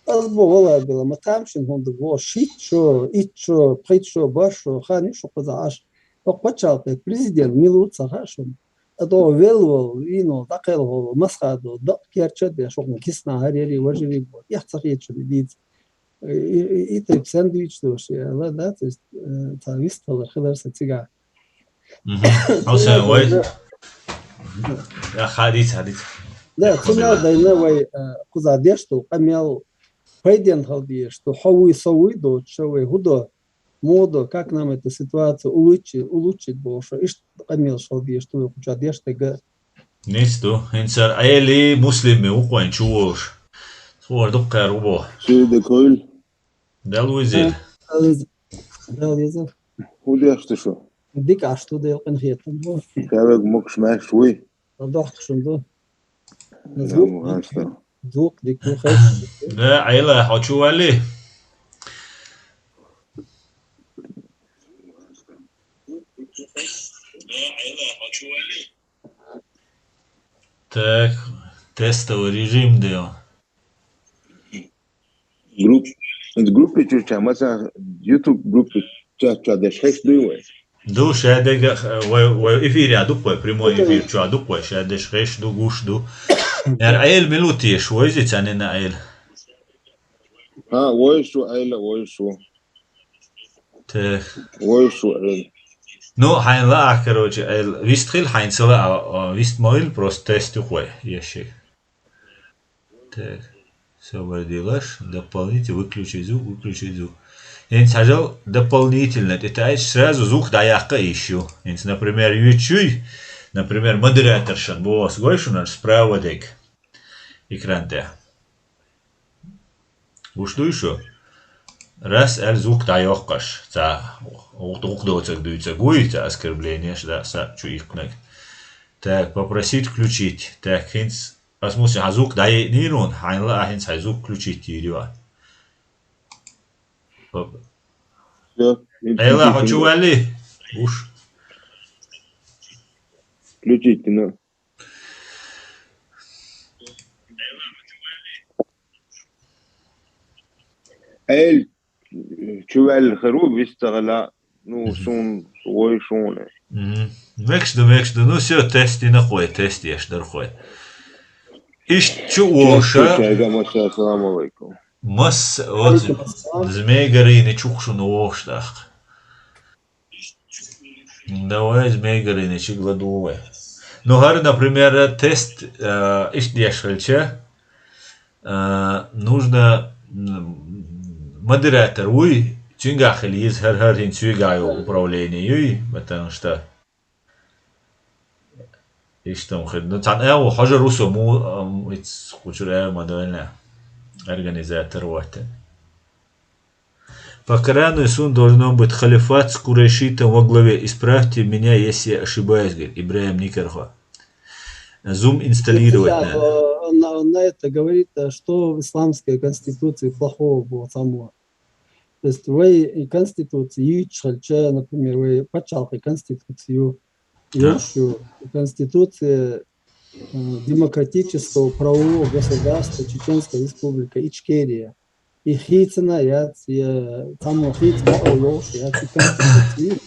Ас бо вала била, ма тамашийна хӀунда бо, шийтта шо, итт шо, пхийтта шо, барх шо, хан ю шу кхузахь Ӏаш. ХӀокху пачхьалкхе президент мила ву ца хаьа шуна. ТӀаккха велла волу, вийна волу, дӀакхелхина волу, Масхадов, дакъа керча а деш, хӀокхунна киснахь хӀара яри, важари бо, эхь ца хета шуна и дийца. И, и, и тайпа сандвич дош, я, ла, да, то есть, э, цхьа вистхилар хилар сан цигахь. Мгм. Хьо сан вай? Да. Я, хадиц, хадиц. Да, цунал дайна вай, э, кхуза деш долу къамел пайденна хила дезаш ду, хьо вуй, со вуй доцуш, вай хӀун до, муха до, как нам эту ситуацию улучши-, улучшить бохуш, иштта къамелаш хила дезаш ду вай кху чохь деш дерг. Ниц ду. ХӀинца Ӏели Муслими ву кхойн чу волуш. Цхьа дуккха ву бо. Ши де койл. Дал вуй зил. Дал вуй зил. Дал вуй зил. ХӀун деш ду шу? Дика Ӏаш ду, дел къинхетам бу. Ша вег мукш маьш вуй? Дохкушун ду. Звук дика. Звук дика ду, хеш. Да, Ӏела, хьо чу валли? Так, тестовый режим дел. Групп-, группе чу ча, масала, YouTube группе ча, ча деш хеш дуй вай? Ду, ша дега, вай, вай эфире а ду вай, прямой эфир чу а ду вай, ша деш хеш ду, гуш ду. Яр Ӏел мила ву теша, вайзи цанина Ӏел? ХӀа, вайш ву Ӏела, вайш ву. Так. Вайш ву Ӏел. Ну, хьайн лаахь, короче, Ӏел вист хил, хьайн ца лаа, а, вист ма хил, просто тест ю вай, еши. Так. Всё, вай делаш, дополнительно выключи звук, выключи звук. ХӀинца хьажал дополнительно, это айс сразу звук дӀаяккха йиш ю. ХӀинца, например, ю чуй, например, модераторшан бос гой шуна справа дег экран тӀе. Гуш дуй шу? Раз аьлла звук дӀайоккхуш. Ца гӀукх-, гӀукх доцург дуьйцург вуй, ца оскорблениеш да, са чу иккхинарг. Так, попросить включить. Так, хӀинца ас муси хьан звук дӀайиънийра хьуна, хьайна лаа хӀинца хьайн звук включить йийр ю. Оп. Всё, Ӏела, хьо чу валли? Гуш. Включить, ну. Эл чу ваьлла хир ву, вист ца хила, ну, суна вой шуна. Мгм. Мекаш ду, мекаш ду. Ну, всё, тест дина кхой, тест еш дара кхой. Иштта чу вовша. Чайга, масса, ассаламу алайкум. Масса, вот, Алейкум ассалам. Змей Горыныч чу шуна вовш тӀаккха. Давай, Змей Горыныч, ладу вай. Ну, хӀара, например, тест, э, иштта деш хилча, э, нужно, м, модератор вуй, цуьнгахь хила еза хӀара, хӀара хӀинца цуьнгахь йолу управление юй, потому что иштта ма хир. Ну, цхьана агӀо хьожар ву со, му, ам, иц кхучура а ма дойла. Организатор ваттан. По Корану и Сунне должно быть халифат с курайшитом во главе. Исправьте меня, если я ошибаюсь, говорит Ибрахим Никархо. Zoom инсталлировать надо. на это говорит, э, что в исламской конституции плохого было самого. То есть вай конституция юьтшхальча, например, вай пачалхи конституцию, Да. Юршу конституция, э, демократического правового государства Чеченская Республика Ичкерия. И хийцана яц, я цамо хийц бао йолш яц и конституция.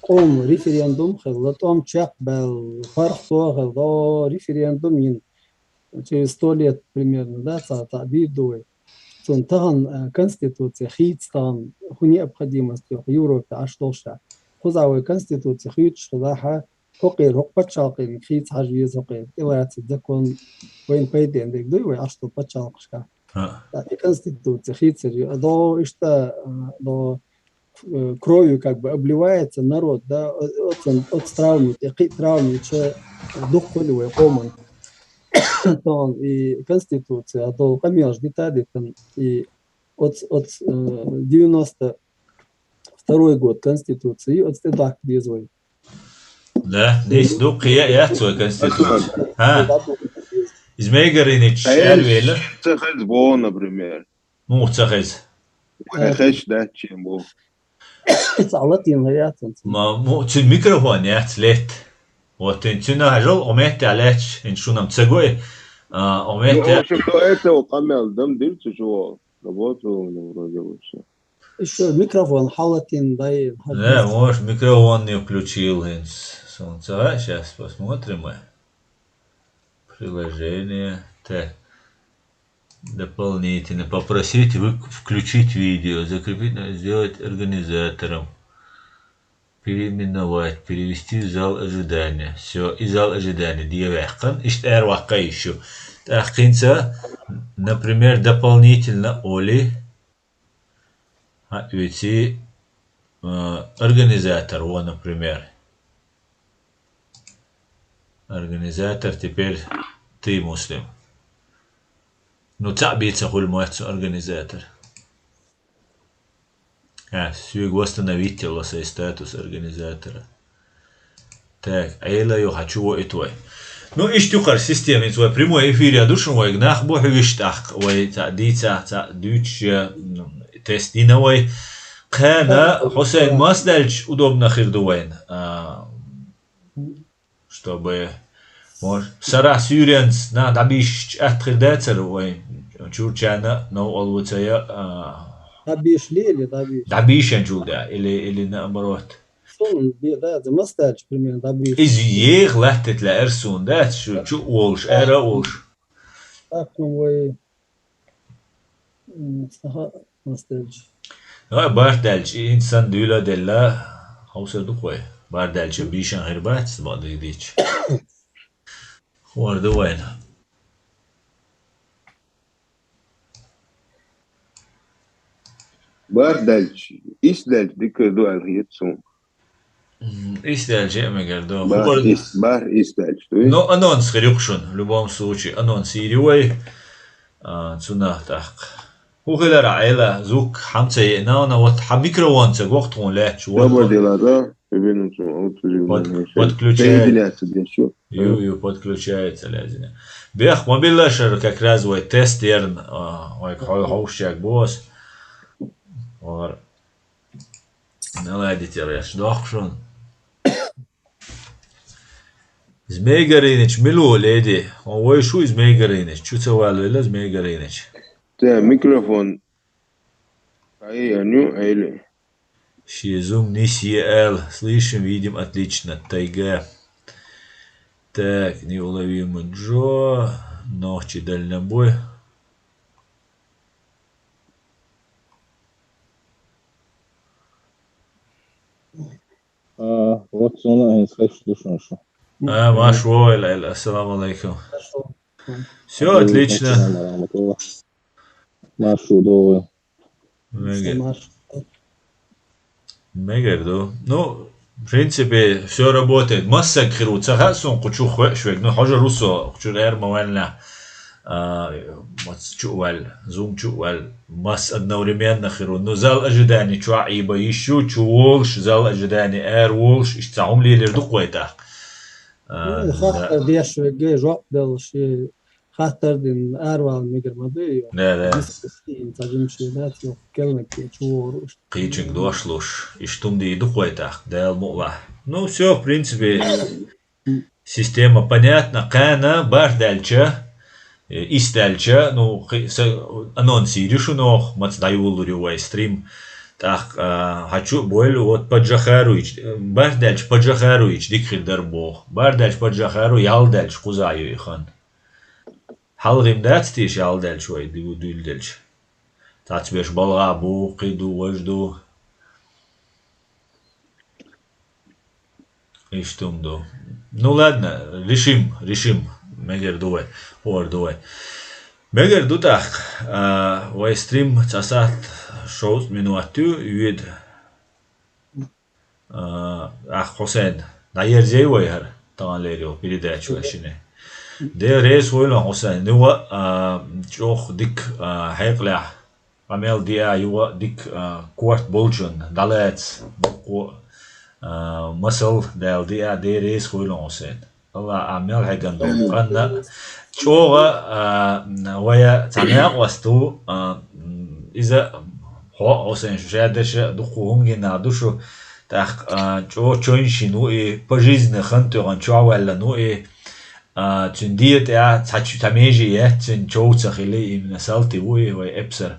Къом референдум хилла, тӀом чекхбаьл, парх то хилла, референдум йин. Через сто лет примерно, да, ца, ца дийр ду вай. Цун тахан, э, конституция хийц тахан, ху необходимость йох Европе аш долша. Хуза вай конституция хийцш хилаха, хокъир, хокъ пачалкъин хийц хьаж веза хокъир. Илаца закон вайн пайден дег дуй вай аш дол пачалкъшка. А. Да, и конституция хийцер ю. До ишта, э, до э, кровью как бы обливается народ, да, о- оцен, от травмы, и кхы травмы, че дух коли вай къоман. Тон и конституция, а дол къамелш дита дитан, и от, от, э, девяносто второй год конституции, от стедак дез вай. Да, десь ду кхия яц вай конституция. А, Из Мейгаринич, Эл Эльвейлер. Цехез бо, например. Ну, цехез. Хеш да, чем бо. Цалат ин яц он. Ма, му, цин микрофон яц лет. Вот, ин цина хажал, ометте алеч, ин шунам цегой, а, Ну, в ометте. Общем, до этого камел дам дыр, ты чего? Работал, ну, вроде бы все. Ещё микрофон халатин дай. Да, может, микрофон не включил, ин с- солнце. А, сейчас посмотрим мы. Приложение. Так. Дополнительно попросить вы включить видео, закрепить, сделать организатором. Переименовать, перевести в зал ожидания. Все, и зал ожидания. Дия вяхкан, ишт эр вакка ищу. Так, кинца, например, дополнительно Оли. А, ведь и, э, организатор, вот, например. Организатор теперь ты, Муслим. Ну, цаъ бийца хуль муэцу организатор. А, сюг восстановить ло сай статус организатора. Так, айла ю хачу во итвой. Ну, ишт юхар система итвой прямой эфир я душун вай гнах бу хвиштах вай та дица, та дюча, м, тест дина вай. Кхана Хусейн Масдальч удобно хир ду вайн. А, чтобы, может, сара сюренс на дабиш атхир дацар вай. Чурчана, но олвуцая, а, Дабиш ли или дабиш? Дабишен чулда, или, или наоборот. Сун, да, да, за Масдальч, примерно, дабиш. Из ех лахтет ла эрсун, да, чу, чу олш, эра олш. Так, ну, вай, м, саха, Масдальч. А, Бардальч, и инсан дюла делла, хауса духвай. Бардальч, бишан хербац, бадыдич. Хуар дувайна. Бар дальч, ис дальч, дика дуал хиет сум. М, ис дальч, я мегар до. Бар Хубар- ис, бар ис дальч, дуй? Но анонс хрюкшун, в любом случае, анонс иривай, а, цуна так. Ху хилара айла, звук, хамца е, на, на, вот, ха микрофон ца гохтун леч, вот, Добр вот. Дела, да? Бибину сум, аут Под-, зимна подключает. Соединяться, да, ещё. Ю, ю, подключается, лязина. Бех, мобильный шер как раз вай тест ерн, а, вай хо-, хоушяк бос. Вар. Наладите, реш, дохшун. Змей Горыныч, милу леди. Он вай шу Змей Горыныч. Чу ца валу ила Змей Горыныч. Да, микрофон. Ай, аню, айли. Ши зум нис е эл. Слышим, видим отлично. Тайга. Так, неуловимый Джо. Нохчи дальнобой. А, вот он, а, слышишь, слышишь, слышишь. А, Маш, ой, ла, ла, ассаламу алейкум. Всё отлично. Машу, добрый. Мега. Маш. Мега, да. Ну, в принципе, всё работает. Масса хиру, цаха сун кучу хве швег. Ну, хожа русо, кучу эр мавальна. А, мас чувал, зум чувал. Мас одновременно хиру. Ну, зал ожидания чуа иба ищу, чу волш, зал ожидания эр волш, иш цахум лилер дуквайтах. А, Ну, да. Хахта деш веге, жоп делши. хаттар дин, арвал мигар ма ду, йо. Да, да. Дискуссия, ца жимчи, да, цо келмек, чувор, уж. Кийчинг дошлуш, иштум ди духвайтах, Дал мула. Ну, все, в принципе, система понятна, кана, баш дальча, э, ис дальча, ну, хи-, са-, анонсири шунох, мац даюлури вай стрим. Так, а, хочу боль, вот Паджахаруич, э, баш дальча Паджахаруич, дикхир дар бох. Баш дальча Паджахару, ял дальча Кузаю ихан. Халгим дац тиш ял дальча вай, ду-, дуйл дальча. Тац беш балга бу, киду, вожду. Иштум ду. Ну ладно, решим, решим. Мегер дувай, хор дувай. Мегер ду так, а, вай стрим цасат шоуц минуаттю, юед. А, ах, Хусейн, наерзей вай хар, таган лерил передачу ашине. Де рейс войла, Хусейн, нува, а, чох дик, а, хайклях. Амел диа юа дик, а, корт болчун, далец, букку, а, масал дал диа, де рейс хуйлун Хусейн. Алла амел хаган дом. Канна чога, а, вая цамяк васту, а, м, иза хо Хусейн шушадеша, духу хунгина душу, так, а, чо чойншину и по жизни хантуган чуаваллану и, а, цундиет я цачу тамежи я, цун чоуца хили именно салти уи вай эпсер.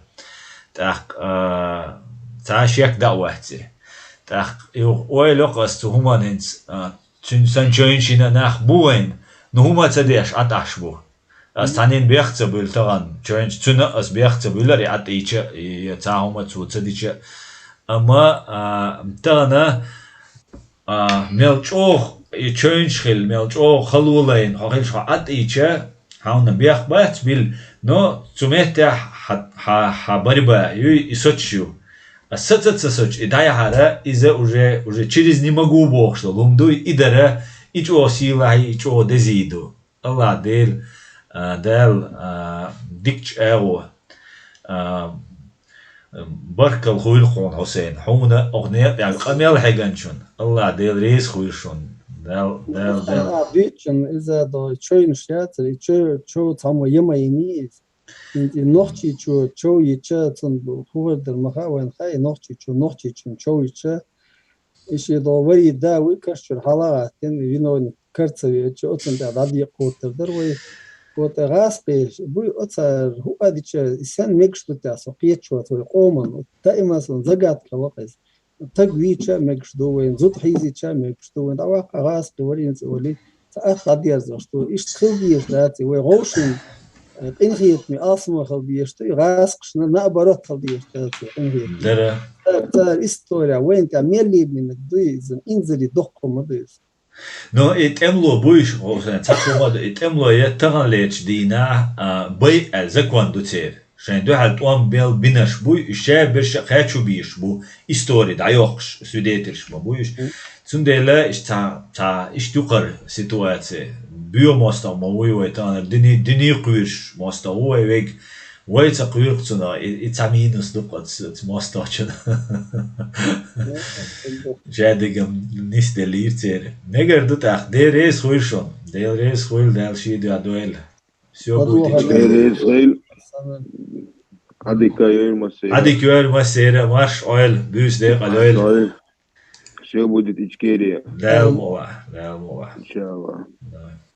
Так, а, ца шек да вахци. Так, и ой лёкас цу хуманинц, а, цун сан чойншина нах буэн, ну хума ца деш аташ бу. Ас танин бехца бул таган, чойнш цуна ас бехца булари атича, и ца хума цу ца дича. Ама, а, тагана, а, мел чох, и чойнш хил, мел чох халулайн, хо хил шо атича, хауна бех бац бил, но цу метте ха, ха, ха борьба, юй и сочу. А саца ца соч, и дай хара, иза уже, уже через не могу бог, что лумдуй и дара, и чо сила, и чо дезиду. Алла дел, а, дел, а, дикч эго, а, баркал хуйл хон Хусейн. Хуна огне, я, камел хеганчун. Алла дел рейс хуйлшун. Дел, дел, дел. А, бичен, иза до чойнш яцер, и чо, чо цамо ема и низ. И, и нохчи чо, чо и ча, цун бу, хугар дер маха вайн хай, нохчи чо, нохчи чун, чо и ча. Иши до вари да, уи кашчур халагатин, виновник карцеви, чо, оцун да, дади котер дер, вай, вот, гас пеш, буй, оца, хуадича, исен мегш тутя, со, кечо, твой, коман, вот, та имасон, загадка, вакайс. Таг вича мегш ду вайн, зуд хизича мегш ду вайн. Дава кагаз ду варин ци вали. Ца ат ладьяр зош ду. Иш тхил диеш даци, вай гошин, э, къинхиетми алсма хал диеш ду, газ кшна, наоборот, хал диеш даци, къинхиетми. Дара. Ца, ца история, вайн та мелли мин дуй, зин, инзери дохко ма дуй. Но и тӀемло буйш, Хусейн, цхьа хӀума да, и тӀемло я таган леча дийна, а, бай аьлла закон ду церан. Шайн дуьхьал тӀом бел бинарш буй, уьш ша берш кхаьчу бийш бу, истори дӀайохкуш, свидетельш ма буй уьш. Цундела иш цхьа, цхьа иш дукхар ситуация. Буьйха мостагӀа ма вуй вай тагана, дини, дини кхуьйраш мостагӀа ву вай вег. Вай ца кхуьркху цунах, и, и ца минус ду-кх оцу, оцу мостагӀчун. Жадигам нисделира церан. Мегар ду тӀаккха, Дела реза хуьлу шуна. Дела реза хуьлу, Дала шен дуьхьа дойла. Всё будет. Дела реза хуьлу. Ӏадика йойла массеран. Ӏадика йойла массеран, марш Ӏойла, буьйса декъала йойла. Всё будет Ичкерия. Дала мукъ лахь, Дала мукъ лахь. Иншаллах. Давай.